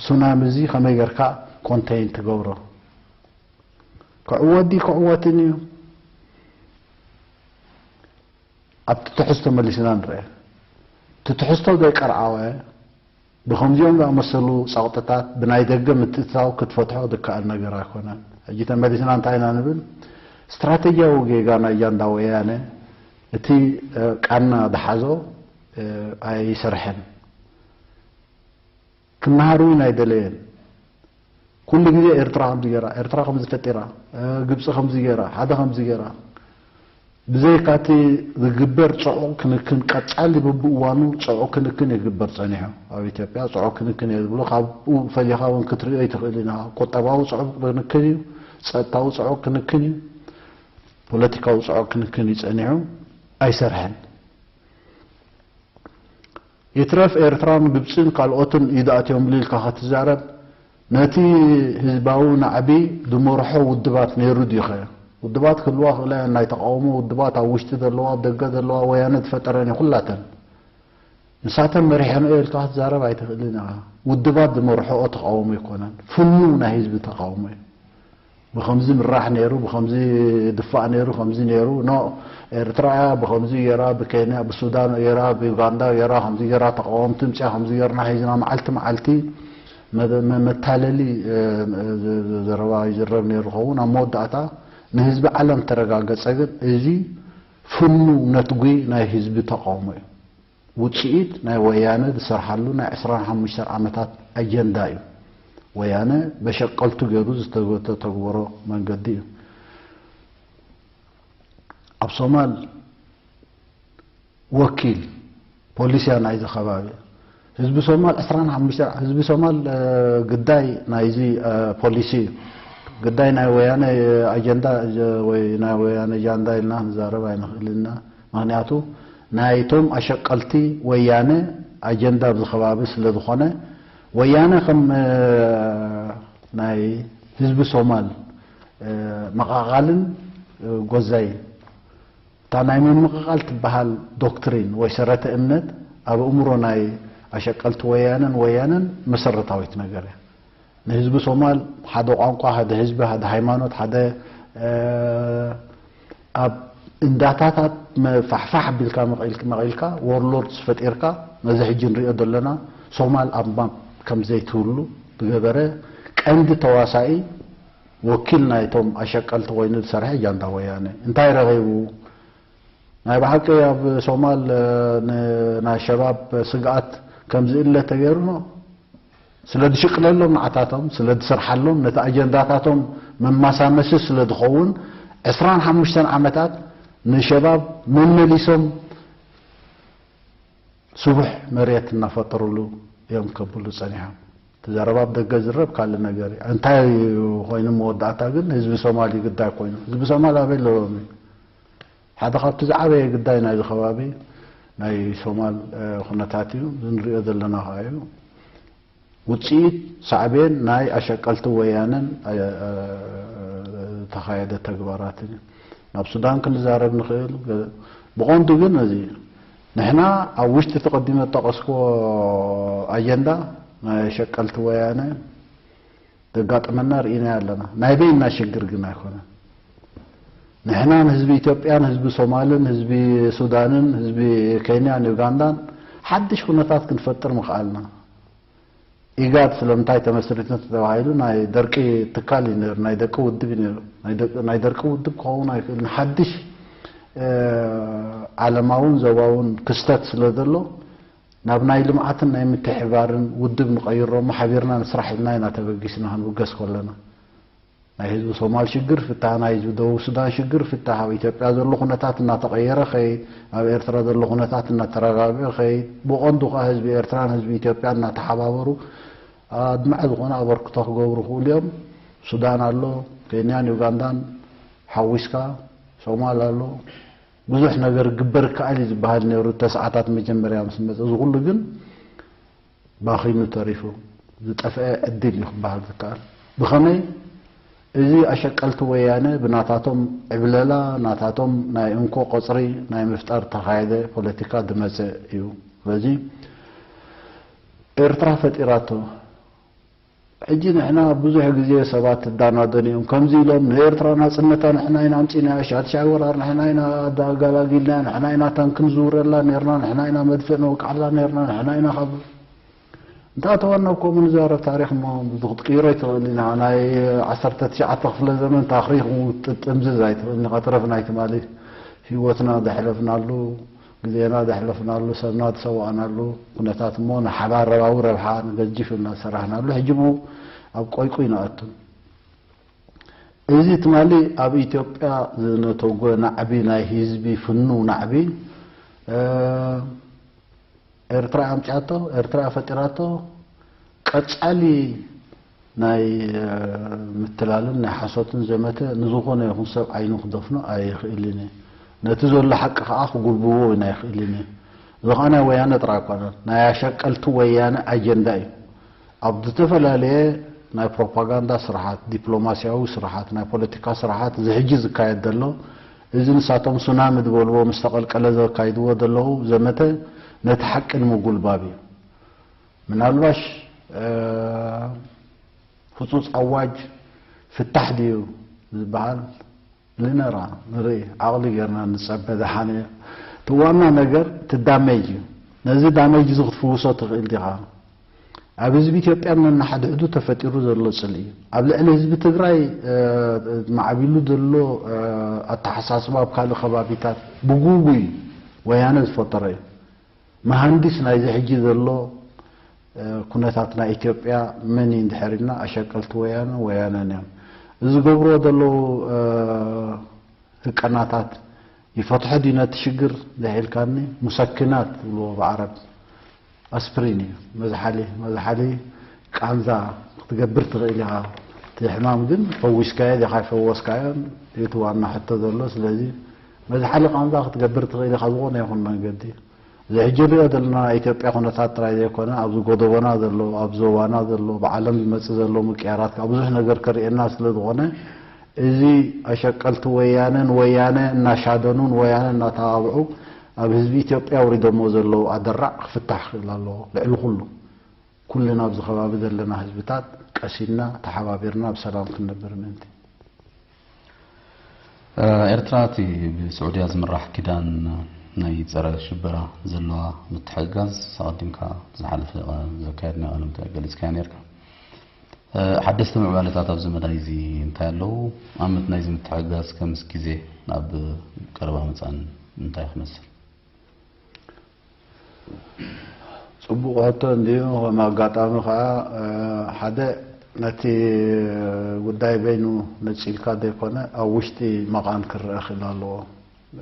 ሱናሚ እዚ ከመይ ጌርካ ኮንቴይን ትገብሮ? ክዕወት ድዩ ክዕወትን እዩ? ኣብቲ ትሕዝቶ መሊስና ንርአ። እቲ ትሕዝቶ ዘይቀርዓወ ብኸምዚኦም ዝኣመሰሉ ጸቕጥታት ብናይ ደገ ምትእትታው ክትፈትሖ ዝከኣል ነገር ኣይኮነን። ሕጂ ተመሊስና እንታይ ኢና ንብል? ስትራተጂያዊ ጌጋ ናይ ጃንዳ ወያነ፣ እቲ ቃና ዝሓዞ ኣይሰርሐን። ክመሃር እውን ኣይደለየን። ኩሉ ግዜ ኤርትራ ከምዚ ገይራ፣ ኤርትራ ከምዚ ፈጢራ፣ ግብፂ ከምዚ ገይራ፣ ሓደ ከምዚ ገይራ። ብዘይካቲ ዝግበር ጽዑቕ ክንክን፣ ቀጻሊ ብብእዋኑ ጽዑቕ ክንክን ይግበር ጸኒሑ። ኣብ ኢትዮጵያ ጽዑቕ ክንክን እየ ዝብሎ፣ ካብኡ ፈሊኻ እውን ክትርእዮ ኣይትኽእል ኢና። ቁጠባዊ ጽዑቕ ክንክን እዩ፣ ጸጥታዊ ጽዑቕ ክንክን እዩ፣ ፖለቲካዊ ጽዑቕ ክንክን እዩ ጸኒሑ፣ ኣይሰርሐን። ይትረፍ ኤርትራን ግብጽን ካልኦትን ኢድ ኣትዮም ኢልካ ክትዛረብ፣ ነቲ ህዝባዊ ናዕቢ ዝመርሖ ውድባት ነይሩ ድዩኸ? ውድባት ክህልዋ ክእላ እየን፣ ናይ ተቃውሞ ውድባት ኣብ ውሽጢ ዘለዋ፣ ኣብ ደገ ዘለዋ፣ ወያነ ዝፈጠረን እዩ ኩላተን። ንሳተን መሪሐንኦ ኢልካ ክትዛረብ ኣይትኽእልን ኢኻ። ውድባት ዝመርሖኦ ተቃውሞ ኣይኮነን፣ ፍኑው ናይ ህዝቢ ተቃውሞ እዩ። ብኸምዚ ምራሕ ነይሩ፣ ብኸምዚ ድፋእ ነይሩ፣ ከምዚ ነይሩ፣ ኖ፣ ኤርትራ እያ ብኸምዚ ገይራ፣ ብኬንያ፣ ብሱዳን ገይራ፣ ብዩጋንዳ ገይራ፣ ከምዚ ገይራ፣ ተቃወምቲ ምጽያ፣ ከምዚ ገይርና ሒዝና፣ መዓልቲ መዓልቲ መ-፣ መ-፣ መታለሊ፣ እ፣ እ፣ ዘ-፣ ዘ-፣ ዘረባ ይዝረብ ነይሩ ኸውን። ኣብ መወዳእታ ንህዝቢ ዓለም ተረጋገጸ። ግን እዚ ፍኑው ነትጒ ናይ ህዝቢ ተቃውሞ እዩ። ውጽኢት ናይ ወያነ ዝሰርሓሉ ናይ ዕስራን ሓሙሽተን ዓመታት ኣጀንዳ እዩ። ወያነ በሸቀልቱ ገይሩ ዝተገ-፣ ዝተተግበሮ መንገዲ እዩ። ኣብ ሶማል ወኪል ፖሊስያ ናይዚ ከባቢ ህዝቢ ሶማል ዕስራን ሓሙሽተን ህዝቢ ሶማል፣ እ፣ ግዳይ ናይዚ፣ እ፣ ፖሊሲ እዩ። ግዳይ ናይ ወያነ ኣጀንዳ፣ እ፣ ወይ ናይ ወያነ ጃንዳ ኢልና ክንዛረብ ኣይንኽእልን ኢና። ምኽንያቱ ናይቶም ኣሸቀልቲ ወያነ ኣጀንዳ ኣብዚ ከባቢ ስለ ዝኾነ፣ ወያነ ከም፣ እ፣ ናይ ህዝቢ ሶማል፣ እ፣ መቓቓልን፣ እ፣ ጎዛይ እታ ናይ ምምቕቓል ትበሃል ዶክትሪን ወይ ሰረተ እምነት ኣብ ኣእምሮ ናይ ኣሸቀልቲ ወያነን ወያነን መሰረታዊት ነገር እያ። ንህዝቢ ሶማል ሓደ ቋንቋ፣ ሓደ ህዝቢ፣ ሓደ ሃይማኖት፣ ሓደ፣ እ፣ ኣብ እንዳታታት መ-፣ ፋሕፋሕ ኣቢልካ መቒል-፣ መቒልካ ዎርሎርድስ ፈጢርካ ነዚ ሕጂ ንሪኦ ዘለና ሶማል ኣብ ማፕ ከም ዘይትህሉ ዝገበረ ቀንዲ ተዋሳኢ ወኪል ናይቶም ኣሸቀልቲ ኮይኑ ዝሰርሐ ጃንዳ ወያነ። እንታይ ረኺቡ? ናይ ብሓቂ ኣብ ሶማል፣ እ፣ ን-፣ ናይ ሸባብ ስግኣት ከም ዝእለ ተገይሩ ነው። ስለ ዝሽቅለሎም ንዓታቶም፣ ስለ ዝሰርሓሎም፣ ነቲ ኣጀንዳታቶም መማሳመሲ ስለ ዝኸውን፣ ዕስራን ሓሙሽተን ዓመታት ንሸባብ መመሊሶም ስቡሕ መሬት እናፈጠሩሉ እዮም ከብሉ ጸኒሖም። እቲ ዘረባ ኣብ ደገ ዝረብ ካልእ ነገር እዩ። እንታይ ኮይኑ መወዳእታ ግን ህዝቢ ሶማል እዩ ግዳይ ኮይኑ። ህዝቢ ሶማል ኣበይ ኣለዎም እዩ? ሓደ ካብቲ ዝዓበየ ግዳይ ናይዚ ከባቢ ናይ ሶማል፣ እ፣ ኩነታት እዩ። እዚ ንሪኦ ዘለና ከኣ እዩ። ውጽኢት ሳዕቤን ናይ ኣሸቀልቲ ወያነን፣ እ፣ እ፣ ዝተኻየደ ተግባራትን እዩ። ናብ ሱዳን ክንዛረብ ንኽእል። ብቐንዱ ግን እዚ ንሕና ኣብ ውሽጢ ተቐዲመ ዝጠቐስክዎ ኣጀንዳ ናይ ኣሸቀልቲ ወያነ ዘጋጠመና ርኢናዮ ኣለና። ናይ በይንና ሽግር ግን ኣይኮነን። ንሕና ንህዝቢ ኢትዮጵያን ህዝቢ ሶማልን ህዝቢ ሱዳንን ህዝቢ ኬንያን ዩጋንዳን ሓድሽ ኩነታት ክንፈጥር ምኽኣልና። ኢጋድ ስለምንታይ ተመስሪቱ ተባሂሉ ናይ ደርቂ ትካል እዩ ነይሩ፣ ናይ ደቂ ውድብ እዩ ነይሩ። ናይ ደቂ፣ ናይ ደርቂ ውድብ ክኸውን ኣይክእልን። ሓድሽ፣ እ፣ ዓለማውን ዞባውን ክስተት ስለ ዘሎ ናብ ናይ ልምዓትን ናይ ምትሕብባርን ውድብ ንቐይሮ እሞ ሓቢርና ንስራሕ ኢልና ኢና ተበጊስና ክንብገስ ከለና። ናይ ህዝቢ ሶማል ሽግር ፍታህ፣ ናይ ህዝቢ ደቡብ ሱዳን ሽግር ፍታህ፣ ኣብ ኢትዮጵያ ዘሎ ኩነታት እናተቐየረ ኸይድ፣ ኣብ ኤርትራ ዘሎ ኩነታት እናተረጋግአ ኸይድ፣ ብቐንዱ ኸኣ ህዝቢ ኤርትራን ህዝቢ ኢትዮጵያን እናተሓባበሩ ኣድማዒ ዝኾነ ኣበርክቶ ክገብሩ ይኽእሉ እዮም። ሱዳን ኣሎ፣ ኬንያን ዩጋንዳን ሓዊስካ፣ ሶማል ኣሎ። ብዙሕ ነገር ክግበር ይከኣል እዩ ዝበሃል ነይሩ፣ ተስዓታት መጀመርያ ምስ መጸ። እዚ ኩሉ ግን ባኺኑ ተሪፉ። ዝጠፍአ ዕድል እዩ ክበሃል ዝከኣል። ብኸመይ? እዚ ኣሸቀልቲ ወያነ ብናታቶም ዕብለላ፣ ናታቶም ናይ እንኮ ቆጽሪ ናይ ምፍጣር ተኻየደ ፖለቲካ ዝመጸ እዩ። ስለዚ ኤርትራ ፈጢራቶ። ሕጂ ንሕና ብዙሕ ግዜ ሰባት እዳናደኑ እዮም። ከምዚ ኢሎም ንኤርትራ ናጽነታ ንሕና ኢና ኣምጺእናያ፣ ሻድሻይ ወራር ንሕና ኢና ኣጋላጊልና፣ ንሕና ኢና ታንክ ንዝውረላ ነርና፣ ንሕና ኢና መድፍዕ ንወቅዓላ ነርና፣ ንሕና ኢና ካብ እንተኣተወና እኮ ምንዛረብ ታሪኽ እሞ ክትቅይሮ ኣይትኽእልን ኢና። ናይ ዓሰርተ ትሽዓተ ክፍለ ዘመን ታሪኽ ጥምዝዝ ኣይትኽእልን ኢኻ። ተረፍ ናይ ትማሊ ህይወትና ዘሕለፍናሉ፣ ግዜና ዘሕለፍናሉ፣ ሰብና ዝሰዋእናሉ ኩነታት እሞ ንሓባራዊ ረብሓ ንገጅፍ ኢልና ዝሰራሕናሉ ሕጂ ብኡ ኣብ ቆይቁይ ንኣቱ። እዚ ትማሊ ኣብ ኢትዮጵያ ዝነተጎ ናዕቢ፣ ናይ ህዝቢ ፍኑው ናዕቢ፣ እ፣ ኤርትራ ኣምጺኣቶ፣ ኤርትራ ፈጢራቶ፣ ቀጻሊ ናይ፣ እ፣ ምትላልን ናይ ሓሶትን ዘመተ ንዝኾነ ይኹን ሰብ ዓይኑ ክደፍኖ ኣይኽእልን እዩ። ነቲ ዘሎ ሓቂ ከኣ ክጉልብቦ እውን ኣይኽእልን እዩ። እዚ ከኣ ናይ ወያነ ጥራይ ኣይኮነን፣ ናይ ኣሸቀልቲ ወያነ ኣጀንዳ እዩ። ኣብ ዝተፈላለየ ናይ ፕሮፓጋንዳ ስራሓት፣ ዲፕሎማስያዊ ስራሓት፣ ናይ ፖለቲካ ስራሓት፣ እዚ ሕጂ ዝካየድ ዘሎ፣ እዚ ንሳቶም ሱናሚ ዝበልዎ ምስ ተቐልቀለ ዘካይድዎ ዘለዉ ዘመተ ነቲ ሓቂ ንምጉልባብ እዩ። ምናልባሽ፣ እ፣ ህጹጽ ኣዋጅ ፍታሕ ድዩ ዝበሃል? ልነራ ንርኢ፣ ዓቕሊ ጌርና ንጸበ። ደሓነ፣ እቲ ዋና ነገር እቲ ዳሜጅ እዩ። ነዚ ዳሜጅ እዚ ክትፍውሶ ትኽእል ዲኻ? ኣብ ህዝቢ ኢትዮጵያ ነናሓድሕዱ ተፈጢሩ ዘሎ ጽልኢ እዩ። ኣብ ልዕሊ ህዝቢ ትግራይ፣ እ፣ ማዕቢሉ ዘሎ፣ እ፣ ኣተሓሳስባ ኣብ ካልእ ከባቢታት ብጉጉይ ወያነ ዝፈጠሮ እዩ። መሃንዲስ ናይዚ ሕጂ ዘሎ፣ እ፣ ኩነታት ናይ ኢትዮጵያ መን እዩ እንድሕር ኢልና፣ ኣሸቀልቲ ወያነ፣ ወያነን እዮም። እዚ ዝገብርዎ ዘለዉ፣ እ፣ ህቀናታት ይፈትሖ ድዩ ነቲ ሽግር እንድሕልካኒ፣ ሙሰክናት ዝብልዎ ብዓረብ፣ ኣስፕሪን እዩ። መዝሓሊ፣ መዝሓሊ ቃንዛ ክትገብር ትኽእል ኢኻ። እቲ ሕማም ግን ፈዊስካዮ ዲኻ ኣይፈወስካዮን፣ እቲ ዋና ሕቶ ዘሎ። ስለዚ መዝሓሊ ቃንዛ ክትገብር ትኽእል ኢኻ፣ ዝኾነ ይኹን መንገዲ። እዚ ሕጂ ንሪኦ ዘለና ናይ ኢትዮጵያ ኩነታት ጥራይ ዘይኮነ፣ ኣብዚ ጎደቦና ዘሎ፣ ኣብ ዞባና ዘሎ፣ ብዓለም ዝመጽእ ዘሎ ምቅያራት ከኣ ብዙሕ ነገር ከርእየና ስለ ዝኾነ፣ እዚ ኣሸቀልቲ ወያነ ንወያነ እናሻደኑ፣ ንወያነ እናተባብዑ፣ ኣብ ህዝቢ ኢትዮጵያ ኣውሪዶሞ ዘለዉ ኣደራዕ ክፍታሕ ክኽእል ኣለዎ። ልዕሊ ኩሉ፣ ኩልና ኣብዚ ከባቢ ዘለና ህዝብታት ቀሲንና፣ ተሓባቢርና ብሰላም ክንነብር ምእንቲ። ኤርትራ እቲ ብስዑድያ ዝምራሕ ኪዳን ናይ ጸረ ሽበራ ዘለዋ ምትሕግጋዝ ኣቐዲምካ ዝሓለፈ ዘካየድናዮ ቃለ መጠይቕ ገሊጽካዮ ነይርካ። ሓደስቲ ምዕባለታት ኣብዚ መዳይ እዚ እንታይ ኣለዉ? ኣመት ናይዚ ምትሕግጋዝ ከምስ ግዜ ናብ ቀረባ መጻን እንታይ ክመስል? ጽቡቕ ሕቶ እንድዩ። ከም ኣጋጣሚ ከኣ፣ እ፣ ሓደ ነቲ ጉዳይ በይኑ ነጺልካ ዘይኮነ፣ ኣብ ውሽጢ መቓን ክረአ ክእል ኣለዎ።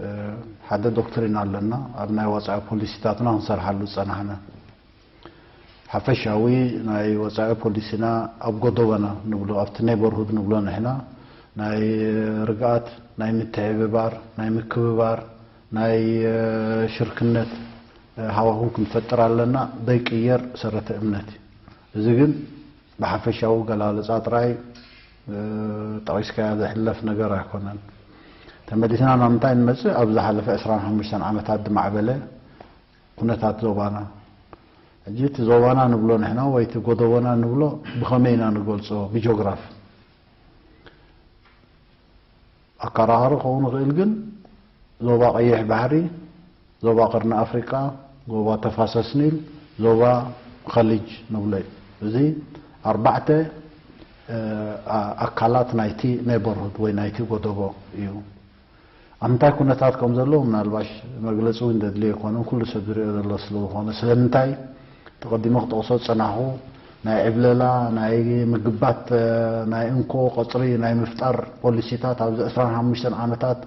እ፣ ሓደ ዶክትሪን ኣለና፣ ኣብ ናይ ወጻኢ ፖሊሲታትና ክንሰርሓሉ ዝጸናሕና። ሓፈሻዊ ናይ ወጻኢ ፖሊሲና ኣብ ጎደቦና ንብሎ፣ ኣብቲ ኔበርሁድ ንብሎ ንሕና፣ ናይ ርግኣት፣ ናይ ምትሕብባር፣ ናይ ምክብባር፣ ናይ፣ እ፣ ሽርክነት፣ እ፣ ሃዋህው ክንፈጥር ኣለና። ዘይቅየር ሰረተ እምነት እዩ። እዚ ግን ብሓፈሻዊ ገላልጻ ጥራይ፣ እ፣ ጠቒስካያ ዝሕለፍ ነገር ኣይኮነን። ተመሊስና ናብ ምንታይ ንመጽእ? ኣብ ዝሓለፈ ዕስራን ሓሙሽተን ዓመታት ዝማዕበለ ኩነታት ዞባና። ሕጂ እቲ ዞባና ንብሎ ንሕና ወይ እቲ ጎደቦና ንብሎ ብኸመይ ኢና ንገልጾ? ብጂኦግራፊ ኣከራኻሪ ክኸውን ይኽእል፣ ግን ዞባ ቀይሕ ባሕሪ፣ ዞባ ቀርኒ ኣፍሪቃ፣ ዞባ ተፋሰስ ኒል፣ ዞባ ኸሊጅ ንብሎ እዩ። እዚ ኣርባዕተ፣ እ፣ ኣ-፣ ኣካላት ናይቲ ኔበርሁድ ወይ ናይቲ ጎደቦ እዩ። ኣብ ምንታይ ኩነታት ከም ዘለዉ ምናልባሽ መግለጺ እውን ዘድልዮ ኣይኮነን፣ ኩሉ ሰብ ዝሪኦ ዘሎ ስለ ዝኾነ። ስለምንታይ? ተቐዲመ ክጠቕሶ ዝጸናሕኩ ናይ ዕብለላ፣ ናይ ምግባት፣ እ፣ ናይ እንኮ ቆጽሪ ናይ ምፍጣር ፖሊሲታት ኣብዚ ዕስራን ሓሙሽተን ዓመታት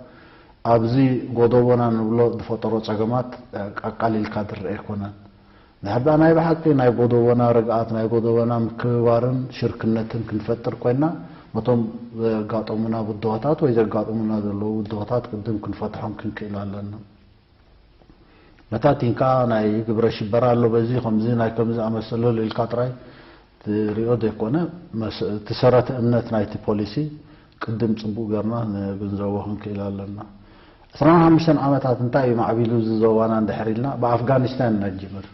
ኣብዚ ጎደቦና ንብሎ ዝፈጠሮ ጸገማት፣ እ፣ ኣቃሊልካ ዝረአ ኣይኮነን። እንድሕር ደኣ ናይ ብሓቂ ናይ ጎደቦና ርግኣት፣ ናይ ጎደቦና ምክብባርን ሽርክነትን ክንፈጥር ኮይንና፣ ነቶም ዘጋጠሙና ብድሆታት ወይ ዘጋጥሙና ዘለዉ ብድሆታት ቅድም ክንፈትሖም ክንክእል ኣለና። በታቲንካ ናይ ግብረ ሽበራ ኣሎ፣ በዚ ከምዚ ናይ ከምዚ ኣመሰለ ኣሎ ኢልካ ጥራይ ትሪኦ ዘይኮነ፣ መስ-፣ እቲ ሰረተ እምነት ናይቲ ፖሊሲ ቅድም ጽቡቕ ጌርና ንግንዘቦ ክንክእል ኣለና። ዕስራን ሓሙሽተን ዓመታት እንታይ እዩ ማዕቢሉ እዚ ዞባና እንድሕር ኢልና፣ ብኣፍጋኒስታን ኢና ንጅምር።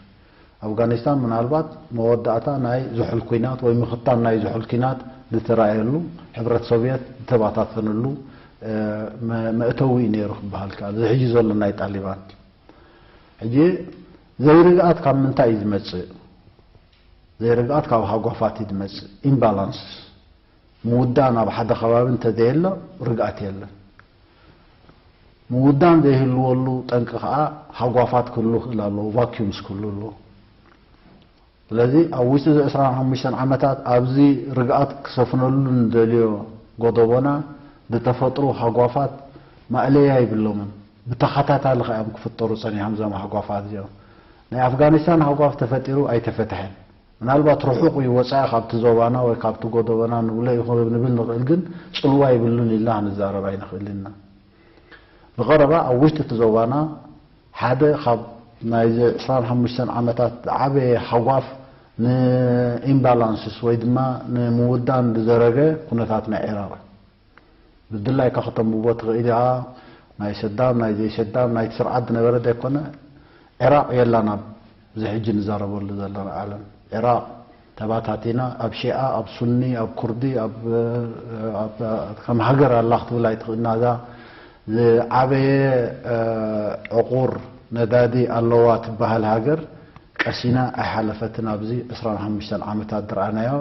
ኣፍጋኒስታን ምናልባት መወዳእታ ናይ ዝሑል ኲናት ወይ ምኽታም ናይ ዝሑል ኲናት ዝተራእየሉ፣ ሕብረት ሶቭየት ዝተባታተነሉ፣ እ፣ መ-፣ መእተዊ እዩ ነይሩ ክበሃል ይከኣል። እዚ ሕጂ ዘሎ ናይ ጣሊባን። ሕጂ ዘይርግኣት ካብ ምንታይ እዩ ዝመጽእ? ዘይርግኣት ካብ ሃጓፋት እዩ ዝመጽእ። ኢምባላንስ፣ ምውዳን ኣብ ሓደ ከባቢ እንተዘየሎ ርግኣት የለን። ምውዳን ዘይህልወሉ ጠንቂ ከኣ ሃጓፋት ክህሉ ይኽእል ኣለዎ፣ ቫክዩምስ ክህሉ ኣለዎ። ስለዚ ኣብ ውሽጢ እዚ ዕስራን ሓሙሽተን ዓመታት ኣብዚ ርግኣት ክሰፍነሉ ንደልዮ ጎደቦና ዝተፈጥሩ ሃጓፋት ማእለያ ይብሎምን። ብተኸታታሊ ከኣ እዮም ክፍጠሩ ጸኒሖም እዞም ሃጓፋት እዚኦም። ናይ ኣፍጋኒስታን ሃጓፍ ተፈጢሩ ኣይተፈትሐን። ምናልባት ርሑቕ እዩ ወጻኢ ካብቲ ዞባና ወይ ካብቲ ጎደቦና ንብሎ ይኹን ንብል ንኽእል፣ ግን ጽልዋ ይብሉን ኢልና ክንዛረብ ኣይንኽእልን ኢና። ብቐረባ ኣብ ውሽጢ እቲ ዞባና ሓደ ካብ ናይዚ ዕስራን ሓሙሽተን ዓመታት ዝዓበየ ሃጓፍ ንኢምባላንስስ ወይ ድማ ንምውዳን ዝዘረገ ኩነታት ናይ ዒራቕ እዩ። ብድላይካ ከተንብቦ ትኽእል ኢኻ። ናይ ሰዳም፣ ናይ ዘይሰዳም፣ ናይቲ ስርዓት ዝነበረ ዘይኮነ፣ ዒራቕ የላን ኣብዚ ሕጂ ንዛረበሉ ዘለና ዓለም። ዒራቕ ተባታቲና፣ ኣብ ሺዓ፣ ኣብ ሱኒ፣ ኣብ ኩርዲ፣ ኣብ፣ ኣብ፣ ከም ሃገር ኣላ ክትብል ኣይትኽእልና። እዛ ዝዓበየ፣ እ፣ ዕቑር ነዳዲ ኣለዋ ትበሃል ሃገር ቀሲና ኣይሓለፈትን። ኣብዚ ዕስራን ሓሙሽተን ዓመታት ዝረኣናዮ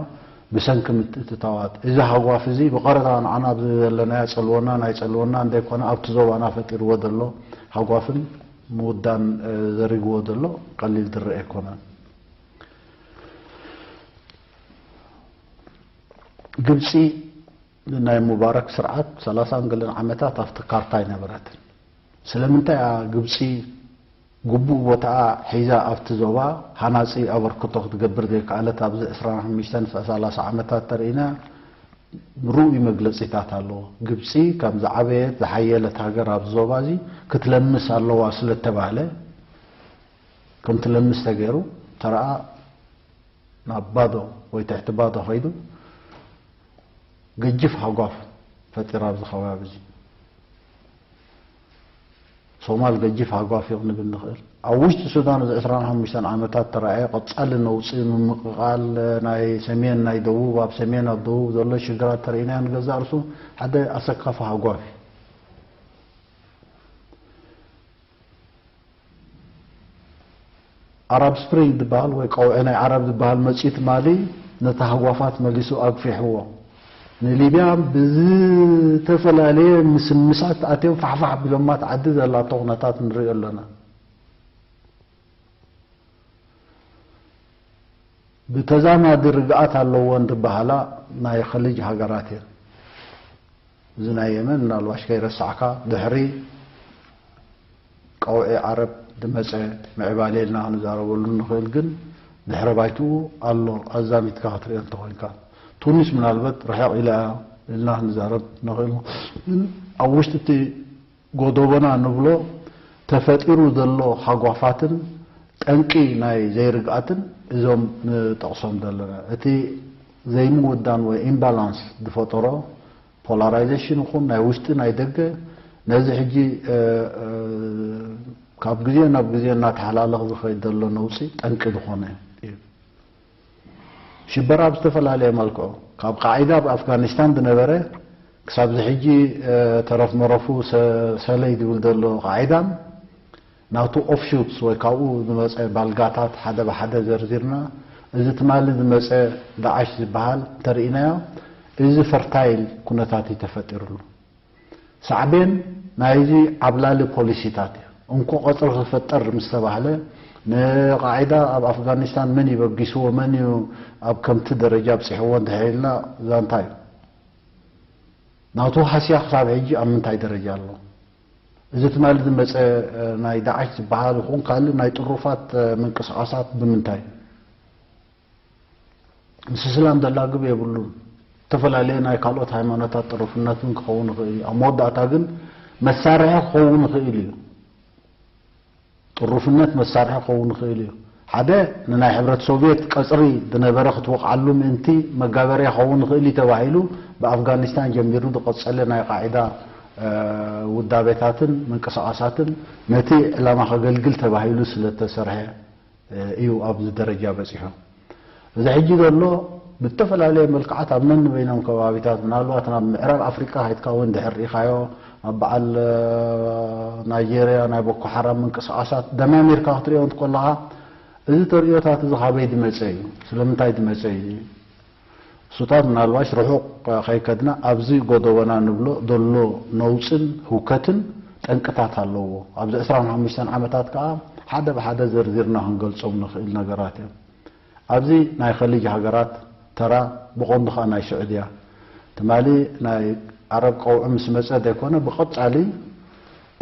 ብሰንኪ ምትእትታዋት። እዚ ሃጓፍ እዚ ብቐረባ ንዓና ኣብዚ ዘለናዮ ጸልወና፣ ናይ ጸልወና እንደይኮነ ኣብቲ ዞባና ፈጢርዎ ዘሎ ሃጓፍን ምውዳን፣ እ፣ ዘሪግዎ ዘሎ ቀሊል ዝረአ ኣይኮነን። ግብጺ ናይ ሙባረክ ስርዓት ሰላሳን ገለን ዓመታት ኣብቲ ካርታ ኣይነበረትን። ስለምንታይ እያ ግብጺ ግቡእ ቦታኣ ሒዛ ኣብቲ ዞባ ሃናጺ ኣበርክቶ ክትገብር ዘይከኣለት? ኣብዚ ዕስራን ሓሙሽተን ሰላሳ ዓመታት ተርእይና ርኡይ መግለጺታት ኣለዎ። ግብጺ ከም ዝዓበየት ዝሓየለት ሃገር ኣብዚ ዞባ እዚ ክትለምስ ኣለዋ ስለተባህለ፣ ከም ትለምስ ተገይሩ ተረኣ ናብ ባዶ ወይ ትሕቲ ባዶ ከይዱ ገጅፍ ሃጓፍ ፈጢራ ኣብዚ ከባቢ እዚ። ሶማል ገጅፍ ሃጓፍ እዩ ክንብል ንኽእል። ኣብ ውሽጢ ሱዳን እዚ ዕስራን ሓሙሽተን ዓመታት ተራእየ ቀጻሊ ነውጺ፣ ምምቕቓል ናይ ሰሜን ናይ ደቡብ፣ ኣብ ሰሜን ኣብ ደቡብ ዘሎ ሽግራት ተርእይናዮ ንገዛእ ርእሱ ሓደ ኣሰካፊ ሃጓፍ እዩ። ኣራብ ስፕሪንግ ዝበሃል ወይ ቀውዒ ናይ ዓረብ ዝበሃል መጺኡ ትማሊ ነቲ ሃጓፋት መሊሱ ኣግፊሕዎ። ንሊብያ ብዝተፈላለየ ምስምሳት ኣትዮም ፋሕፋሕ ቢሎማ ትዓዲ ዘላቶ ኩነታት ንሪኦ ኣለና። ብተዛማዲ ርግኣት ኣለወን ዝበሃላ ናይ ኸሊጅ ሃገራት እየን። እዚ ናይ የመን ምናልባሽ ከይረሳዕካ ድሕሪ ቀውዒ ዓረብ ዝመጸ ምዕባለ ኢልና ክንዛረበሉ ንኽእል፣ ግን ድሕረ ባይትኡ ኣሎ፣ ኣዛሚትካ ክትሪኦ እንተኾይንካ። ቱኒስ ምናልባት ርሕቕ ኢላ እያ ኢልና ክንዛረብ ንኽእል፣ ግን ኣብ ውሽጢ እቲ ጎደቦና ንብሎ ተፈጢሩ ዘሎ ሃጓፋትን ጠንቂ ናይ ዘይርግኣትን እዞም ንጠቕሶም ዘለና። እቲ ዘይምውዳን ወይ ኢምባላንስ ዝፈጠሮ ፖላራይዜሽን ይኹን ናይ ውሽጢ ናይ ደገ ነዚ ሕጂ፣ እ፣ እ፣ ካብ ግዜ ናብ ግዜ እናተሓላለኸ ዝኸይድ ዘሎ ነውጺ ጠንቂ ዝኾነ እዩ። ሽበራ ብዝተፈላለየ መልክዑ፣ ካብ ቃዒዳ ኣብ ኣፍጋኒስታን ዝነበረ ክሳብ እዚ ሕጂ፣ እ፣ ተረፍ መረፉ ሰ-፣ ሰለይ ዝብል ዘሎ ቃዒዳን ናቱ ኦፍሹትስ ወይ ካብኡ ዝመጸ ባልጋታት ሓደ ብሓደ ዘርዚርና፣ እዚ ትማሊ ዝመጸ ዳዓሽ ዝበሃል እንተርኢናዮ፣ እዚ ፈርታይል ኩነታት እዩ ተፈጢሩሉ። ሳዕቤን ናይዚ ዓብላሊ ፖሊሲታት እዩ። እንኮ ቀጽሪ ክፈጠር ምስ ተባህለ፣ ንቃዒዳ ኣብ ኣፍጋኒስታን መን እዩ በጊስዎ፣ መን እዩ ኣብ ከምቲ ደረጃ ኣብጺሕዎ እንድሕር ኢልና ዛንታ እዩ። ናቱ ሃስያ ክሳብ ሕጂ ኣብ ምንታይ ደረጃ ኣሎ? እዚ ትማሊ ዝመጸ፣ እ፣ ናይ ዳዕሽ ዝበሃል ይኹን ካልእ ናይ ጥሩፋት፣ እ፣ ምንቅስቓሳት ብምንታይ? ምስ እስላም ዘላግብ የብሉን። ዝተፈላለየ ናይ ካልኦት ሃይማኖታት ጥሩፍነት እውን ክኸውን ይኽእል እዩ። ኣብ መወዳእታ ግን መሳርሒ ክኸውን ይኽእል እዩ። ጥሩፍነት መሳርሒ ክኸውን ይኽእል እዩ። ሓደ ንናይ ሕብረት ሶቭየት ቀጽሪ ዝነበረ ክትወቕዓሉ ምእንቲ መጋበርያ ክኸውን ይኽእል እዩ ተባሂሉ ብኣፍጋኒስታን ጀሚሩ ዝቐጸለ ናይ ቃዒዳ ውዳቤታትን ምንቅስቓሳትን ነቲ ዕላማ ከገልግል ተባሂሉ ስለተሰርሐ እዩ ኣብዚ ደረጃ በጺሑ። እዚ ሕጂ ዘሎ ብዝተፈላለየ መልክዓት ኣብ ነንበይኖም ከባቢታት ምናልባት ናብ ምዕራብ ኣፍሪቃ ከይድካ እውን ድሕር ርኢኻዮ ኣብ በዓል ናይጀርያ ናይ ቦኮ ሓራም ምንቅስቓሳት ደማሚርካ ክትሪኦ እንትኮለኻ እዚ ተርእዮታት እዚ ካበይ ዝመፀ እዩ? ስለምንታይ ዝመፀ እዩ? እሱታት ምናልባሽ ርሑቕ ከይከድና ኣብዚ ጎደቦና ንብሎ ዘሎ ነውፅን ህውከትን ጠንቅታት ኣለዎ። ኣብዚ ዕስራን ሓሙሽተን ዓመታት ከዓ ሓደ ብሓደ ዘርዚርና ክንገልጾም ንኽእል ነገራት እዮም። ኣብዚ ናይ ኸሊጅ ሃገራት ተራ ብቐንዱ ከዓ ናይ ስዑድያ ትማሊ ናይ ዓረብ ቀውዒ ምስ መጸ ዘይኮነ ብቐጻሊ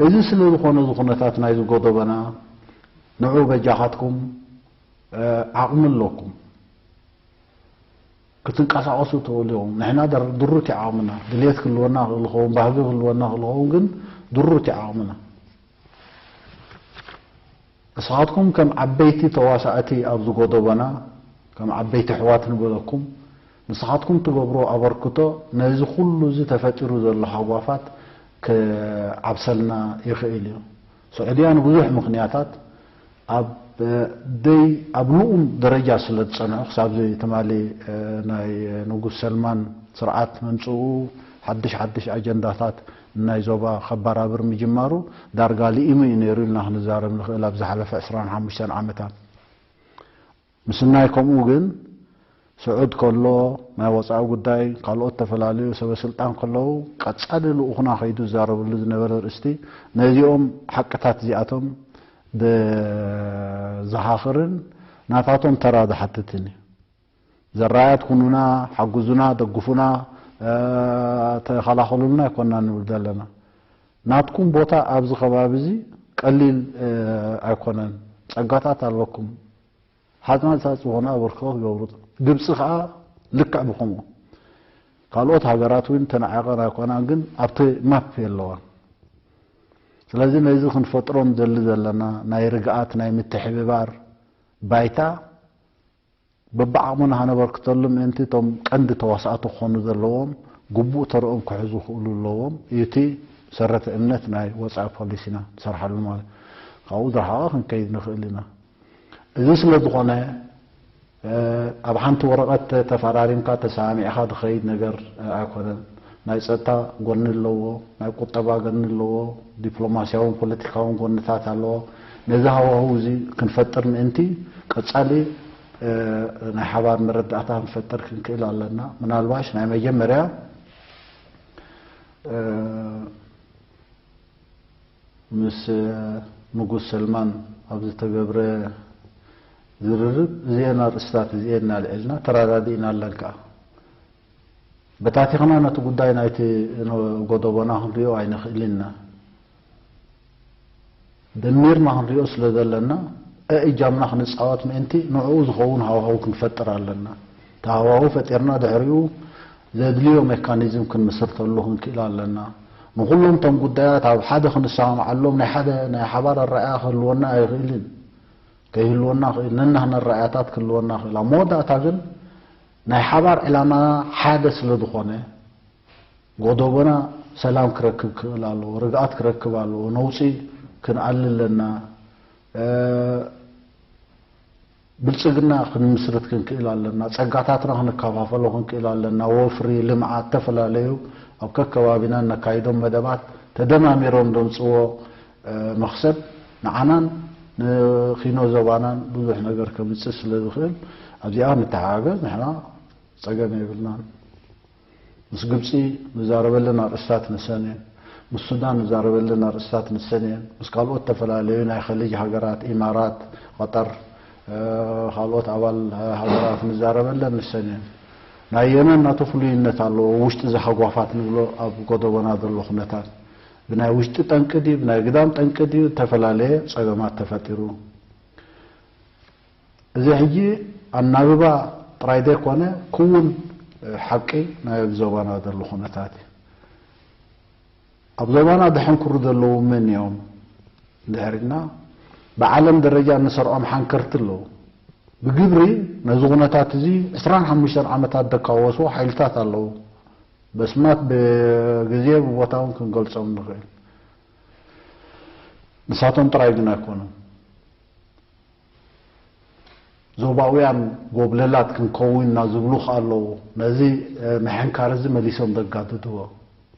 እዚ ስለ ዝኾነ እዚ ኩነታት ናይዚ ጎደቦና ንዑ በጃኻትኩም ዓቕሚ ኣለኩም ክትንቀሳቐሱ ትኽእሉ ኢኹም። ንሕና ድሩት ዓቕምና ድልየት ክህልወና ክእል ኸውን ባህጊ ክህልወና ክእል ኸውን ግን ድሩት ዓቕምና ንስኻትኩም ከም ዓበይቲ ተዋሳእቲ ኣብዚ ጎደቦና ከም ዓበይቲ ኣሕዋት ንበለኩም ንስኻትኩም ትገብርዎ ኣበርክቶ ነዚ ኩሉ እዚ ተፈጢሩ ዘሎ ሃጓፋት ክዓብሰልና ይኽእል እዩ። ስዑድያ ንብዙሕ ምኽንያታት ኣብ ደይ ኣብ ልኡም ደረጃ ስለ ዝጸንሑ ክሳብ ትማሊ ናይ ንጉስ ሰልማን ስርዓት ምምጽኡ ሓድሽ ሓድሽ ኣጀንዳታት ናይ ዞባ ከባራብር ምጅማሩ ዳርጋ ልኢሙ እዩ ነይሩ ኢልና ክንዛረብ ንኽእል ኣብ ዝሓለፈ ዕስራን ሓሙሽተን ዓመታት ምስናይ ከምኡ ግን ስዑድ ከሎ ናይ ወፃኢ ጉዳይ ካልኦት ተፈላለዩ ሰበ ስልጣን ከለዉ ቀፃሊ ልኡኹና ከይዱ ዝዛረብሉ ዝነበረ ርእስቲ ነዚኦም ሓቅታት እዚኣቶም ዘኻኽርን ናታቶም ተራ ዝሓትትን እዩ። ዘራያት ኩኑና፣ ሓግዙና፣ ደግፉና፣ ተኸላኸሉልና ኣይኮና ንብል ዘለና። ናትኩም ቦታ ኣብዚ ከባቢ እዚ ቀሊል ኣይኮነን። ፀጋታት ኣለኩም። ሓፅናፃፂ ዝኾነ ኣበርክቶ ክገብሩ ግብፂ ከዓ ልክዕ ብኸምኡ ካልኦት ሃገራት እውን ተናዒቐን ኣይኮናን ግን ኣብቲ ማፕ የለዋን ስለዚ ነዚ ክንፈጥሮ ንደሊ ዘለና ናይ ርግኣት ናይ ምትሕብባር ባይታ በብዓቕምና ከነበርክተሉ ምእንቲ እቶም ቀንዲ ተዋሳእቲ ክኾኑ ዘለዎም ግቡእ ተርኦም ክሕዙ ክእሉ ኣለዎም እዩ እቲ ሰረተ እምነት ናይ ወፃኢ ፖሊሲና ንሰርሓሉ ማለት ካብኡ ዝረሓቐ ክንከይድ ንኽእል ኢና እዚ ስለ ዝኾነ ኣብ ሓንቲ ወረቐት ተፈራሪምካ ተሰማሚዕካ ዝኸይድ ነገር ኣይኮነን። ናይ ፀጥታ ጎኒ ኣለዎ፣ ናይ ቁጠባ ጎኒ ኣለዎ፣ ዲፕሎማስያውን ፖለቲካውን ጎንታት ኣለዎ። ነዚ ሃዋህው እዚ ክንፈጥር ምእንቲ ቀፃሊ ናይ ሓባር መረዳእታ ክንፈጥር ክንክእል ኣለና። ምናልባሽ ናይ መጀመርያ ምስ ንጉስ ሰልማን ኣብ ዝተገብረ ዝርርብ እዚኤን ኣርእስታት እዚኤን እናልዒልና ተረዳዲእና ኣለን ከዓ በታቲኽና ነቲ ጉዳይ ናይቲ ጎደቦና ክንሪኦ ኣይንኽእልን ኢና ደሚርና ክንሪኦ ስለ ዘለና እእጃምና ክንፃወት ምእንቲ ንዕኡ ዝኸውን ሃዋህው ክንፈጥር ኣለና እቲ ሃዋህው ፈጢርና ድሕሪኡ ዘድልዮ ሜካኒዝም ክንምስርተሉ ክንክእል ኣለና ንኹሎም እቶም ጉዳያት ኣብ ሓደ ክንሰማምዓሎም ናይ ሓደ ናይ ሓባር ኣረኣያ ክህልወና ኣይኽእልን ከይህልወና ክእል ነናህና ኣረኣያታት ክህልወና ክእል ኣብ መወዳእታ ግን ናይ ሓባር ዕላማ ሓደ ስለ ዝኾነ ጎደቦና ሰላም ክረክብ ክእል ኣለዎ፣ ርግኣት ክረክብ ኣለዎ፣ ነውጺ ክንኣሊ ኣለና፣ ብልጽግና ክንምስርት ክንክእል ኣለና፣ ጸጋታትና ክንከፋፈሎ ክንክእል ኣለና፣ ወፍሪ፣ ልምዓት፣ ዝተፈላለዩ ኣብ ከከባቢና እነካይዶም መደባት ተደማሚሮም ዘምጽዎ መኽሰብ ንዓናን ንኺኖ ዞባናን ብዙሕ ነገር ከምጽእ ስለ ዝኽእል ኣብዚኣ ንተሓጋገዝ ንሕና ጸገም የብልናን። ምስ ግብጺ ንዛረበለን ኣርእስታት ንሰን እየን። ምስ ሱዳን ንዛረበለን ኣርእስታት ንሰን እየን። ምስ ካልኦት ተፈላለዩ ናይ ኸሊጅ ሃገራት፣ ኢማራት፣ ቐጠር፣ ካልኦት ኣባል ሃገራት ንዛረበለን ንሰን እየን። ናይ የመን ናቱ ፍሉይነት ኣለዎ። ውሽጢ እዚ ሃጓፋት ንብሎ ኣብ ጎደቦና ዘሎ ኩነታት ብናይ ውሽጢ ጠንቂ ድዩ ብናይ ግዳም ጠንቂ ድዩ ዝተፈላለየ ጸገማት ተፈጢሩ። እዚ ሕጂ ኣናብባ ጥራይ ዘይኮነ ክውን ሓቂ ናይ ዞባና ዘሎ ኩነታት እዩ። ኣብ ዞባና ዘሐንክሩ ዘለዉ መን እዮም እንድሕር ኢልና ብዓለም ደረጃ እንሰርዖም ሓንከርቲ ኣለዉ። ብግብሪ ነዚ ኩነታት እዚ ዕስራን ሓሙሽተን ዓመታት ዘካወሱ ሓይልታት ኣለዉ። በስማት ብግዜ ብቦታ እውን ክንገልጾም ንኽእል። ንሳቶም ጥራይ ግን ኣይኮኑን። ዞባውያን ጎብለላት ክንከውን ኢና ዝብሉ ከኣ ኣለዉ። ነዚ፣ እ፣ ምሕንካር እዚ መሊሶም ዘጋድድዎ።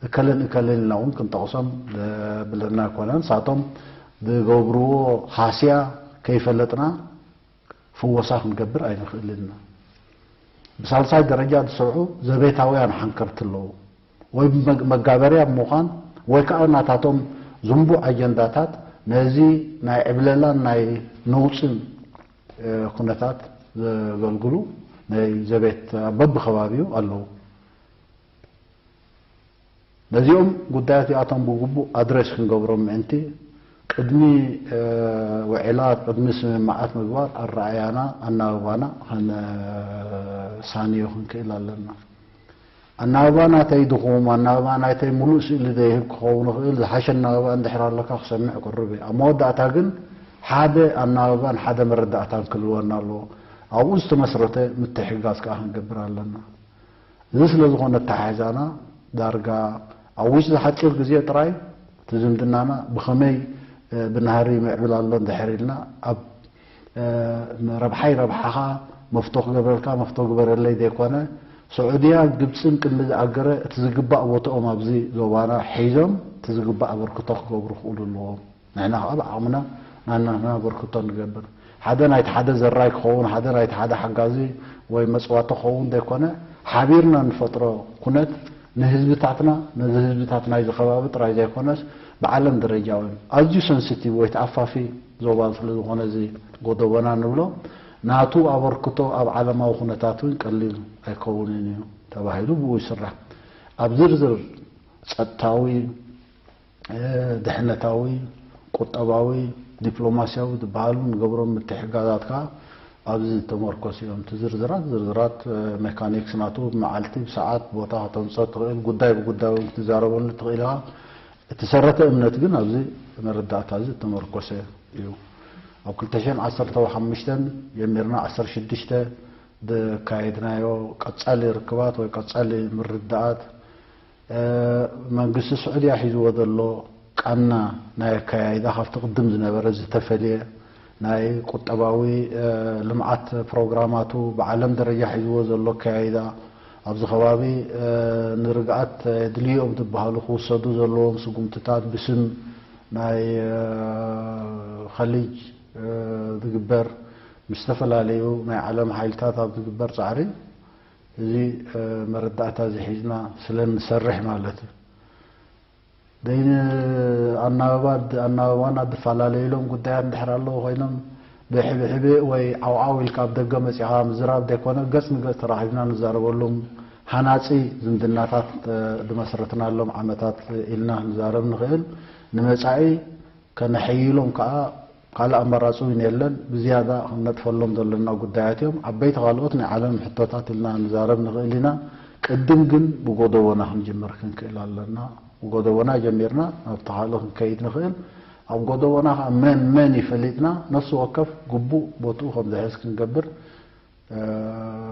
እከለን እከለን ኢልና እውን ክንጠቕሶም ዘብለና ኣይኮነን። ንሳቶም ዝገብርዎ ሃስያ ከይፈለጥና ፍወሳ ክንገብር ኣይንኽእልን ኢና። ብሳልሳይ ደረጃ ዝስርዑ ዘቤታውያን ሓንከርቲ ኣለዉ። ወይ ብመግ-፣ መጋበርያ ብምዃን ወይ ከኣ ናታቶም ዝንቡዕ ኣጀንዳታት ነዚ ናይ ዕብለላን ናይ ነውጽን፣ እ፣ ኩነታት ዘገልግሉ ናይ ዘቤት በብኸባቢኡ ኣለዉ። ነዚኦም ጉዳያት እዚኣቶም ብግቡእ ኣድሬስ ክንገብሮም ምእንቲ ቅድሚ፣ እ፣ ውዕላት፣ ቅድሚ ስምምዓት ምግባር ኣረኣእያና፣ ኣናብባና ከነሳንዮ ክንክእል ኣለና። ኣናብባ ናተይ ድኹም፣ ኣናብባ ናተይ ሙሉእ ስእሊ ዘይህብ ክኸውን ይኽእል። ዝሓሸ ኣናብባ እንድሕር ኣለካ ክሰምዕ ቅሩብ እየ። ኣብ መወዳእታ ግን ሓደ ኣናብባን ሓደ መረዳእታን ክህልወና ኣለዎ። ኣብኡ ዝተመስረተ ምትሕግጋዝ ከኣ ክንገብር ኣለና። እዚ ስለ ዝኾነ ኣተሓሕዛና ዳርጋ ኣብ ውሽጢ ሓጺር ግዜ ጥራይ እቲ ዝምድናና ብኸመይ፣ እ፣ ብናህሪ ይምዕብል ኣሎ እንድሕር ኢልና ኣብ፣ እ፣ ረብሓይ ረብሓኻ፣ መፍቶ ክገብረልካ መፍቶ ግበረለይ ዘይኮነ፣ ስዑድያን ግብጽን ቅድሚ ዝኣገረ እቲ ዝግባእ ቦትኦም ኣብዚ ዞባና ሒዞም እቲ ዝግባእ ኣበርክቶ ክገብሩ ክኽእሉ ኣለዎም። ንሕና ከኣ ብዓቕምና ናናህና ኣበርክቶ ንገብር። ሓደ ናይቲ ሓደ ዘራይ ክኸውን፣ ሓደ ናይቲ ሓደ ሓጋዚ ወይ መጽዋቲ ክኸውን ዘይኮነ፣ ሓቢርና እንፈጥሮ ኩነት ንህዝብታትና፣ ነዚ ህዝብታት ናይዚ ከባቢ ጥራይ ዘይኮነስ ብዓለም ደረጃ እውን ኣዝዩ ሰንሲቲቭ ወይ ተኣፋፊ ዞባ ስለ ዝኾነ እዚ ጎደቦና ንብሎ፣ ናቱ ኣበርክቶ ኣብ ዓለማዊ ኩነታት እውን ቀሊል ኣይከውንን እዩ ተባሂሉ ብኡ ይስራሕ። ኣብ ዝርዝር ጸጥታዊ፣ እ፣ ድሕነታዊ፣ ቁጠባዊ፣ ዲፕሎማስያዊ ዝበሃሉ ንገብሮም ምትሕግጋዛት ከኣ ኣብዚ ዝተመርኮሱ እዮም። እቲ ዝርዝራት፣ ዝርዝራት፣ እ፣ ሜካኒክስ ናቱ ብመዓልቲ፣ ብሰዓት፣ ቦታ ከተምጽኦ ትኽእል፣ ጉዳይ ብጉዳይ እውን ክትዛረበሉ ትኽእል ኢኻ። እቲ ሰረተ እምነት ግን ኣብዚ መረዳእታ እዚ ዝተመርኮሰ እዩ። ኣብ ክልተ ሽሕን ዓሰርተ ሓሙሽተን ጀሚርና ዓሰርተ ሽዱሽተ ዘካየድናዮ ቀጻሊ ርክባት ወይ ቀጻሊ ምርድዳኣት፣ እ፣ መንግስቲ ስዑድያ ሒዝዎ ዘሎ ቃና ናይ ኣከያይዳ ካብቲ ቅድም ዝነበረ ዝተፈልየ ናይ ቁጠባዊ፣ እ፣ ልምዓት ፕሮግራማቱ ብዓለም ደረጃ ሒዝዎ ዘሎ ኣከያይዳ ኣብዚ ከባቢ፣ እ፣ ንርግኣት የድልዮም ዝበሃሉ ክውሰዱ ዘለዎም ስጉምትታት ብስም ናይ፣ እ፣ ኸሊጅ፣ እ፣ ዝግበር ምስ ዝተፈላለዩ ናይ ዓለም ሓይልታት ኣብ ዝግበር ጻዕሪ እዚ፣ እ፣ መረዳእታ እዚ ሒዝና ስለ እንሰርሕ ማለት እዩ። ደይን ኣናብባ፣ ኣናብባና ዝፈላለዩሎም ጉዳያት እንድሕር ኣለዉ ኮይኖም፣ ብሕብሕብ ወይ ዓውዓው ኢልካ ኣብ ደገ መጺኻ ምዝራብ ዘይኮነ፣ ገጽ ንገጽ ተራኺብና ንዛረበሎም ሃናጺ ዝምድናታት፣ እ፣ ዝመስረትናሎም ዓመታት ኢልና ክንዛረብ ንኽእል። ንመጻኢ ከነሐይሎም ከኣ ካልእ ኣማራጺ እውን የለን። ብዝያዳ ክንነጥፈሎም ዘለና ጉዳያት እዮም። ዓበይቲ ካልኦት ናይ ዓለም ሕቶታት ኢልና ንዛረብ ንኽእል ኢና። ቅድም ግን ብጎደቦና ክንጅምር ክንክእል ኣለና። ብጎደቦና ጀሚርና ናብቲ ካልእ ክንከይድ ንኽእል። ኣብ ጎደቦና ከኣ መን መን ይፈሊጥና፣ ነፍሲ ወከፍ ግቡእ ቦትኡ ከም ዝሕዝ ክንገብር፣ እ፣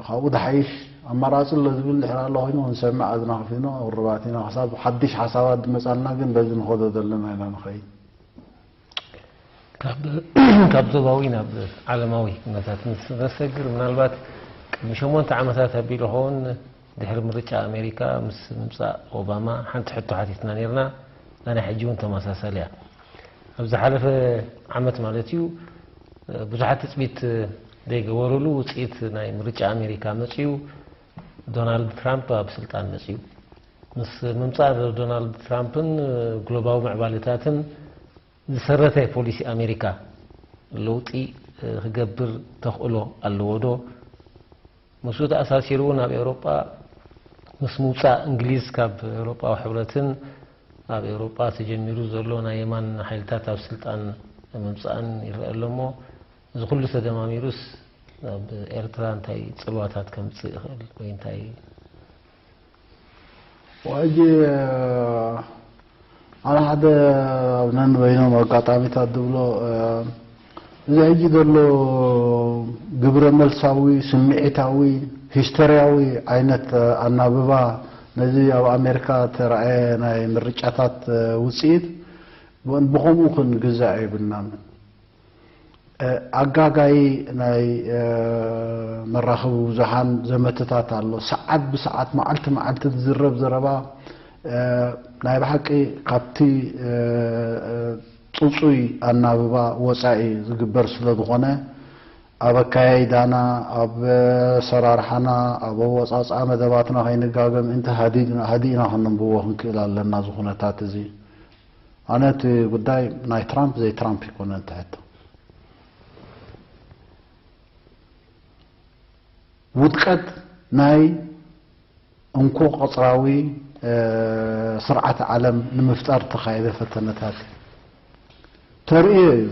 ካብኡ ዝሓይሽ ኣማራጺ ኣሎ ዝብል እንድሕር ኣሎ ኮይኑ ክንሰምዕ ኣዝና ከፊትና ቁሩባት ኢና። ክሳብ ሓድሽ ሓሳባት ዝመጻልና ግን በዚ ንኸዶ ዘለና ኢና ንኸይድ። ካብ፣ ካብ ዞባዊ ናብ ዓለማዊ ኩነታት ምስ ነሰግር፣ ምናልባት ቅድሚ ሸሞንተ ዓመታት ኣቢሉ ኸውን ድሕሪ ምርጫ ኣሜሪካ ምስ ምምጻእ ኦባማ ሓንቲ ሕቶ ሓቲትና ነይርና። እዛ ናይ ሕጂ እውን ተመሳሳሊ እያ። ኣብ ዝሓለፈ ዓመት ማለት እዩ፣ ብዙሓት ትጽቢት ዘይገበሩሉ ውጽኢት ናይ ምርጫ ኣሜሪካ መጽዩ፣ ዶናልድ ትራምፕ ኣብ ስልጣን መጽዩ። ምስ ምምጻእ ዶናልድ ትራምፕን ግሎባዊ ምዕባለታትን ዝሰረተ ፖሊሲ ኣሜሪካ ለውጢ ክገብር ተኽእሎ ኣለዎ ዶ? ምስኡ ተኣሳሲሩ እውን ኣብ ኤውሮጳ ምስ ምውጻእ እንግሊዝ ካብ ኤውሮጳዊ ሕብረትን ኣብ ኤውሮጳ ተጀሚሩ ዘሎ ናይ የማን ሓይልታት ኣብ ስልጣን ምምጻእን ይረአ ኣሎ እሞ፣ እዚ ኩሉ ተደማሚሩስ ኣብ ኤርትራ እንታይ ጽልዋታት ከምጽእ ይኽእል ወይ እንታይ? ሕጂ፣ ኣነ ሓደ ኣብ ነንበይኖም ኣጋጣሚታት ዝብሎ፣ እ፣ እዚ ሕጂ ዘሎ ግብረ መልሳዊ፣ ስምዒታዊ፣ ሂስተርያዊ ዓይነት ኣናብባ፣ ነዚ ኣብ ኣሜሪካ ተራእየ ናይ ምርጫታት ውፅኢት ብኸምኡ ክንግዛእ የብልናን። ኣጋጋይ ናይ መራኸቢ ብዙሓን ዘመትታት ኣሎ። ሰዓት ብሰዓት፣ መዓልቲ መዓልቲ ዝዝረብ ዘረባ ናይ ብሓቂ ካብቲ ፅፁይ ኣናብባ ወፃኢ ዝግበር ስለ ዝኾነ፣ ኣብ ኣካያይዳና፣ ኣብ ኣሰራርሓና፣ ኣብ ኣወፃፅኣ መደባትና ከይንጋገ ምእንቲ ሃዲድና፣ ሃዲእና ከነንብቦ ክንክእል ኣለና። እዚ ኩነታት እዚ፣ ኣነ እቲ ጉዳይ ናይ ትራምፕ ዘይትራምፕ ኣይኮነን እቲ ሕቶ። ውድቀት ናይ እንኮ ቀጽራዊ ስርዓት ዓለም ንምፍጣር ተኻየደ ፈተነታት ተርእዮ እዩ።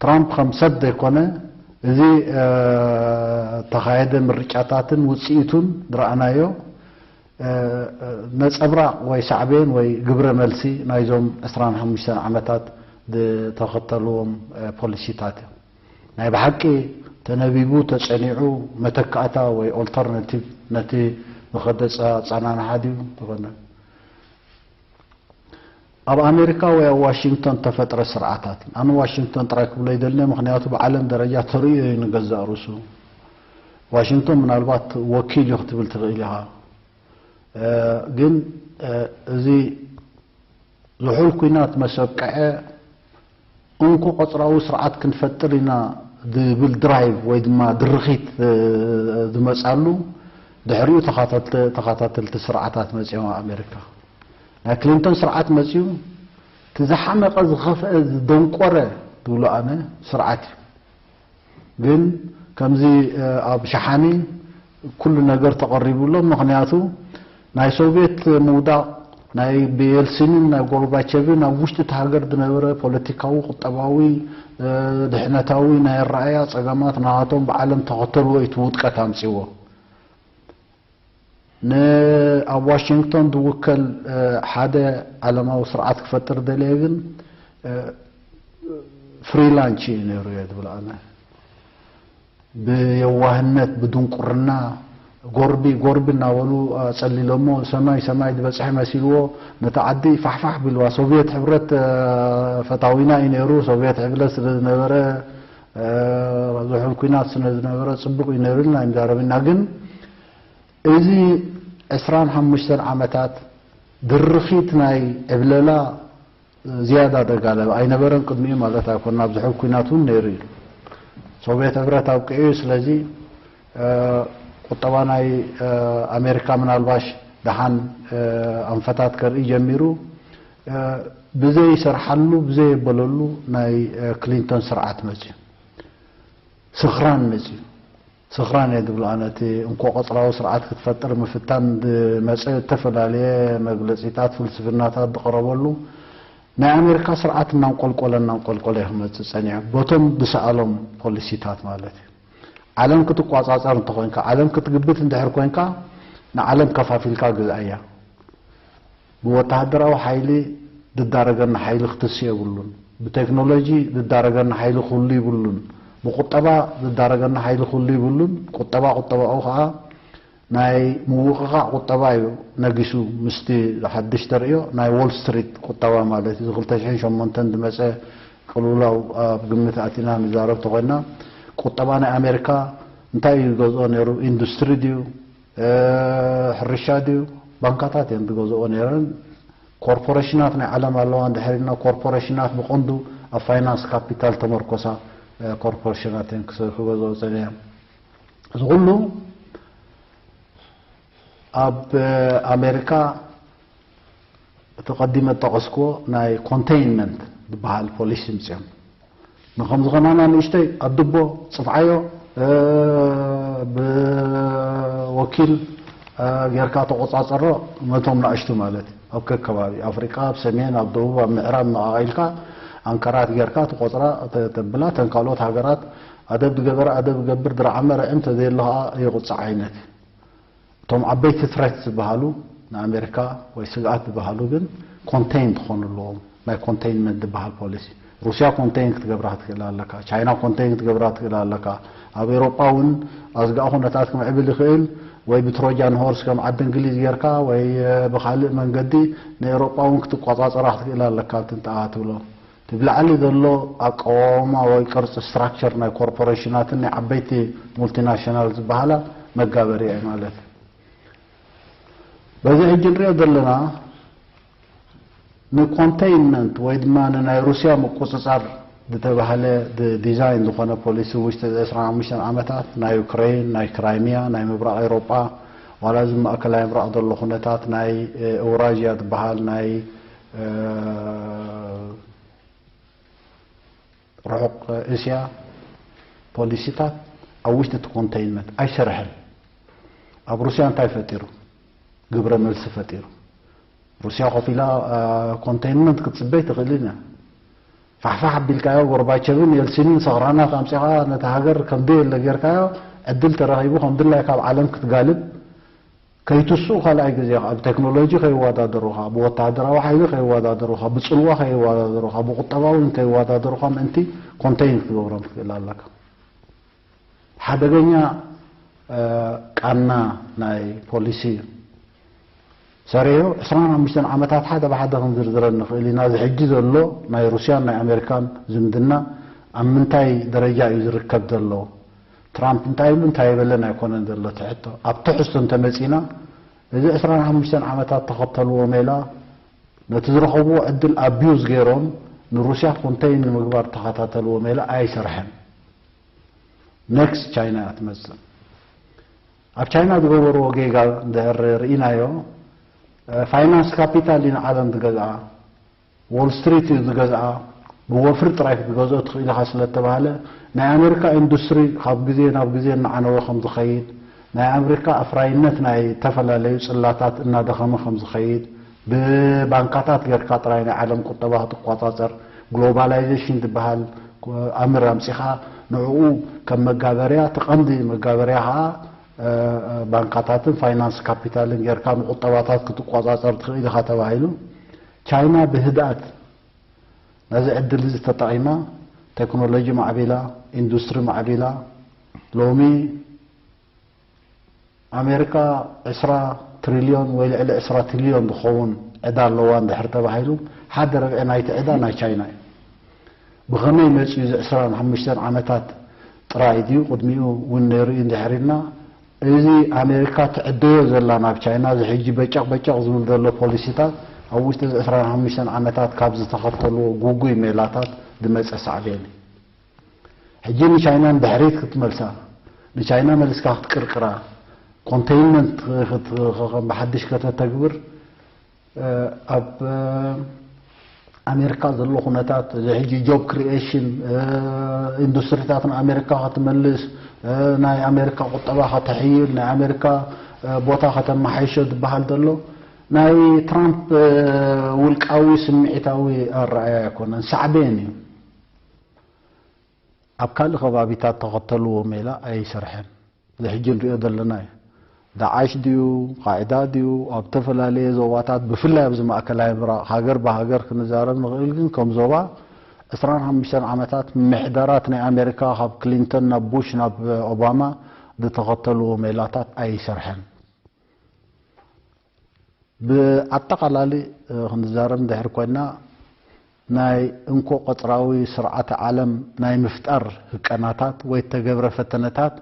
ትራምፕ ከም ሰብ ዘይኮነ፣ እዚ ተኻየደ ምርጫታትን ውፅኢቱን ዝረኣናዮ ነፀብራቕ ወይ ሳዕቤን ወይ ግብረ መልሲ ናይዞም ዕስራን ሓሙሽተን ዓመታት ዝተኸተልዎም ፖሊሲታት እዮም። ናይ ብሓቂ ተነቢቡ ተጸኒዑ መተካእታ ወይ ኦልተርናቲቭ ነቲ ዝኸደ ኣጸናንሓ ድዩ? ተኾነ ኣብ ኣሜሪካ ወይ ኣብ ዋሽንግቶን ተፈጥረ ስርዓታት፣ ኣነ ዋሽንግቶን ጥራይ ክብሎ ይደልነ፣ ምኽንያቱ ብዓለም ደረጃ ተርእዮ እዩ ንገዛእ ርእሱ። ዋሽንግቶን ምናልባት ወኪል እዩ ክትብል ትኽእል ኢኻ። ግን እዚ ዝሑል ኲናት መሰብቀዐ እንኮ ቀጽራዊ ስርዓት ክንፈጥር ኢና ዝብል ድራይቭ ወይ ድማ ድርኺት ዝመጻሉ ድሕሪኡ ተኻታተልቲ ስርዓታት መጺኦም ኣብ ኣሜሪካ። ናይ ክሊንቶን ስርዓት መጺኡ እቲ ዝሓመቐ ዝኸፍአ ዝደንቆረ ዝብሎ ኣነ ስርዓት እዩ። ግን ከምዚ ኣብ ሸሓኒ ኩሉ ነገር ተቐሪቡሎም። ምኽንያቱ ናይ ሶቭየት ምውዳቕ ናይ ብየልሲንን ናይ ጎርባቸቭን ኣብ ውሽጢ እቲ ሃገር ዝነበረ ፖለቲካዊ፣ ቁጠባዊ፣ ድሕነታዊ ናይ ኣረኣያ ጸገማት ናቶም ብዓለም ተኸተልዎ እዩ እቲ ውድቀት ኣምጺዎ። ንኣብ ዋሽንግቶን ዝውከል ሓደ ዓለማዊ ስርዓት ክፈጥር ደለየ ግን ፍሪላንች እዩ ነይሩ እየ ዝብል ኣነ። ብየዋህነት፣ ብድንቁርና፣ ጎርቢ ጎርቢ እናበሉ ኣጸሊሎሞ፣ ሰማይ ሰማይ ዝበጽሐ መሲልዎ፣ ነቲ ዓዲ ፋሕፋሕ ቢልዋ። ሶቭየት ሕብረት ፈታዊና እዩ ነይሩ። ሶቭየት ሕብረት ስለ ዝነበረ፣ ዝሑል ኲናት ስለ ዝነበረ ጽቡቕ እዩ ነይሩ ኢልና ኣይንዛረብና። ግን እዚ ዕስራን ሓሙሽተን ዓመታት ድርኺት ናይ ዕብለላ ዝያዳ ዘጋለበ ኣይነበረን። ቅድሚኡ ማለት ኣይኮነን፣ ኣብ ዝሑል ኲናት እውን ነይሩ እዩ። ሶቭየት ሕብረት ኣብቂዑ እዩ። ስለዚ ቁጠባ ናይ ኣሜሪካ ምናልባሽ ደሓን ኣንፈታት ከርኢ ጀሚሩ። ብዘይሰርሓሉ፣ ብዘየበለሉ ናይ ክሊንቶን ስርዓት መፅዩ። ስኽራን መፅዩ። ስኽራን እየ ዝብሎ ኣነ። እቲ እንኮ ቀፅራዊ ስርዓት ክትፈጥር ምፍታን ዝመፀ ዝተፈላለየ መግለፂታት፣ ፍልስፍናታት ዝቐረበሉ ናይ ኣሜሪካ ስርዓት እናንቆልቆለ እናንቆልቆለ እዩ ክመፅእ ፀኒሑ። በቶም ዝሰኣሎም ፖሊሲታት ማለት እዩ። ዓለም ክትቋፃፀር እንተኾይንካ፣ ዓለም ክትግብት እንድሕር ኮይንካ፣ ንዓለም ከፋፊልካ ግዝኣያ። ብወተሃደራዊ ሓይሊ ዝዳረገና ሓይሊ ክትስ የብሉን። ብቴክኖሎጂ ዝዳረገና ሓይሊ ክህሉ ይብሉን። ብቁጠባ ዝዳረገና ሓይሊ ክህሉ ይብሉን። ቁጠባ ቁጠባኡ ከዓ ናይ ምውቕቓዕ ቁጠባ እዩ ነጊሱ፣ ምስቲ ሓድሽ ተርእዮ ናይ ዎል ስትሪት ቁጠባ ማለት እዩ። እዚ ክልተ ሽሕን ሸሞንተን ዝመፀ ቅልውላው ኣብ ግምት ኣቲና ንዛረብ ተኾይና፣ ቁጠባ ናይ ኣሜሪካ እንታይ እዩ ዝገዝኦ ነይሩ? ኢንዱስትሪ ድዩ? ሕርሻ ድዩ? ባንካታት እየን ዝገዝኦ ነይረን። ኮርፖሬሽናት ናይ ዓለም ኣለዋ። እንድሕር ኢልና፣ ኮርፖሬሽናት ብቐንዱ ኣብ ፋይናንስ ካፒታል ተመርኮሳ ኮርፖሬሽናት እየን ክገዝኦ ፀኒሐን። እዚ ኩሉ ኣብ ኣሜሪካ እቲ ቀዲመ ዝጠቐስክዎ ናይ ኮንቴይንመንት ዝበሃል ፖሊሲ ምፅኦም። ንከምዚ ከማና ንእሽተይ ኣድቦ፣ ፅፍዓዮ፣ ብወኪል ጌርካ ተቆፃፀሮ፣ ነቶም ናእሽቱ ማለት እዩ። ኣብ ከከባቢ ኣፍሪቃ፣ ኣብ ሰሜን፣ ኣብ ደቡብ፣ ኣብ ምዕራብ መቓቒልካ ኣንከራት ጌርካ ትቆፅራ፣ ተብላ፣ ተን ካልኦት ሃገራት ኣደብ ዝገበረ ኣደብ ገብር፣ ዝረዓመ ርዕም፣ ተዘየሎ ከዓ ይቁፃዕ ዓይነት እዩ። እቶም ዓበይቲ ትረት ዝበሃሉ ንኣሜሪካ ወይ ስግኣት ዝበሃሉ ግን ኮንቴይን ክኾኑ ኣለዎም። ናይ ኮንቴይንመንት ዝበሃል ፖሊሲ ሩስያ ኮንቴን ክትገብራ ክትክእል ኣለካ፣ ቻይና ኮንቴን ክትገብራ ክትክእል ኣለካ። ኣብ ኤሮጳ እውን ኣዝጋእ ኩነታት ክምዕብል ይኽእል፣ ወይ ብትሮጃን ሆርስ ከም ዓዲ እንግሊዝ ጌርካ፣ ወይ ብኻልእ መንገዲ ንኤሮጳ እውን ክትቆጻጸራ ክትክእል ኣለካ። እቲ ንትኣ ትብሎ እቲ ብላዕሊ ዘሎ ኣቃውማ ወይ ቅርጺ ስትራክቸር ናይ ኮርፖሬሽናትን ናይ ዓበይቲ ሙልቲናሽናል ዝበሃላ መጋበሪ እየ ማለት። በዚ ሕጂ ንሪኦ ዘለና ንኮንቴይንመንት ወይ ድማ ንናይ ሩስያ ምቁጽጻር ዝተባህለ ድ-፣ ዲዛይን ዝኾነ ፖሊሲ ውሽጢ ዕስራን ሓሙሽተን ዓመታት ናይ ዩክሬን፣ ናይ ክራይሚያ፣ ናይ ምብራቕ ኤውሮጳ፣ ዋላ እዚ ማእከላይ ምብራቕ ዘሎ ኩነታት ናይ፣ እ፣ ኤውራዥያ ዝበሃል ናይ፣ እ፣ ርሑቕ እስያ ፖሊሲታት ኣብ ውሽጢ እቲ ኮንቴይንመንት ኣይሰርሐን። ኣብ ሩስያ እንታይ ፈጢሩ? ግብረ መልሲ ፈጢሩ። ሩስያ ኮፍ ኢላ፣ እ፣ ኮንቴይንመንት ክትጽበይ ትኽእል ኢና። ፋሕፋሕ ኣቢልካዮ፣ ጎርባቸቭን የልሲንን ሰኽራናት ኣምጺኻ ነቲ ሃገር ከም ደየለ ጌርካዮ፣ ዕድል ተረኺቡ ከም ድላይካ ኣብ ዓለም ክትጋልብ ከይትስኡ ካልኣይ ግዜ ኣብ ቴክኖሎጂ ከይወዳደሩኻ፣ ብወተሃደራዊ ሓይሊ ከይወዳደሩኻ፣ ብጽልዋ ከይወዳደሩኻ፣ ብቁጠባዊ ከይወዳደሩኻ ምእንቲ ኮንቴይን ክትገብሮም ትኽእል ኣለካ። ሓደገኛ፣ እ፣ ቃና ናይ ፖሊሲ እዩ። ሰሪሑ ዕስራን ሓሙሽተን ዓመታት ሓደ ብሓደ ክንዝርዝረን ንኽእል ኢና። እዚ ሕጂ ዘሎ ናይ ሩስያን ናይ ኣሜሪካን ዝምድና ኣብ ምንታይ ደረጃ እዩ ዝርከብ ዘሎ? ትራምፕ እንታይ ኢሉ እንታይ ኣይበለን ኣይኮነን ዘሎ እቲ ሕቶ። ኣብ ትሕዝቶ እንተመጺና፣ እዚ ዕስራን ሓሙሽተን ዓመታት ተኸተልዎ ሜላ፣ ነቲ ዝረኸብዎ ዕድል ኣቢዩዝ ገይሮም ንሩስያ ኮንቴይን ንምግባር ተኸታተልዎ ሜላ ኣይሰርሐን። ኔክስት ቻይና እያ ትመጽእ። ኣብ ቻይና ዝገበርዎ ጌጋ እንድሕር ርኢናዮ፣ እ፣ ፋይናንስ ካፒታል እዩ ንዓለም ዝገዝኣ፣ ዎል ስትሪት እዩ ዝገዝኣ፣ ብወፍሪ ጥራይ ክትገዝኦ ትኽእል ኢኻ ስለ እተባህለ፣ ናይ ኣሜሪካ ኢንዱስትሪ ካብ ግዜ ናብ ግዜ እናዓነወ ከም ዝኸይድ፣ ናይ ኣሜሪካ ኣፍራይነት ናይ ዝተፈላለዩ ጽላታት እናደኸመ ከም ዝኸይድ፣ ብባንካታት ጌርካ ጥራይ ናይ ዓለም ቁጠባ ክትቆጻጸር፣ ግሎባላይዜሽን ዝበሃል ኣምር ኣምጺኻ ንዕኡ ከም መጋበርያ፣ እቲ ቀንዲ መጋበርያ ኸኣ፣ እ፣ እ፣ ባንካታትን ፋይናንስ ካፒታልን ጌርካ ንቁጠባታት ክትቆጻጸር ትኽእል ኢኻ ተባሂሉ። ቻይና ብህድኣት ነዚ ዕድል እዚ ተጠቒማ ቴክኖሎጂ ማዕቢላ፣ ኢንዱስትሪ ማዕቢላ፣ ሎሚ ኣሜሪካ ዕስራ ትሪልዮን ወይ ልዕሊ ዕስራ ትሪልዮን ዝኸውን ዕዳ ኣለዋ እንድሕር ተባሂሉ፣ ሓደ ርብዒ ናይቲ ዕዳ ናይ ቻይና እዩ። ብኸመይ መጺኡ? እዚ ዕስራን ሓሙሽተን ዓመታት ጥራይ ድዩ? ቅድሚኡ እውን ነይሩ እዩ እንድሕር ኢልና፣ እዚ ኣሜሪካ ትዕደዮ ዘላ ናብ ቻይና፣ እዚ ሕጂ በጨቕ በጨቕ ዝብል ዘሎ ፖሊሲታት፣ ኣብ ውሽጢ እዚ ዕስራን ሓሙሽተን ዓመታት ካብ ዝተኸተልዎ ግጉይ ሜላታት ዝመጸ ሳዕቤን እዩ። ሕጂ ንቻይና ንድሕሪት ክትመልሳ፣ ንቻይና መሊስካ ክትቅርቅራ፣ ኮንቴይንመንት ክት-፣ ከም ብሓድሽ ከተተግብር፣ እ፣ ኣብ፣ እ፣ ኣሜሪካ ዘሎ ኩነታት፣ እዚ ሕጂ ጆብ ክሪኤሽን፣ እ፣ ኢንዱስትሪታት ንኣሜሪካ ክትመልስ፣ እ፣ ናይ ኣሜሪካ ቁጠባ ከተሕይል፣ ናይ ኣሜሪካ፣ እ፣ ቦታ ከተመሓይሾ ዝበሃል ዘሎ፣ ናይ ትራምፕ፣ እ፣ ውልቃዊ ስምዒታዊ ኣረኣእያ ኣይኮነን፣ ሳዕቤን እዩ። ኣብ ካልእ ከባቢታት ተኸተልዎ ሜላ ኣይሰርሐን። እዚ ሕጂ ንሪኦ ዘለና እዩ። ዳዓሽ ድዩ፣ ቃዕዳ ድዩ፣ ኣብ ዝተፈላለየ ዞባታት፣ ብፍላይ ኣብዚ ማእከላይ ምብራቕ፣ ሃገር ብሃገር ክንዛረብ ንኽእል፣ ግን ከም ዞባ ዕስራን ሓሙሽተን ዓመታት ምምሕዳራት ናይ ኣሜሪካ፣ ካብ ክሊንተን ናብ ቡሽ ናብ ኦባማ፣ ዝተኸተልዎ ሜላታት ኣይሰርሐን። ብኣጠቓላሊ፣ እ፣ ክንዛረብ እንድሕር ኮይና፣ ናይ እንኮ ቀጽራዊ ስርዓተ ዓለም ናይ ምፍጣር ህቀናታት ወይ እተገብረ ፈተነታት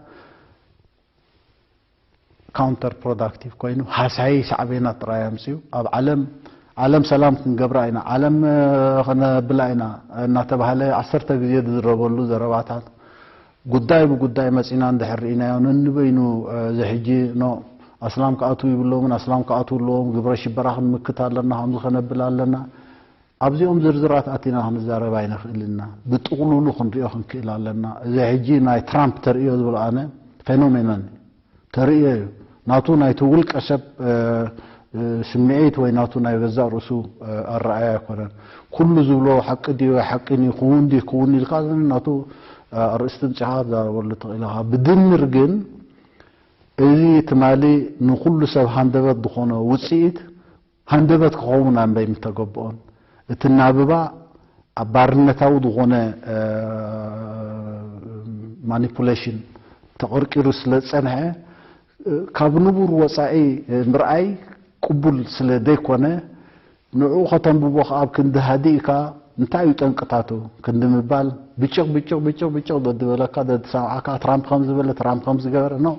ካውንተር ፕሮዳክቲቭ ኮይኑ፣ ሃሳዪ ሳዕቤናት ጥራይ ኣምጽኡ። ኣብ ዓለም፣ ዓለም ሰላም ክንገብራ ኢና፣ ዓለም፣ እ፣ ክነብላ ኢና እናተባህለ ዓሰርተ ግዜ ዝዝረበሉ ዘረባታት፣ ጉዳይ ብጉዳይ መጺና እንድሕር ርኢናዮ፣ ነንበይኑ፣ እ፣ እዚ ሕጂ ኖ፣ ኣስላም ክኣትዉ ይብሎምን ኣስላም ክኣትዉ ኣለዎም፣ ግብረ ሽበራ ክንምክት ኣለና፣ ከምዚ ከነብል ኣለና። ኣብዚኦም ዝርዝራት ኣቲና ክንዛረብ ኣይንኽእልን ኢና። ብጥቕሉሉ ክንሪኦ ክንክእል ኣለና። እዚ ሕጂ ናይ ትራምፕ ተርእዮ ዝብሎ ኣነ ፌኖሜኖን እዩ። ተርእዮ እዩ። ናቱ ናይቲ ውልቀ ሰብ፣ እ፣ እ፣ ስምዒት ወይ ናቱ ናይ ገዛእ ርእሱ፣ እ፣ ኣረኣእያ ኣይኮነን። ኩሉ ዝብሎ ሓቂ ድዩ ኣይሓቂን እዩ፣ ክውን ድዩ ክውን ኢልካ ናቱ፣ እ፣ ኣርእስቲ ምጺኻ ክትዛረበሉ ትኽእል ኢኻ። ብድምር ግን እዚ ትማሊ ንኹሉ ሰብ ሃንደበት ዝኾነ ውጽኢት ሃንደበት ክኸውን ኣንበይ ምተገብኦን። እቲ ናብባ ኣብ ባርነታዊ ዝኾነ ማኒፑሌሽን ተቐርቂሩ ስለ ዝጸንሐ፣ ካብ ንቡር ወጻኢ ምርኣይ ቅቡል ስለ ዘይኮነ፣ ንዕኡ ከተንብቦ ከኣ ኣብ ክንዲ ሃዲእካ፣ እንታይ እዩ ጠንቅታቱ ክንዲ ምባል፣ ብጭቕ ብጭቕ ብጭቕ ብጭቕ ደድበለካ፣ ደድሰምዓካ፣ ትራምፕ ከም ዝበለ፣ ትራምፕ ከም ዝገበረ፣ ኖ።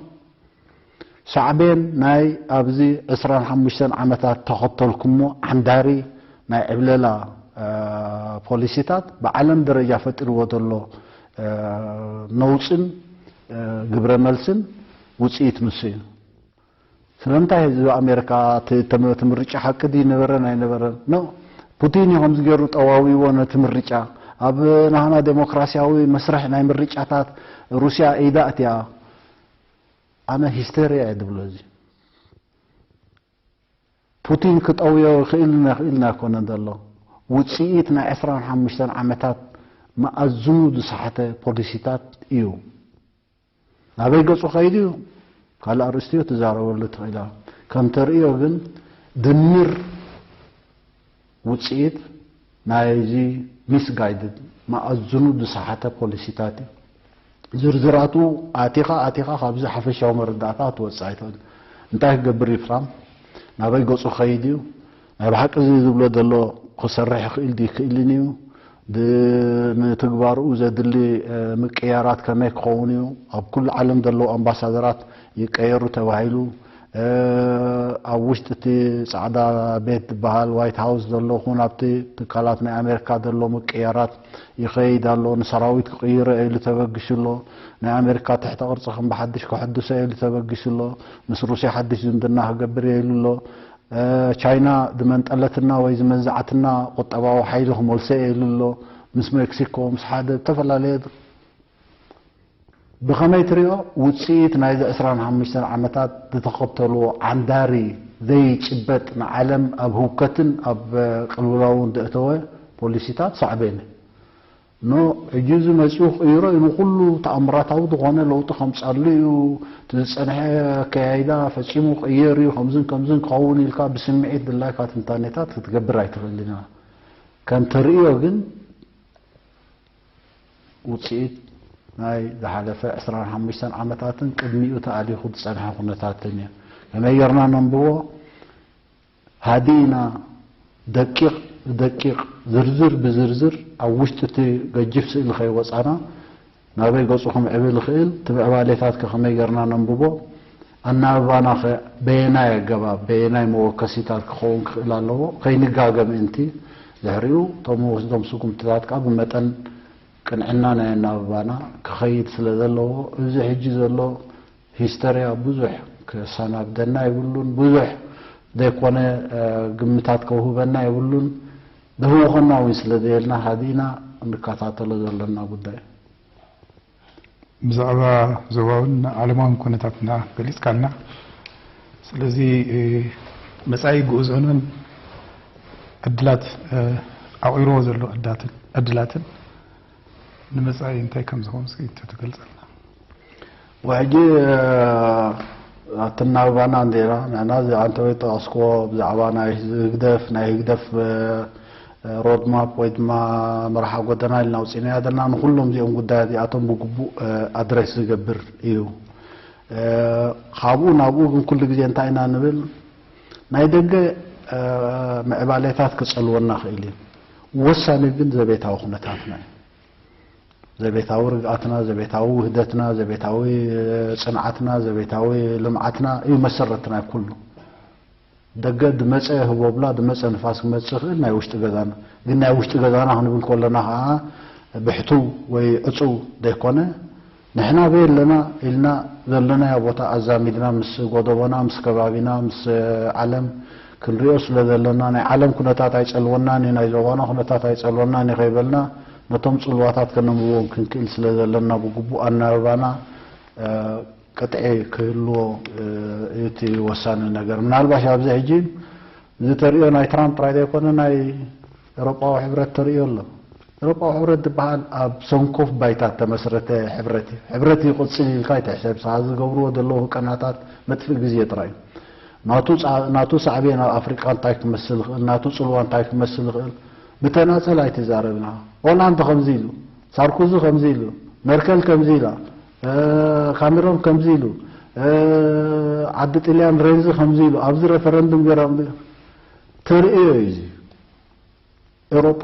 ሳዕቤን ናይ ኣብዚ ዕስራን ሓሙሽተን ዓመታት ተኸተልኩሞ ዓንዳሪ ናይ ዕብለላ ፖሊሲታት ብዓለም ደረጃ ፈጢርዎ ዘሎ ነውጽን ግብረ መልስን ውጽኢት ንሱ እዩ። ስለምንታይ ህዝቢ ኣሜሪካ እቲ ምርጫ ሓቂ ድዩ ነበረን ኣይነበረን? ኖ። ፑቲን እዩ ከምዚ ገይሩ ጠዋዊዎ ነቲ ምርጫ። ኣብ ናህና ዴሞክራሲያዊ መስርሕ ናይ ምርጫታት ሩስያ ኢዳ እቲኣ። ኣነ ሂስተርያ እየ ድብሎ። እዚ ፑቲን ክጠውዮ ይኽእል ይኽእልን ኣይኮነን ዘሎ፣ ውፅኢት ናይ ዕስራን ሓሙሽተን ዓመታት መኣዝኑ ዝሰሓተ ፖሊሲታት እዩ። ናበይ ገፁ ከይዱ እዩ ካልእ ኣርእስቲ እዩ፣ ትዛረበሉ ትኽእላ። ከም ተርእዮ ግን ድምር ውፅኢት ናይዚ ሚስጋይድድ መኣዝኑ ዝሰሓተ ፖሊሲታት እዩ። ዝርዝራቱ ኣቲኻ ኣቲኻ ካብዚ ሓፈሻዊ መረዳእታ ክትወፅእ ኣይትኽእል። እንታይ ክገብር እዩ ትራምፕ? ናበይ ገፁ ክኸይድ እዩ? ናይ ብሓቂ እዚ ዝብሎ ዘሎ ክሰርሕ ይኽእል ድዩ ይክእልን እዩ? ድ-፣ ንትግባርኡ ዘድሊ ምቅያራት ከመይ ክኸውን እዩ? ኣብ ኩሉ ዓለም ዘለዉ ኣምባሳደራት ይቀየሩ ተባሂሉ። ኣብ ውሽጢ እቲ ጻዕዳ ቤት ዝበሃል ዋይት ሃውስ ዘሎ ኹን ኣብቲ ትካላት ናይ ኣሜሪካ ዘሎ ምቅያራት ይኸይድ ኣሎ። ንሰራዊት ክቕይሮ ኢሉ ተበጊሱ ኣሎ። ናይ ኣሜሪካ ትሕተ ቅርጺ ከም ብሓድሽ ከሐድሶ ኢሉ ተበጊሱ ኣሎ። ምስ ሩስያ ሓድሽ ዝምድና ክገብር ኢሉ ኣሎ። ቻይና ዝመንጠለትና ወይ ዝመንዝዓትና ቁጠባዊ ሓይሊ ክመልሶ ኢሉ ኣሎ። ምስ ሜክሲኮ፣ ምስ ሓደ ዝተፈላለየ ብኸመይ ትሪኦ? ውፅኢት ናይዚ ዕስራን ሓሙሽተን ዓመታት ዝተኸተልዎ ዓንዳሪ ዘይጭበጥ ንዓለም ኣብ ህውከትን ኣብ ቅልውላውን ዘእተወ ፖሊሲታት ሳዕቤን። ኖ፣ ሕጂ እዚ መፂኡ ክቕይሮ እዩ፣ ንኩሉ ተኣምራታዊ ዝኾነ ለውጢ ከምፃሉ እዩ፣ እቲ ዝፀንሐ ኣከያይዳ ፈፂሙ ክቕየር እዩ፣ ከምዝን ከምዝን ክኸውን ኢልካ ብስምዒት ድላይካ ትንታኔታት ክትገብር ኣይትኽእልን ኢና። ከም ተርእዮ ግን ውፅኢት ናይ ዝሓለፈ ዕስራን ሓሙሽተን ዓመታትን ቅድሚኡ ተኣሊኹ ዝፀንሐ ኩነታትን እዩ። ከመይ ጌርና ነንብቦ? ሃዲእና ደቂቕ ብደቂቕ ዝርዝር ብዝርዝር ኣብ ውሽጢ እቲ ገጅፍ ስእሊ ከይወፃና ናበይ ገፁ ክምዕብል ይኽእል፣ እቲ ምዕባሌታት ከ ከመይ ጌርና ነንብቦ፣ ኣናብባና ከ በየናይ ኣገባብ በየናይ መወከሲታት ክኸውን ክኽእል ኣለዎ፣ ከይንጋገ ምእንቲ ድሕሪኡ እቶም ንወስዶም ስጉምትታት ከዓ ብመጠን ቅንዕና ናይ ኣናብባና ክኸይድ ስለ ዘለዎ፣ እዚ ሕጂ ዘሎ ሂስተርያ ብዙሕ ክሰናብደና የብሉን፣ ብዙሕ ዘይኮነ ግምታት ከውህበና የብሉን። ደህውኸና እውን ስለ ዘየልና ሃዲእና እንከታተሎ ዘለና ጉዳይ። ብዛዕባ ዞባውን ዓለማውን ኩነታትና ገሊፅካልና። ስለዚ መፃኢ ጉዕዞናን ዕድላት ኣቑርዎ ዘሎ ዕዳትን ዕድላትን ንመፃኢ እንታይ ከም ዝኸውን እስኪ ትገልፀልና። ወሕጂ ኣትናባና እንዴና ንሕና እዚ ኣንተ ወይ ጠቐስክዎ ብዛዕባ ናይ ህግደፍ ናይ ህግደፍ ሮድማፕ ወይ ድማ መርሓ ጎደና ኢልና ኣውፂእናያ ዘለና ንኩሎም እዚኦም ጉዳያት እዚኣቶም ብግቡእ ኣድሬስ ዝገብር እዩ። ካብኡ ናብኡ ግን ኩሉ ግዜ እንታይ ኢና ንብል? ናይ ደገ ምዕባሌታት ክፀልወና ክእል እዩ። ወሳኒ ግን ዘቤታዊ ኩነታትና እዩ። ዘቤታዊ ርግኣትና፣ ዘቤታዊ ውህደትና፣ ዘቤታዊ ፅንዓትና፣ ዘቤታዊ ልምዓትና እዩ መሰረት ናይ ኩሉ። ደገ ድመፀ ህቦብላ ድመፀ ንፋስ ክመፅእ ይኽእል ናይ ውሽጢ ገዛና። ግን ናይ ውሽጢ ገዛና ክንብል ከለና ከዓ ብሕቱው ወይ ዕፁው ዘይኮነ ንሕና በይ ኣለና ኢልና ዘለናዮ ቦታ ኣዛሚድና ምስ ጎደቦና፣ ምስ ከባቢና፣ ምስ ዓለም ክንሪኦ ስለ ዘለና ናይ ዓለም ኩነታት ኣይፀልወናን እዩ፣ ናይ ዞባና ኩነታት ኣይፀልወናን እዩ ከይበልና ነቶም ፅልዋታት ከነንብቦም ክንክእል ስለ ዘለና ብግቡእ ኣናብባና ቅጥዒ ክህልዎ እቲ ወሳኒ ነገር። ምናልባሽ ኣብዚ ሕጂ እዚ ተርእዮ ናይ ትራምፕ ጥራይ ዘይኮነ ናይ ኤሮጳዊ ሕብረት ተርእዮ ኣሎ። ኤሮጳዊ ሕብረት ዝበሃል ኣብ ሰንኮፍ ባይታ ተመስረተ ሕብረት እዩ። ሕብረት እዩ ቅጽል ኢልካ ኣይትሕሰብ። ሰ ዝገብርዎ ዘለዉ ህቀናታት መጥፍእ ግዜ ጥራይ እዩ። ናቱ ጻ- ናቱ ሳዕቤን ኣብ ኣፍሪቃ እንታይ ክመስል ይኽእል፣ ናቱ ጽልዋ እንታይ ክመስል ይኽእል፣ ብተናጸል ኣይተዛረብና። ኦላንድ ከምዚ ኢሉ፣ ሳርኮዚ ከምዚ ኢሉ፣ መርከል ከምዚ ኢላ፣ እ፣ ካሜሮን ከምዚ ኢሉ፣ እ፣ ዓዲ ጥልያን ሬንዚ ከምዚ ኢሉ፣ ኣብዚ ሬፈረንዱም ገይሮም፣ ተርእዮ እዩ እዚ። ኤውሮጳ፣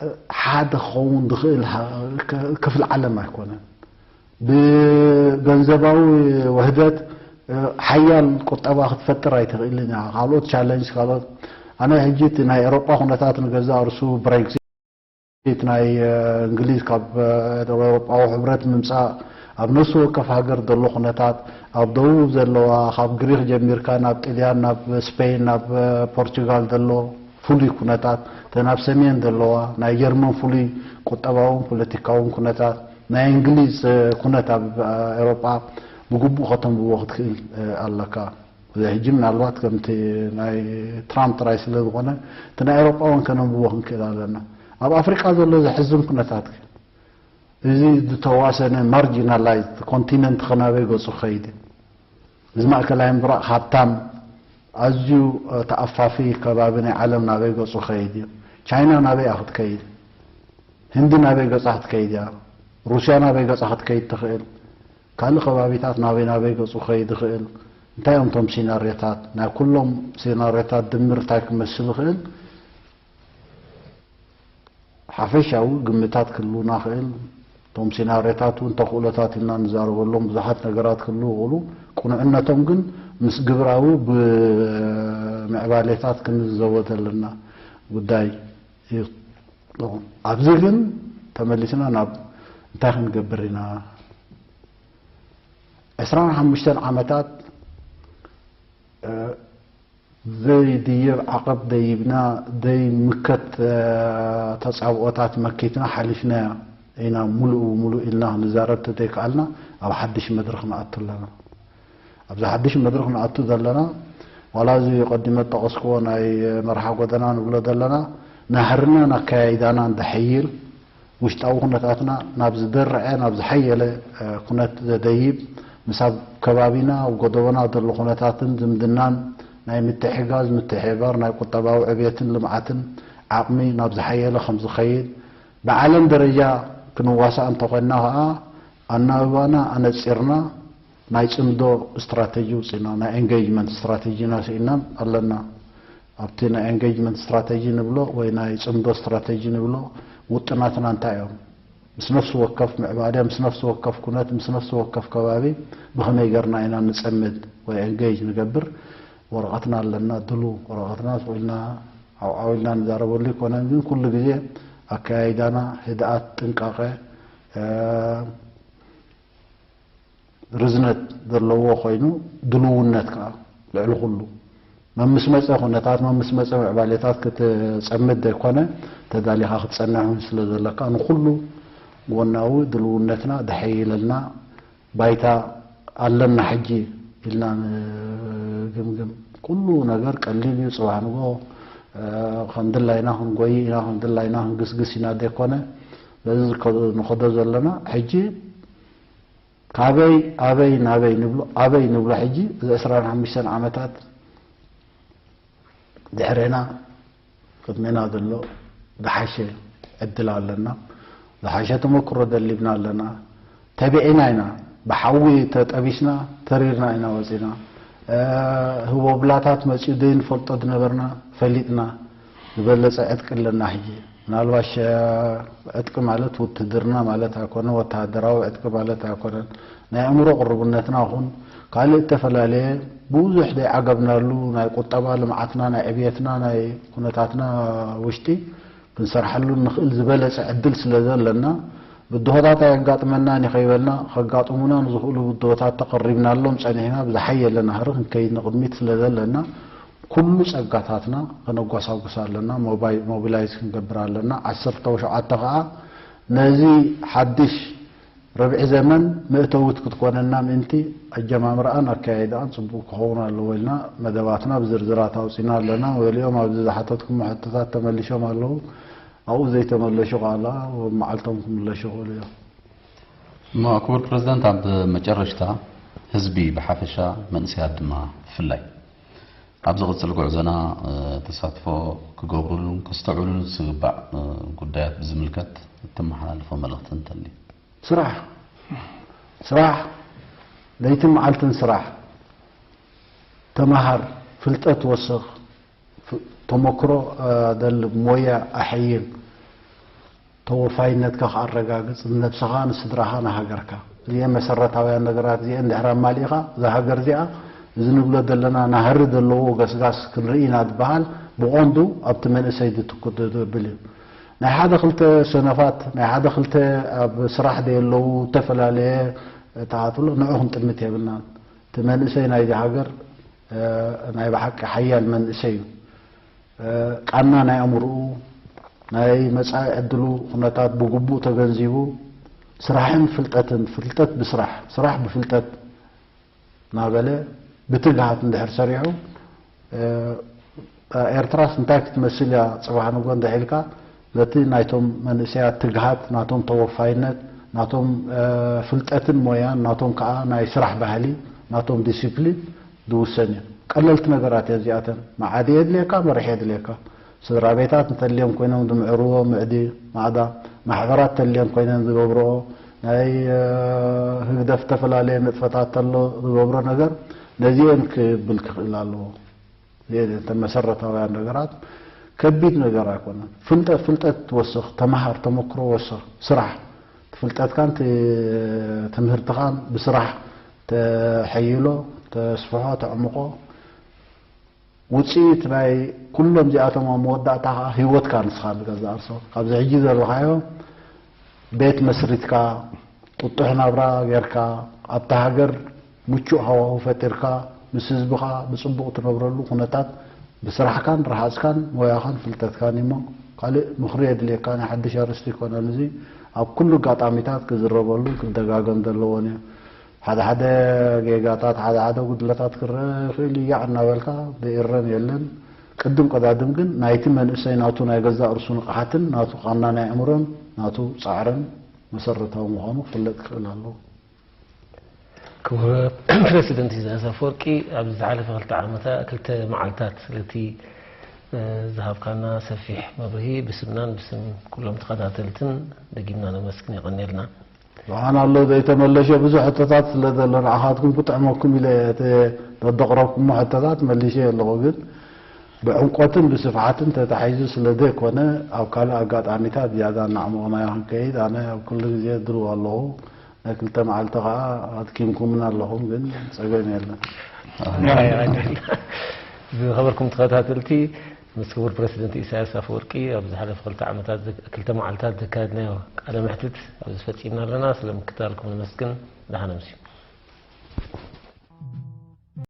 እ፣ ሓደ ክኸውን ዝኽእል ሃ-፣ ክ-፣ ክፍሊ ዓለም ኣይኮነን። ብገንዘባዊ ውህደት፣ እ፣ ሓያል ቁጠባ ክትፈጥር ኣይትኽእልን እያ። ካልኦት ቻለንጅ፣ ካልኦት፣ ኣነ ሕጂ እቲ ናይ ኤውሮጳ ኩነታት ንገዛእ ርእሱ ብሬግዚት ናይ፣ እ፣ እንግሊዝ ካብ፣ እ፣ ኤውሮጳዊ ሕብረት ምምጻእ፣ ኣብ ነፍሲ ወከፍ ሃገር ዘሎ ኩነታት፣ ኣብ ደቡብ ዘለዋ፣ ካብ ግሪክ ጀሚርካ ናብ ጥልያን፣ ናብ ስፔን፣ ናብ፣ እ፣ ፖርቹጋል ዘሎ ፍሉይ ኩነታት፣ እተን ኣብ ሰሜን ዘለዋ ናይ ጀርመን ፍሉይ ቁጠባውን ፖለቲካውን ኩነታት፣ ናይ እንግሊዝ፣ እ፣ ኩነት ኣብ፣ እ፣ ኤውሮጳ ብግቡእ ከተንብቦ ክትክእል፣ እ፣ ኣለካ። እዚ ሕጂ ምናልባት ከምቲ ናይ ትራምፕ ጥራይ ስለ ዝኾነ፣ እቲ ናይ ኤውሮጳ እውን ከነንብቦ ክንክእል ኣለና። ኣብ ኣፍሪቃ ዘሎ ዘሕዝን ኩነታት፣ እዚ ዝተዋሰነ ማርጂናላይዝድ ኮንቲነንት ከናበይ ገጹ ክኸይድ እዩ? እዚ ማእከላይ ምብራቕ ሃብታም፣ ኣዝዩ ተኣፋፊ ከባቢ ናይ ዓለም ናበይ ገጹ ክኸይድ እዩ? ቻይና ናበይ እያ ክትከይድ? ህንዲ ናበይ ገጻ ክትከይድ እያ? ሩስያ ናበይ ገጻ ክትከይድ ትኽእል? ካልእ ከባቢታት ናበይ ናበይ ገጹ ክኸይድ ይኽእል? እንታይ እዮም እቶም ሲናርዮታት? ናይ ኩሎም ሲናርዮታት ድምር እንታይ ክመስል ይኽእል? ሓፈሻዊ ግምታት ክህልውና ይኽእል። እቶም ሲናርዮታት እውን ተኽእሎታት ኢልና ንዛረበሎም ብዙሓት ነገራት ክህልው ይኽእሉ። ቅኑዕነቶም ግን ምስ ግብራዊ ብምዕባሌታት ክንዘወ ዘለና ጉዳይ እዩ። ኣብዚ ግን ተመሊስና ናብ እንታይ ክንገብር ኢና? ዕስራን ሓሙሽተን ዓመታት፣ እ፣ ዘይድየብ ዓቐብ ደይብና፣ ዘይምከት፣ እ፣ ተጻብኦታት መኪትና ሓሊፍናያ ኢና። ሙሉእ ብሙሉእ ኢልና ክንዛረብ ተዘይከኣልና፣ ኣብ ሓድሽ መድረኽ ንኣቱ ኣለና። ኣብዚ ሓድሽ መድረኽ ንኣቱ ዘለና፣ ዋላ እዚ ቀዲመ ዝጠቐስክዎ ናይ መርሓ ጎደና ንብሎ ዘለና፣ ናህርናን ኣከያይዳናን ደሐይል፣ ውሽጣዊ ኩነታትና ናብ ዝደረዐ፣ ናብ ዝሓየለ፣ እ፣ ኩነት ዘደይብ፣ ምስ ኣብ ከባቢና፣ ኣብ ጎደቦና ዘሎ ኩነታትን ዝምድናን ናይ ምትሕጋዝ፣ ምትሕብባር፣ ናይ ቁጠባዊ ዕብየትን ልምዓትን ዓቕሚ ናብ ዝሓየለ ከም ዝኸይድ፣ ብዓለም ደረጃ ክንዋሳእ እንተኾይንና ኸኣ፣ ኣናብባና ኣነጺርና፣ ናይ ጽምዶ ስትራተጂ ውጺና፣ ናይ ኤንጌጅመንት ስትራተጂና ስኢናን ኣለና። ኣብቲ ናይ ኤንጌጅመንት ስትራተጂ ንብሎ ወይ ናይ ጽምዶ ስትራተጂ ንብሎ ውጥናትና እንታይ እዮም? ምስ ነፍሲ ወከፍ ምዕባለ፣ ምስ ነፍሲ ወከፍ ኩነት፣ ምስ ነፍሲ ወከፍ ከባቢ ብኸመይ ገርና ኢና ንጸምድ ወይ ኤንጌጅ ንገብር? ወረቐትና ኣለና፣ ድሉ ወረቐትና ስቕ ኢልና ዓውዓው ኢልና ንዛረበሉ ኣይኮነን፣ ግን ኩሉ ግዜ ኣከያይዳና ህድኣት፣ ጥንቃቐ፣ እ፣ ርዝነት ዘለዎ ኮይኑ፣ ድልውነት ከኣ ልዕሊ ኩሉ፣ መምስ መጸ ኩነታት፣ መምስ መጸ ምዕባሌታት ክትጸምድ ዘይኮነ፣ ተዳሊኻ ክትጸንሕ እውን ስለ ዘለካ፣ ንኹሉ ጎናዊ ድልውነትና ደሐይለልና ባይታ ኣለና ሕጂ ኢልና ንግምግም። ኩሉ ነገር ቀሊል እዩ። ጽባሕ ንግሆ፣ እ፣ ከም ድላይና ክንጎይ ኢና፣ ከም ድላይና ክንግስግስ ኢና ዘይኮነ፣ በዚ ዝከ-፣ ንኸዶ ዘለና ሕጂ ካበይ ኣበይ ናበይ ንብሎ፣ ኣበይ ንብሎ ሕጂ እዚ ዕስራን ሓሙሽተን ዓመታት ድሕሬና ቅድሜና ዘሎ ዝሓሸ ዕድል ኣለና። ዝሓሸ ተመክሮ ደሊብና ኣለና። ተቢዕና ኢና፣ ብሓዊ ተጠቢስና፣ ተሪርና ኢና ወጺና። እ፣ ህቦብላታት መጺኡ ዘይንፈልጦ ዝነበርና ፈሊጥና፣ ዝበለጸ ዕጥቂ ኣለና ሕጂ። ምናልባሽ፣ እ፣ ዕጥቂ ማለት ውትድርና ማለት ኣይኮነ፣ ወተሃደራዊ ዕጥቂ ማለት ኣይኮነን። ናይ ኣእምሮ ቅርብነትና ኹን ካልእ እተፈላለየ ብዙሕ ዘይዓገብናሉ ናይ ቁጠባ ልምዓትና፣ ናይ ዕብየትና፣ ናይ ኩነታትና ውሽጢ ክንሰርሓሉ ንኽእል ዝበለጸ ዕድል ስለ ዘለና፣ ብድሆታት ኣየጋጥመናን እዩ ከይበልና፣ ከጋጥሙና ንዝኽእሉ ብድሆታት ተቐሪብናሎም ጸኒሕና፣ ብዝሓየለ ናህሪ ክንከይድ ንቕድሚት ስለ ዘለና፣ ኩሉ ጸጋታትና ከነጓሳጉስ ኣለና፣ ሞባይ-፣ ሞቢላይዝ ክንገብር ኣለና። ዓሰርተ ሸውዓተ ከኣ ነዚ ሓድሽ ርብዒ ዘመን መእተዊት ክትኮነና ምእንቲ፣ ኣጀማምራኣን ኣከያይዳኣን ጽቡቕ ክኸውን ኣለዎ ኢልና መደባትና ብዝርዝራት ኣውጺና ኣለና። ገሊኦም ኣብዚ ዝሓተትኩሞ ሕቶታት ተመሊሾም ኣለዉ። ኣብኡ ዘይተመለሹ ከኣ ኣብ መዓልቶም ክምለሹ ይኽእሉ እዮም። እሞ ክቡር ፕረዚደንት፣ ኣብ መጨረሽታ ህዝቢ ብሓፈሻ መንእሰያት ድማ ብፍላይ ኣብ ዝቕጽል ጉዕዞና ተሳትፎ ክገብሩሉን ከስተውዕሉሉን ዝግባእ ጉዳያት ብዝምልከት እተመሓላልፎ መልእኽቲ እንተልዩ? ስራሕ ስራሕ ለይትን መዓልትን ስራሕ። ተመሃር፣ ፍልጠት ወስኽ፣ ተመክሮ ኣደልብ፣ ሞያ ኣሐይል፣ ተወፋይነትካ ክኣረጋግጽ፣ ንነብስኻ፣ ንስድራኻ፣ ንሃገርካ። እዚኤን መሰረታውያን ነገራት እዚኤን ድሕሪ ኣማሊእኻ፣ እዛ ሃገር እዚኣ፣ እዚ ንብሎ ዘለና ናህሪ ዘለዎ ገስጋስ ክንርኢ ኢና ዝበሃል ብቐንዱ ኣብቲ መንእሰይ ዝትኩር ዘብል እዩ። ናይ ሓደ ክልተ ሰነፋት፣ ናይ ሓደ ክልተ ኣብ ስራሕ ደየለዉ ዝተፈላለየ ተኣትሎ ንዑ ክንጥምት የብልናን። እቲ መንእሰይ ናይዚ ሃገር ናይ ብሓቂ ሓያል መንእሰይ እዩ። ቃና ናይ ኣእምርኡ፣ ናይ መጻኢ ዕድሉ ኩነታት ብግቡእ ተገንዚቡ፣ ስራሕን ፍልጠትን፣ ፍልጠት ብስራሕ፣ ስራሕ ብፍልጠት እናበለ ብትግሃት እንድሕር ሰሪሑ፣ ኤርትራስ እንታይ ክትመስል እያ ጽባሕ ንግሆ እንድሕር ኢልካ፣ ነቲ ናይቶም መንእሰያት ትግሃት፣ ናቶም ተወፋይነት፣ ናቶም ፍልጠትን ሞያን፣ ናቶም ከኣ ናይ ስራሕ ባህሊ፣ ናቶም ዲሲፕሊን ዝውሰን እዩ። ቀለልቲ ነገራት እየ እዚኣተን። መዓዲ የድልየካ፣ መርሒ የድልየካ። ስድራ ቤታት እንተልዮም ኮይኖም ዝምዕርዎ ምዕዲ፣ ማዕዳ፣ ማሕበራት እንተልዮም ኮይነን ዝገብርኦ፣ ናይ ህግደፍ ዝተፈላለየ ንጥፈታት ተሎ ዝገብሮ ነገር፣ ነዚኤን ክብል ክኽእል ኣለዎ። እተን መሰረታውያን ነገራት ከቢድ ነገር ኣይኮነን። ፍልጠት ፍልጠት ትወስኽ፣ ተመሃር፣ ተመክሮ ወስኽ፣ ስራሕ። ፍልጠትካን ትምህርትኻን ብስራሕ ተሐይሎ፣ ተስፍሖ፣ ተዕምቆ። ውፅኢት ናይ ኩሎም እዚኣቶም ኣብ መወዳእታ ከዓ ህይወትካ ንስኻ ንገዛእ ርእሶ። ካብዚ ሕጂ ዘለኻዮ ቤት መስሪትካ፣ ጥጡሕ ናብራ ጌርካ፣ ኣብታ ሃገር ምቹእ ሃዋሁ ፈጢርካ፣ ምስ ህዝብኻ ብጽቡቕ ትነብረሉ ኩነታት ብስራሕካን ረሃጽካን ሞያኻን ፍልጠትካን እዩሞ፣ ካልእ ምኽሪ የድልየካ። ናይ ሓድሽ ኣርእስቲ ኣይኮነን እዚ። ኣብ ኩሉ ኣጋጣሚታት ክዝረበሉን ክደጋገም ዘለዎን እዩ። ሓደ ሓደ ጌጋታት፣ ሓደ ሓደ ጉድለታት ክረአ ይኽእል እዩ፣ ያዕ እናበልካ ደኢረም የለን። ቅድም ቀዳድም ግን ናይቲ መንእሰይ ናቱ ናይ ገዛእ ርእሱ ንቕሓትን ናቱ ቃና ናይ ኣእምሮን ናቱ ጻዕርን መሰረታዊ ምዃኑ ክፍለጥ ክኽእል ኣለዎ። ክቡር ፕረሲደንት ኢሳያስ ኣፈወርቂ፣ ኣብዚ ዝሓለፈ ክልተ ዓመታ-፣ ክልተ መዓልታት ስለቲ ዝሃብካና ሰፊሕ መብርሂ ብስምናን ብስም ኩሎም ተኸታተልትን ደጊምና ነመስግን። የቐንየልና። ብሓን ኣሎ ዘይተመለሸ ብዙሕ ሕቶታት ስለ ዘሎ ንዓኻትኩም ክጥዕመኩም ኢለ እየ እቲ ዘደቕረብኩሞ ሕቶታት መሊሸ ኣለኹ፣ ግን ብዕምቆትን ብስፍሓትን ተታሒዙ ስለ ዘይኮነ ኣብ ካልእ ኣጋጣሚታት ዝያዳ እናዕመቕናዮ ክንከይድ ኣነ ኣብ ኩሉ ግዜ ድሉው ኣለኹ። ናይ ክልተ መዓልቲ ኸዓ ኣድኪምኩምና ኣለኹም፣ ግን ጸገም የለን። ዝኸበርኩም ተኸታተልቲ፣ ምስ ክቡር ፕረሲደንት ኢሳያስ ኣፈወርቂ ኣብ ዝሓለፈ ክልተ ዓመታት፣ ክልተ መዓልታት ዘካየድናዮ ቃለ መሕትት ኣብዚ ፈጺምና ኣለና። ስለ ምክትታልኩም ነመስግን። ደሓን ኣምስዩ።